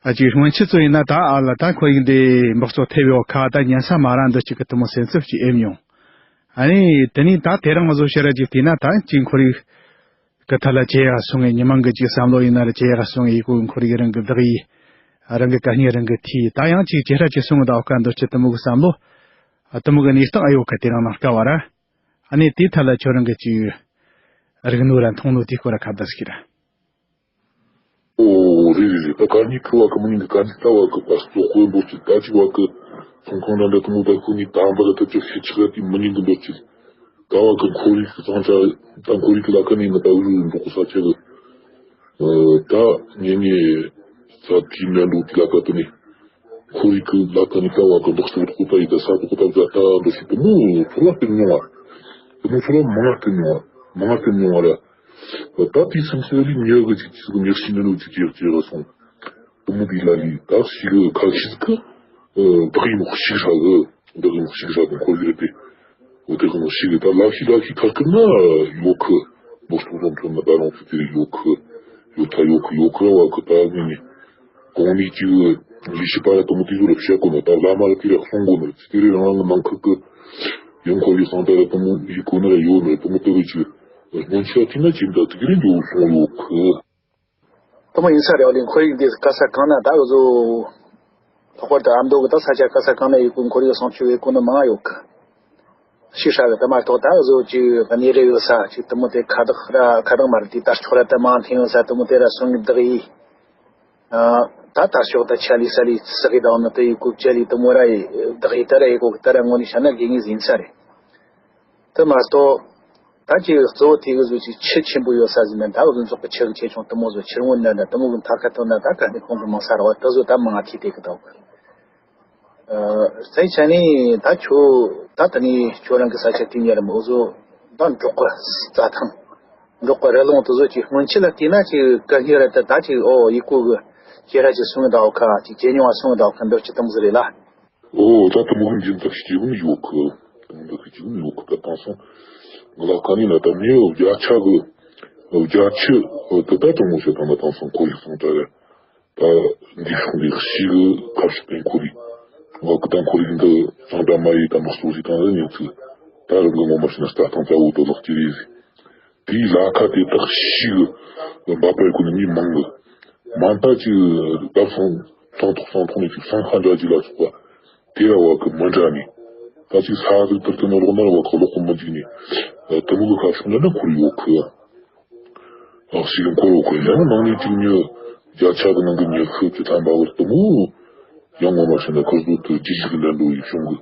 ཨ་ཅིག་སྔོན་ཆད་ཚོ་ཡིན་ན་ད་ཨ་ལ་ད་ཁོར་ཡུག་འདི་འབག་བཙོག་ཐེབས་ཡོད་ཁ་ད་ཉན་ས་མ་རག་འདི་ཅིག་གི་དུ་མོ་སེམས་འཚབ་ཅིག་ཨེ་མྱོང་། ཨ་ནི་དེ་ནས་ད་དེ་རིང་ང་ཚོ་ཕྱིར་ར་ཅིག་བལྟས་ན་ད་ཅིག་ཁོར་ཡུག་གི་ཐད་ལ་ཇེ་ཡག་སོང་ངེ་ཉི་མ་གི་ཅིག་བསམ་བློ་ཡིན་ན་ར་ཇེ་ཡག་སོང་ངེ་ཡི་གོ་ཁོར་ཡུག་རང་གི་བདག་ཡིད་རང་གི་གད་སྙིགས་རང་གི་ཐིག་ད་ཡང་ཅིག་ཇེ་ཧྲ་ཅིག་སོང་ངེ་ད་ཨོ་ཁ་འདི་ཅིག་དུ་མོ་གི་བསམ་བློ་དུ་མོ་གི་གནས་སྟངས་ཨ་ཡོད་ཁ་དེ་རིང་ནང་དཀའ་བ་ར། ཨ་ནི་དེའི་ཐད་ལ་ཁྱོད་རང་གི་ཅིག་རིག་ནོ་ར་མཐོང་ནོ་དེའི་སྐོར་ལ་ཁ་བརྡ་ཟིག་ར། ཨོ་རེད་རེད་རེད། ད་གད་སྙིགས་ཁུར་བ་གི་མི་ཉིན་གི་གད་སྙིགས་ལྟ་བ་གི་བར་སོ་དཔོན་པོ་ཅིག་ད་ཅིག་བ་གི་ཚོང་ཁང་འདྲ་འདྲ་དུ་མོ་ད་ཁུ་ནི་དམ་པ་ལ་ད་ཅིག་ཤི་ཆག་དེ་མི་ཉིན་གི་འདོད་ཅིག་ད་བ་གི་ཁོར་ཡུག་གི་གཙང་ཆ་ད་ཁོར་ཡུག་གི་ལ་ཁ་ནི་ནི་ད་འུ་རུ་འགྲོ་གི་ས་ཆ་གི་ད་ངེད་ངེད་ས་དེའི་ནང་འགྲོ་དེ་ལ་ཁ་དུ་ནི་ཁོར་ཡུག་གི་ལ་ཁ་ནི་ལྟ་བ་གི་འདོག་ཤོག་ཁོ་ད་ཡི་ད་ས་དུ་ཁོ་ད་བཟའ་ད་འདོད་ཤིག་དུ་མོ་ཚོ་ལ་སྟེར་མྱོང་བ་དུ་མོ་ཚོ་ལ་མང་སྟེར་མྱོང་བ་མང་སྟེར་མྱོང་བ་ར། ད་དེའི་སེམས་སེ་ལི་ཉེ་གི་ཅིག་ཅིག་གི་ཉེར་ཞིག་ནི་ནུ་ཅིག་ཅིག་ཅིག་ག་སོང་། དུ་མོ་དེ་ལ་ལི་ད་ཞིག་གི་ཁ་ཤིག་གི་བདག་ཡིན་ནོ་ཞིག་ཧྲ་གི་བདག་ཡིན་ནོ་ཞིག་ཧྲ་གི་ཁོ་ལི་རེད་དེ། འོ་དེ་གི་ནོ་ཞིག་གི་ད་ལ་ཤི་ལ་ཤི་ཁ་ཀི་ན་ཡོ་ཁི་འདོག་སྟོང་ཙམ་ཐོན་ན་ད་རང་ཚུ་དེ་ཡོ་ཁི་ཡོ་ཐ་ཡོ་ཁི་ཡོ་ཁི་ར་བ་གི་ད་ངི་ནི་གོང་ནི་ཅིག་ལི་ཤི་པ་ར་དུ་མོ་དེ་ཚོ་ར་བཤད་གོ་ནོ་ད་བླ་མ་ར་དེ་ར་གསུང་གོ་ནོ་ཅི་དེ་རེ་རང་ལ་ནང་ཁུལ་གི་ཡང་ཁོ་ཡི་སང་ད་ར་དུ་མོ་ཡི་གོ་ནི་ར་ཡོ་ནི་དུ་མོ་དེ་གི་ཅིག་སྔོན་ཆད་དེ་ན་ཇི་འདྲ་དེ་ག་རེ་འགྲོ་སོང་ཡོད་གི། དེ་མོ་ཡིན་ས་རེད། ཨ་ལས་ཁོར་ཡུག་འདི་ག་ས་གང་ན་ད་འུ་ཚོ་ལྷག་པར་དུ་ཨ་མདོ་གི་ད་ས་ཆ་ག་ས་གང་ན་ཡོད་གི་ཁོར་ཡུག་སྲུང་སྐྱོབ་ཡེད་གོ་ནི་མང་ཡོད་གི། ཤི་ཧྲ་གི་དེ་མ་གཏོགས་ད་འུ་ཚོ་ཅིག་གནས་རི་ཡོད་ས་ཅིག་དེ་མོ་དེ་ཁ་བདག་ར་ཁ་བདག་མ་རེད། དེ་དར་ལྕོག་ར་དེ་མང་འཐེན་ཡོད་ས་དེ་མོ་དེ་ར་སོང་གི་བདག་ཡིས། ད་དར་ལྕོག་ད་ཆ་ལི་ས་ལི་ས་གི་དང་ནི་དེ་ཡི་གུ་ཅ་ལི་དེ་མོ་ར་ཡི་བདག་ཡི་ད་ར་ཡི་གོ་གི་ད་ར་དངོས་ནས་བཤད་ན་དགེ་ངེས་ཡིན་ས་རེད། དེ་མ་གཏོགས་ད་ཅིག་གཙོ་བོ་དེ་གི་བཟོ་ཅིག་ཆུ་ཆེན་པོ་ཡོད་ས་ཟིན་ན་ད་འུ་ཚོ་ཚོགས་པའི་ཆུ་གི་ཆེ་ཆུང་དེ་མོ་བཟོ་ཕྱིར་མངོན་ན་འདྲ་དེ་མོ་གི་མཐའ་ཁ་ཐོན་ན་ད་ག་ནས་ཁོང་གི་མང་ས་ར་བ་དེ་བཟོ་ད་མང་ང་ཐིག་དེ་གི་དང་གི། ཨ་ས་ཡི་ཆ་ནས་ད་ཁྱོད་ད་ད་ནི་ཁྱོད་རང་གི་ས་ཆ་དེ་ཉེ་ར་མོ་བཟོ་ད་འབྲོག་གི་རྩྭ་ཐང་། འབྲོག་གི་རི་ལུང་དེ་ཚོ་ཅིག་སྔོན་ཆད་ལ་བལྟས་ན་ཅིག་ག་སྙིགས་ར་ད་ད་ཅིག་ཨོ་ཡི་གུ་གི་ཁྱེད་ར་ཅིག་སོང་ད་འོ་ཁ་ཅིག་ཇེ་ཉུང་བ་སོང་ད་འོ་ཁ་འདོད་ཅིག་དམ་ཟི་རེད་ལ། ཨོ་ད་དུ་མོ་གི་འཇིན་ཐག་ཅིག་ཡོད་གི། དུ་མོ་འདི་ཁི་ཅིག་ཡོད་གི། ད་དང་སོང་ང་ལ་ཁ་ནི་ན་ད་མི་རྒྱ་ཆ་གི་རྒྱ་ཆུ་དེ་ད་དུ་མོ་ཤ་དང་ན་དང་སོང་ཁོ་ཡི་སོང་ད་ར། ད་འདི་ཤོག་འདི་ཤི་གི་ཁ་ཤུག་པའི་ཁོར་ཡུག་ང་གི་ད་ཁོར་ཡུག་འདི་གཙང་སྦྲ་མ་ཡིན་ད་མི་གཙོ་ཞིག་དང་རེ་ཉོ་ཚུལ་ད་རུང་གི་ངོ་མ་ཤི་ན་རྩྭ་ཐང་རྩ་བོ་དོ་ལག་ཅི་རེད། དེའི་ལ་ཁ་དེ་དག་ཤི་གི་འབབ་པའི་ཁོ་ནི་མི་མང་གི། མ་མཐའ་ཅིག་ད་སོང་ཚོང་ཐོག་སོང་ཐོག་ནས་ཅིག་སོང་ཁ་འདྲ་ཅིག་ལ་སོགས་པ་དེ་ར་བ་གི་མི་འདྲ་ནི། ད་ཅིག་ས་གི་དུར་དུ་ནོར་ལོག་ན་ར་བ་གི་ལོག་གི་མི་འཇིག་ནི། དུ་མོ་གི་ཁ་ཤུག་འདྲ་ན་ཁོར་ཡོད་གི། ཨ་ཞིག་འཁོར་བ་ཁོ་ཡང་ནང་ནས་ཅིག་ཉི་བརྒྱ་ཆ་གི་ནང་གི་ཉི་ཤུ་བཅུ་ཐམ་པ་བར་དུ་མོ། ཡང་ངོ་མ་ཤེས་ན་ཁུར་ཚོ་དུ་ཅི་ཞིག་ལ་འགྲོ་ཡི་བྱུང་གི།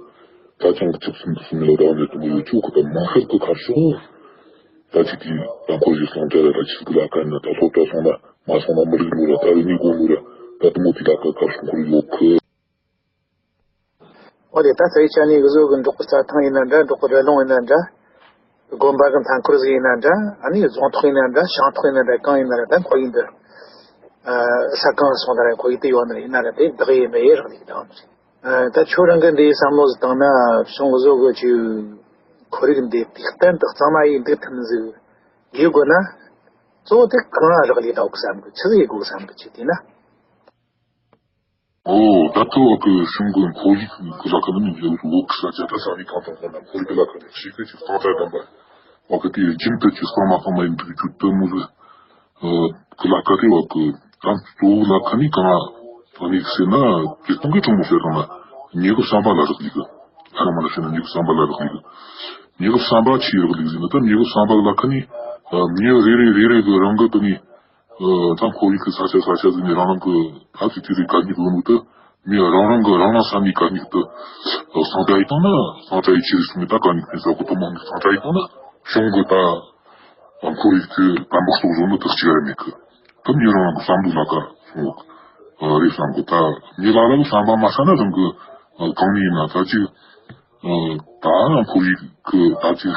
ད་ཅང་གི་ཚིག་གསུམ་དུ་གསུམ་ལ་ཟླ་བ་ནས་དུ་མོ་ཡོད་ཆོག་གི་ད་མང་ཤར་གི་ཁ་ཤོག་ད་ཅིག་དེ་ད་ཁོ་ཞིག་སོང་དེ་ལ་ད་ཆིག་གི་ལ་ཀ་ན་ད་སློབ་གྲྭ་སོང་ན་མ་སོང་ན་མི་རིགས་ལུ་ར་ད་རི་ནི་གོ་ལུ་ར་ད་དུ་མོ་དེ་ལ་ཀ་ཁ་ཤོག་ཁུར་ཡོད་གི། འོ་དེ་ད་ས་ཡི་ཆ་ནས་གི་བཟོ་གི་འབྲོག་གི་རྩྭ་ཐང་ཡིན་ན་འདྲ། འབྲོག་གི་རི་ལུང་ཡིན་ན་འདྲ། དགོན་པ་གི་མཐའ་འཁོར་ཟིག་ཡིན་ན་འདྲ། ཨ་ནི་རྫོང་ཐོག་ཡིན་ན་འདྲ། ཤང་ཐོག་ཡིན་ན་འདྲ། གང་ཡིན་ན་ར་ད་ཁོར་ཡུག་འདི་ས་གང་སོང་ན་ར་ཁོར་ཡུག་དེ་ཡོད་ན་ཡིན་ན་ར་དེ་བདག་ཡེད་མི་ཡེད་རག་ལས་དང་། ད་ཁྱོད་རང་གི་འདི་བསམ་བློ་ཟིག་བཏང་ན་བྱུང་གི་བཟོ་གི་ཆུ་ཁོར་ཡུག་འདི་དེ་གཏན་དུ་གཙང་མ་ཡིན་འདུག་ཐུབ་ནི་ཟིག་ཡོད་དགོས་ན། གཙོ་བོ་དེ་གང་རག་ལས་དང་བསམ་གི་ཆི་ཟིག་ཡེད་དགོས་བསམ་གི་ཆི་དེ་ན། ཨོ་ད་ལྟ་བ་གི་གཞུང་གི་ཁོར་ཡུག་གི་ལ་ཁ་ནི་ཡོད་ལུགས་ས་ཆ་ད་ས་ནི་གང་དང་གང་ན་ཁོར་ཡུག་གི་ལ་ཁ་ནི་ཞིག་གི་ཅིག་གཙང་སྦྲ་ལྡན་པ་བ་གི་དེ་རྒྱུན་དུ་ཅིག་གཙང་མ་གཙང་མ་ཡིན་འདུག་རྒྱུ་དུ་མོ་ལུ་གི་ལ་ཁ་དེ་བ་གི་ད་གཙོ་བོ་ལ་ཁ་ནི་གང་ལ་ནི་ཟེར་ན་ཇི་སྟོང་གི་གྲོང་མོ་ཟེར་གང་ན་ཉེ་གི་བསམ་པ་ལ་རག་ལས་གི། ཚང་མ་ལ་ཟེར་ན་ཉེ་གི་བསམ་པ་ལ་རག་ལས་གི། ཉེ་གི་བསམ་པ་ཆི་རག་ལས་ཟེར་ན་ད་ཉེ་གི་བསམ་པ་ལ་ཁ་ནི་མི་རེ་རེ་རེ་རེ་གི་རང་གི་དུ་ནི། ད་ཁོར་ཡུག་གི་ས་ཆ་ས་ཆ་ཟིན་ནས་རང་རང་གི་ཐབས་ཀྱིས་དེ་རིགས་གད་སྙིགས་ཡོད་ནོ་དེ་མི་རང་རང་གི་རང་རང་ས་ནས་གད་སྙིགས་དེ་ཟིང་ཆ་ཡིན་བཏང་ན་ཟིང་ཆ་ཡིན་ཆེ་རེ་སོང་ནས་ད་གད་སྙིགས་ཕན་ས་གོ་དུ་མང་ནས་ཟིང་ཆ་ཡིན་བཏང་ན་གཞུང་གི་ད་ཁོར་ཡུག་དེ་དམ་པོ་གསོག་བཟོ་ནི་དག་ཅིག་ར་མེད་གི། དེ་མི་རང་རང་གི་བསམ་བློ་ལ་ཀ་སོང་གི་རེད་བསམ་གི། ད་མི་ལ་ལ་གི་བསམ་པ་མ་ས་ན་རང་གི་གང་ནས་ཡིན་ན་ད་ཅིག་ད་ཁོར་ཡུག་གི་ད་ཅིག་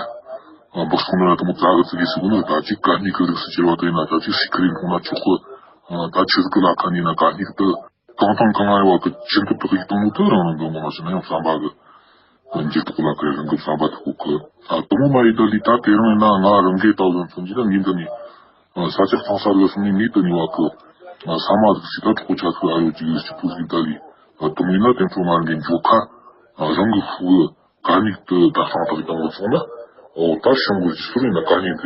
འབུ་སོང་ན་དུ་མོ་ཙག་གི་ཙི་གི་སི་གུ་ན་ད་ཅིག་གད་སྙིགས་གི་རིགས་སུ་གྱུར་བ་དེ་ན་ད་ཅིག་སི་ཁི་རི་མཐོང་ན་ཆོག་གི། ད་ཆི་ཟིག་གི་ལ་ཁ་ནས་ན་གད་སྙིགས་དེ་གང་དང་གང་ཨ་བ་གི་ཁྱིམ་དུ་དག་ཡིག་བཏང་ནོ་དེ་རང་རང་གི་ངོ་མ་ཤི་ན་ཡང་བསམ་པ་གི་འགྱུར་ལྡོག་ལ་ཁ་རང་གི་བསམ་པ་ཐུག་གི། ད་དུ་མོ་མ་ཡི་ད་ལི་ད་དེ་རིང་ན་ང་རང་གི་ད་ལོན་མཚོན་གྱི་ན་མི་འདི་ནི་ས་ཆ་ཚང་ས་རུ་སོང་ནི་མི་དུ་ནི་བ་གི་ས་མ་ཟིག་སི་ད་གྲོགས་ཆ་ཚུ་ཨ་ཡོད་ཅིག་ཡོད་ཅིག་པུ་ཟིག་ད་ལི་དུ་མོ་ཡིན་ན་དེ་ཚོ་ང་རང་གི་འཇོ་ཁ་རང་གི་ཧུ་གི་གད་སྙིགས་དེ་ད་སང་ཐག་བཏང་གི་སོང་ན། འོ་ད་གཞུང་གི་སུ་རེད་ན་གད་སྙིགས་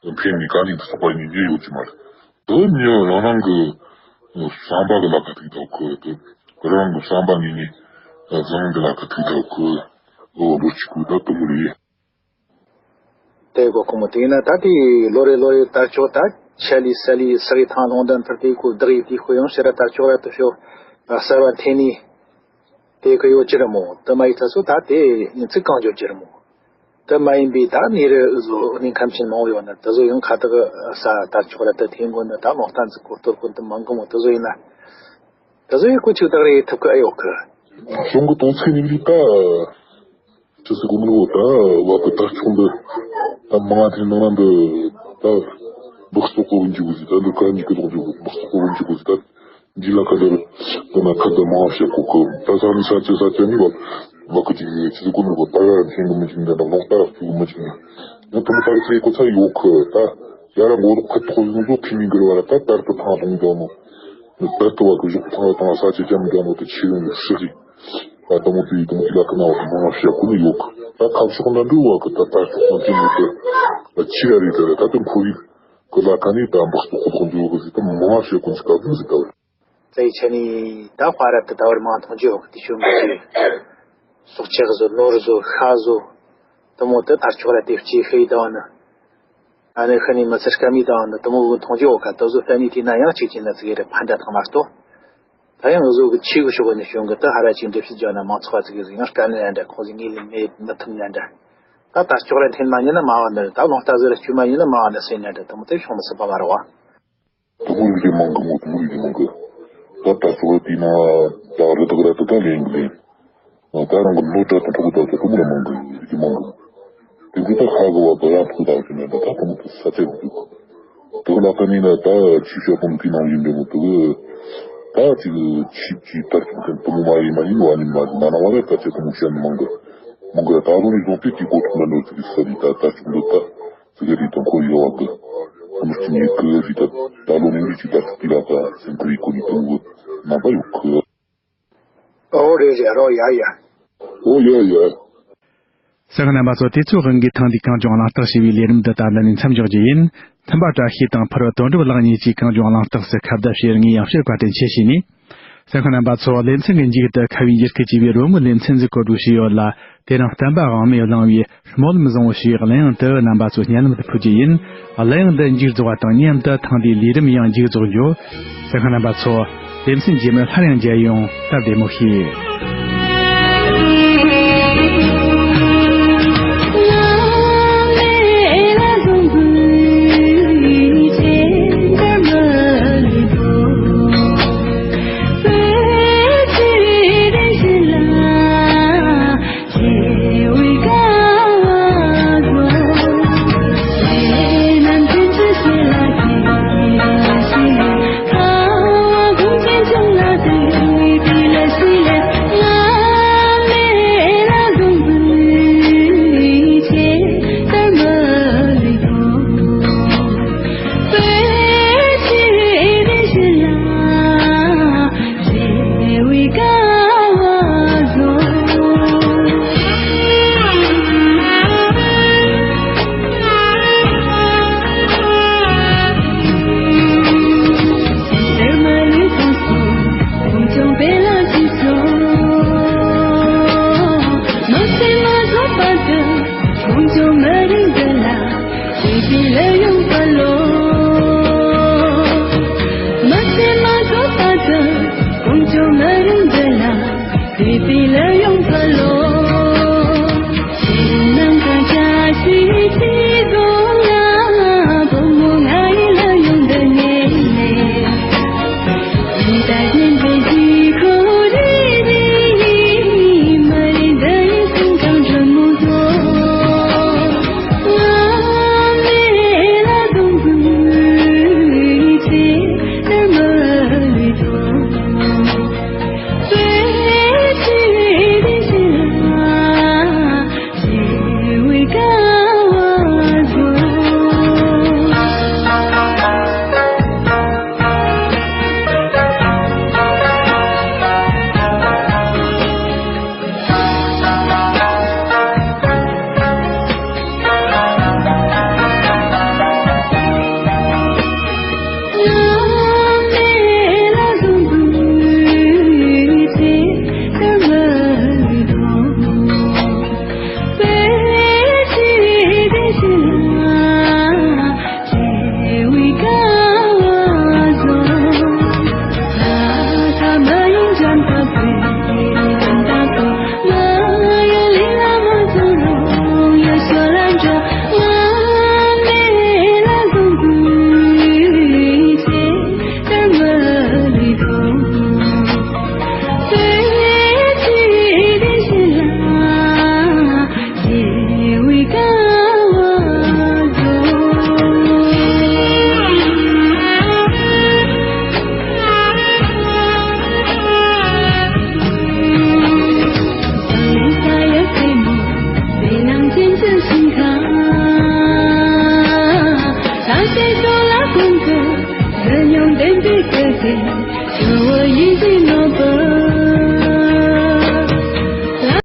དེ་འཕེན་ནས་གད་སྙིགས་དེ་བསགས་པ་ཡིན་ཉེ་ཡོད་ཀྱི་མ་རེད། དེ་ནི་རང་རང་གི་བསམ་པ་གི་ལ་ཁ་ཐུག་ཐག་གི་དེ་རང་གི་བསམ་པ་ནི་ནི་བཟང་གི་ལ་ཁ་ཐུག་ཐག་གི། འོ་ལོ་གཅིག་གི་ད་དུ་མོ་རེད། དེ་གོ་ཁོ་མོ་དེ་ཡིན་ན་ད་དེ་ལོ་རེ་ལོ་རེ་དར་ལྕོག་ད་ཆ་ལི་ས་ལི་ས་གི་ཐང་ལུང་དན་ཕར་དེ་ཁོ་བདག་ཡི་དེ་ཁོ་ཡང་ཕྱིར་དར་ལྕོག་ར་དུ་ཤོ་གསར་བ་འཐེན་ནི། དེ་གི་ཡོད་ཅི་ར་མོ། དེ་མ་ཡི་ཚ་སུ་ད་དེ་ངི་ཚིག་གང་བརྗོད་ཅི་ར་མོ། དེ་མ་ཡིན་པའི་ད་ནི་རི་བཟོ་ནི་ཁམས་ཆེན་མང་བོ་ཡོད་ན་དེ་ཚོ་ཡང་ཁ་ཐག་ས་དར་ལྕོག་ར་དེ་འཐེན་དགོས་ན་ད་མོ་སྟན་ཚིག་གོ་གཏོར་དགོས་དེ་མང་གི་མོ། དེ་ཚོ་ཡིན་ན་དེ་ཚོ་ཡི་ཁོ་ཆིག་བདག་རེ་ཐུབ་ཀི་ཨེ་ཡོད་གི། གཞུང་གི་དོན་ཚན་ནི་རི་ད། ཅི་ཟེར་གོ་མི་རུང་ད་བ་གི་དར་ལྕོག་འདི་ད་མང་ང་དེ་ནང་ན་འདི་ད་འབུ་གསོག་གོ་བུ་འཇུག་གི་ད་འདི་ག་འཇུག་གི་ལོག་འཇུག་གི་འབུ་གསོག་གོ་བུ་འཇུག་གི་ད་འདི་ལ་ཁ་དར་ད་ན་ཁ་དར་མང་བ་བཤད་གོ་གི། ད་ས་ནི་ས་ཆ་ས་ཆ་ནི་བ་བ་གི་ཅི་ཟེར་གོ་མི་རུང་ད་ཡ་ར་འཐེན་གི་མི་ཅིག་འདི་ད་ལོག་ད་ར་བཅུག་གི་མི་ཅིག་ཡང་དུ་མི་ད་ར་ཚེ་གོ་ཚ་ཡོད་གི། ད་ཡ་ར་མགོ་ལོག་ཁ་ཐོག་ཡོང་ཚོ་ཁི་མི་འགིར་བ་ར་ད་དར་དུ་ཐང་ལོང་འཇོག་ནོ། དར་དུ་བ་གི་གཞོགས་ཐང་ལ་ཐང་ལ་ས་ཆ་ཅམ་འཇོག་ནོ་དུ་ཆི་ཡོང་གི་ཧྲི་ཧྲི། ད་དུ་མོ་དེ་ཡི་དུ་མོ་དེ་ལ་ཁ་ན་བ་གི་མང་བ་བཤད་གོ་ནི་ཡོད་གི། ད་ཁ་ཕྱོགས་ན་འགྲོ་བ་གི་ད་དར་ལྕོག་ཁང་ཆེན་མོ་དེ། ད་ཆི་ར་རེད་ད་ད་ད་ཁོ་རིག་གི་ལ་ཁ་ནས་ད་འབག་ཏུ་ཁོ་ཁོ་འཇོག་གི་ཟིག་ད་མང་བ་བཤད་ཀུན་ཟིག་ག་ཟིག་ཟིག་ད། རྩ་བའི་ཆ་ནས་ད་དཔའ་རབ་ཏུ་ད་བར་མང་མཐོང་རྒྱུ་ཡོད་གི་དེ་ཤོད་མི་ཆེ། སྲོག་ཆགས་བཟོ་ནོར་བཟོ་ཤ་བཟོ་དུ་མོ་དུ་དར་ལྕོག་ལ་དེབ་ཅེས་ཤེས་ཡི་ད་བ་ནི། ཨ་ནི་ཤི་ནས་མི་ཚེ་སྐམ་ཡི་ད་བ་ནི་དུ་མོ་གི་མཐོང་རྒྱུ་ཡོད་ག་ད་བཟོ་ལྟ་ནས་དེ་ན་ཡང་གཅིག་གཅིག་ན་ཙི་གེ་རེ་ཕན་འདྲ་ཐང་མ་གཏོགས། ད་ཡང་བཟོ་གི་ཆེ་གི་ཤོག་གི་ནི་ཤོད་གི་ད་ཧ་ར་ཅིག་འདྲི་ཕྱི་རྒྱ་ན་མང་ཚོགས་པ་ཙི་གེ་ཟིག་ཡང་དཀའ་ལས་འདྲ་ཁོང་ཟིག་ངེས་ལས་མེད་མི་ཐུབ་ན་འདྲ། ད་དར་ལྕོག་ལ་འཐེན་མ་ཉན་ན་མ་བ་ནི་ད་ལོང་རྟ་ཟིག་ལ་བཅོས་མ་ཉན་ན་མ་བ་ནི་སེ་ན་འདྲ་དུ་མོ་དེ་ཤོང་མི་སྲིད་པ་མ་རེད་བ། དུ་མོ་རིག་གི་མང་གི་མོ་དུ་མོ་རིག་གི་མང་གི། ད་ད་སོ་དེ་ན་ད་རི་དྭགས་ར་དུ་ད་ལེན་གི་ལེན། ད་རང་གི་ལོ་གྲ་དང་ཕྲུ་གུ་ད་ད་དུ་མོ་ར་མང་གི་རིག་གི་མང་གི། དེ་ཚོ་ད་ཧ་གི་བ་ད་ཡང་ཕུ་ད་གི་ན་ད་ད་དུ་མོ་དུ་ས་ཚེ་གི་འདུག་དུ་ལ་ཀ་ནི་ན་ད་ཆི་ཤ་ཕུ་མི་ཐི་ནང་ཡིན་པའི་མོ་དུ་གི། ད་ཅིག་ཆིབ་ཀྱི་ད་ཅིག་དུ་མོ་མ་ཡིན་མ་ཡིན་བ་ནི་མ་ཡིན་ན་ན་བ་ར་ད་ཅི་དུ་མོ་ཤ་ནི་མང་གི། མང་གི་ད་རུང་ནི་བཟུང་སྟེ་ཅིག་གོ་ཐུག་ན་འགྲོ་ཅིག་ས་རི་ད་ད་ཅིག་འདུག་ད། ཙི་གེ་རེ་དང་ཁོ་ཡོད་བ་གི། ཁོ་མི་སྐྱིད་ཉེ་གི་རི་ད་ད་ལོ་ནི་མི་ཅིག་ད་ཅིག་ལ་ད་སེམས་ཁུར་ཡི་གོ་ནི་དུ་གི་ན་བ་ཡོད་གི། ཨོ་རེད་རེད་རོ་ཡ་ཡ། ཨོ་ཡ་ཡ། གསན་མཁན་རྣམ་པ་ཚོ། དུས་ཚོད་དབང་གིས་ཐེངས་འདིའི་གངས་ལྗོངས་གླེང་སྟེགས་ཞེས་པའི་ལས་རིམ་འདི་ད་ལྟ་ནས་མཚམས་འཇོག་རྒྱུ་ཡིན། མཐུན་པ་བཀྲ་ཤིས་དང་ཕུར་བུ་དོན་གྲུབ་ལགས་གཉིས་ཀྱིས་གངས་ལྗོངས་གླེང་སྟེགས་སུ་ཁ་བརྡ་བྱས། ངས་ཡང་བསྐྱར་བཀའ་དྲིན་ཆེ་ཞུས་ནས། གསན་མཁན་རྣམ་པ་ཚོ། ལེ་ཚན་གྱི་མཇུག་ཏུ་ཁ་བའི་འགྱུར་ཁུག་ཅེས་པའི་རོལ་མོའི་ལེ་ཚན་ཟིག་བཀོད་སྒྲིག་བྱས་ཡོད་ལ། དེ་རིང་བསྟན་པ་དབང་མོས་བླངས་པའི་སྨོན་ལམ་བཟང་བོ་ཞེས་པའི་གླེང་སྟེགས་དུ་རྣམ་པ་ཚོ་སྙན་ལམ་དུ་ཕུལ་རྒྱུ་ཡིན། གླེང་སྟེགས་འདི་མཇུག་རྫོགས་པ་དང་མཉམ་དུ་ཐེངས་འདིའི་ལས་རིམ་ཡང་མཇུག་རྫོགས་འགྱོ། གསན་མཁན་རྣམ་པ་ཚོ། ལེ་ཚན་རྗེས་མར་སླར་ཡང་མཇལ་ཡོང་། སྟབས་བདེ་མོ་བྱོས།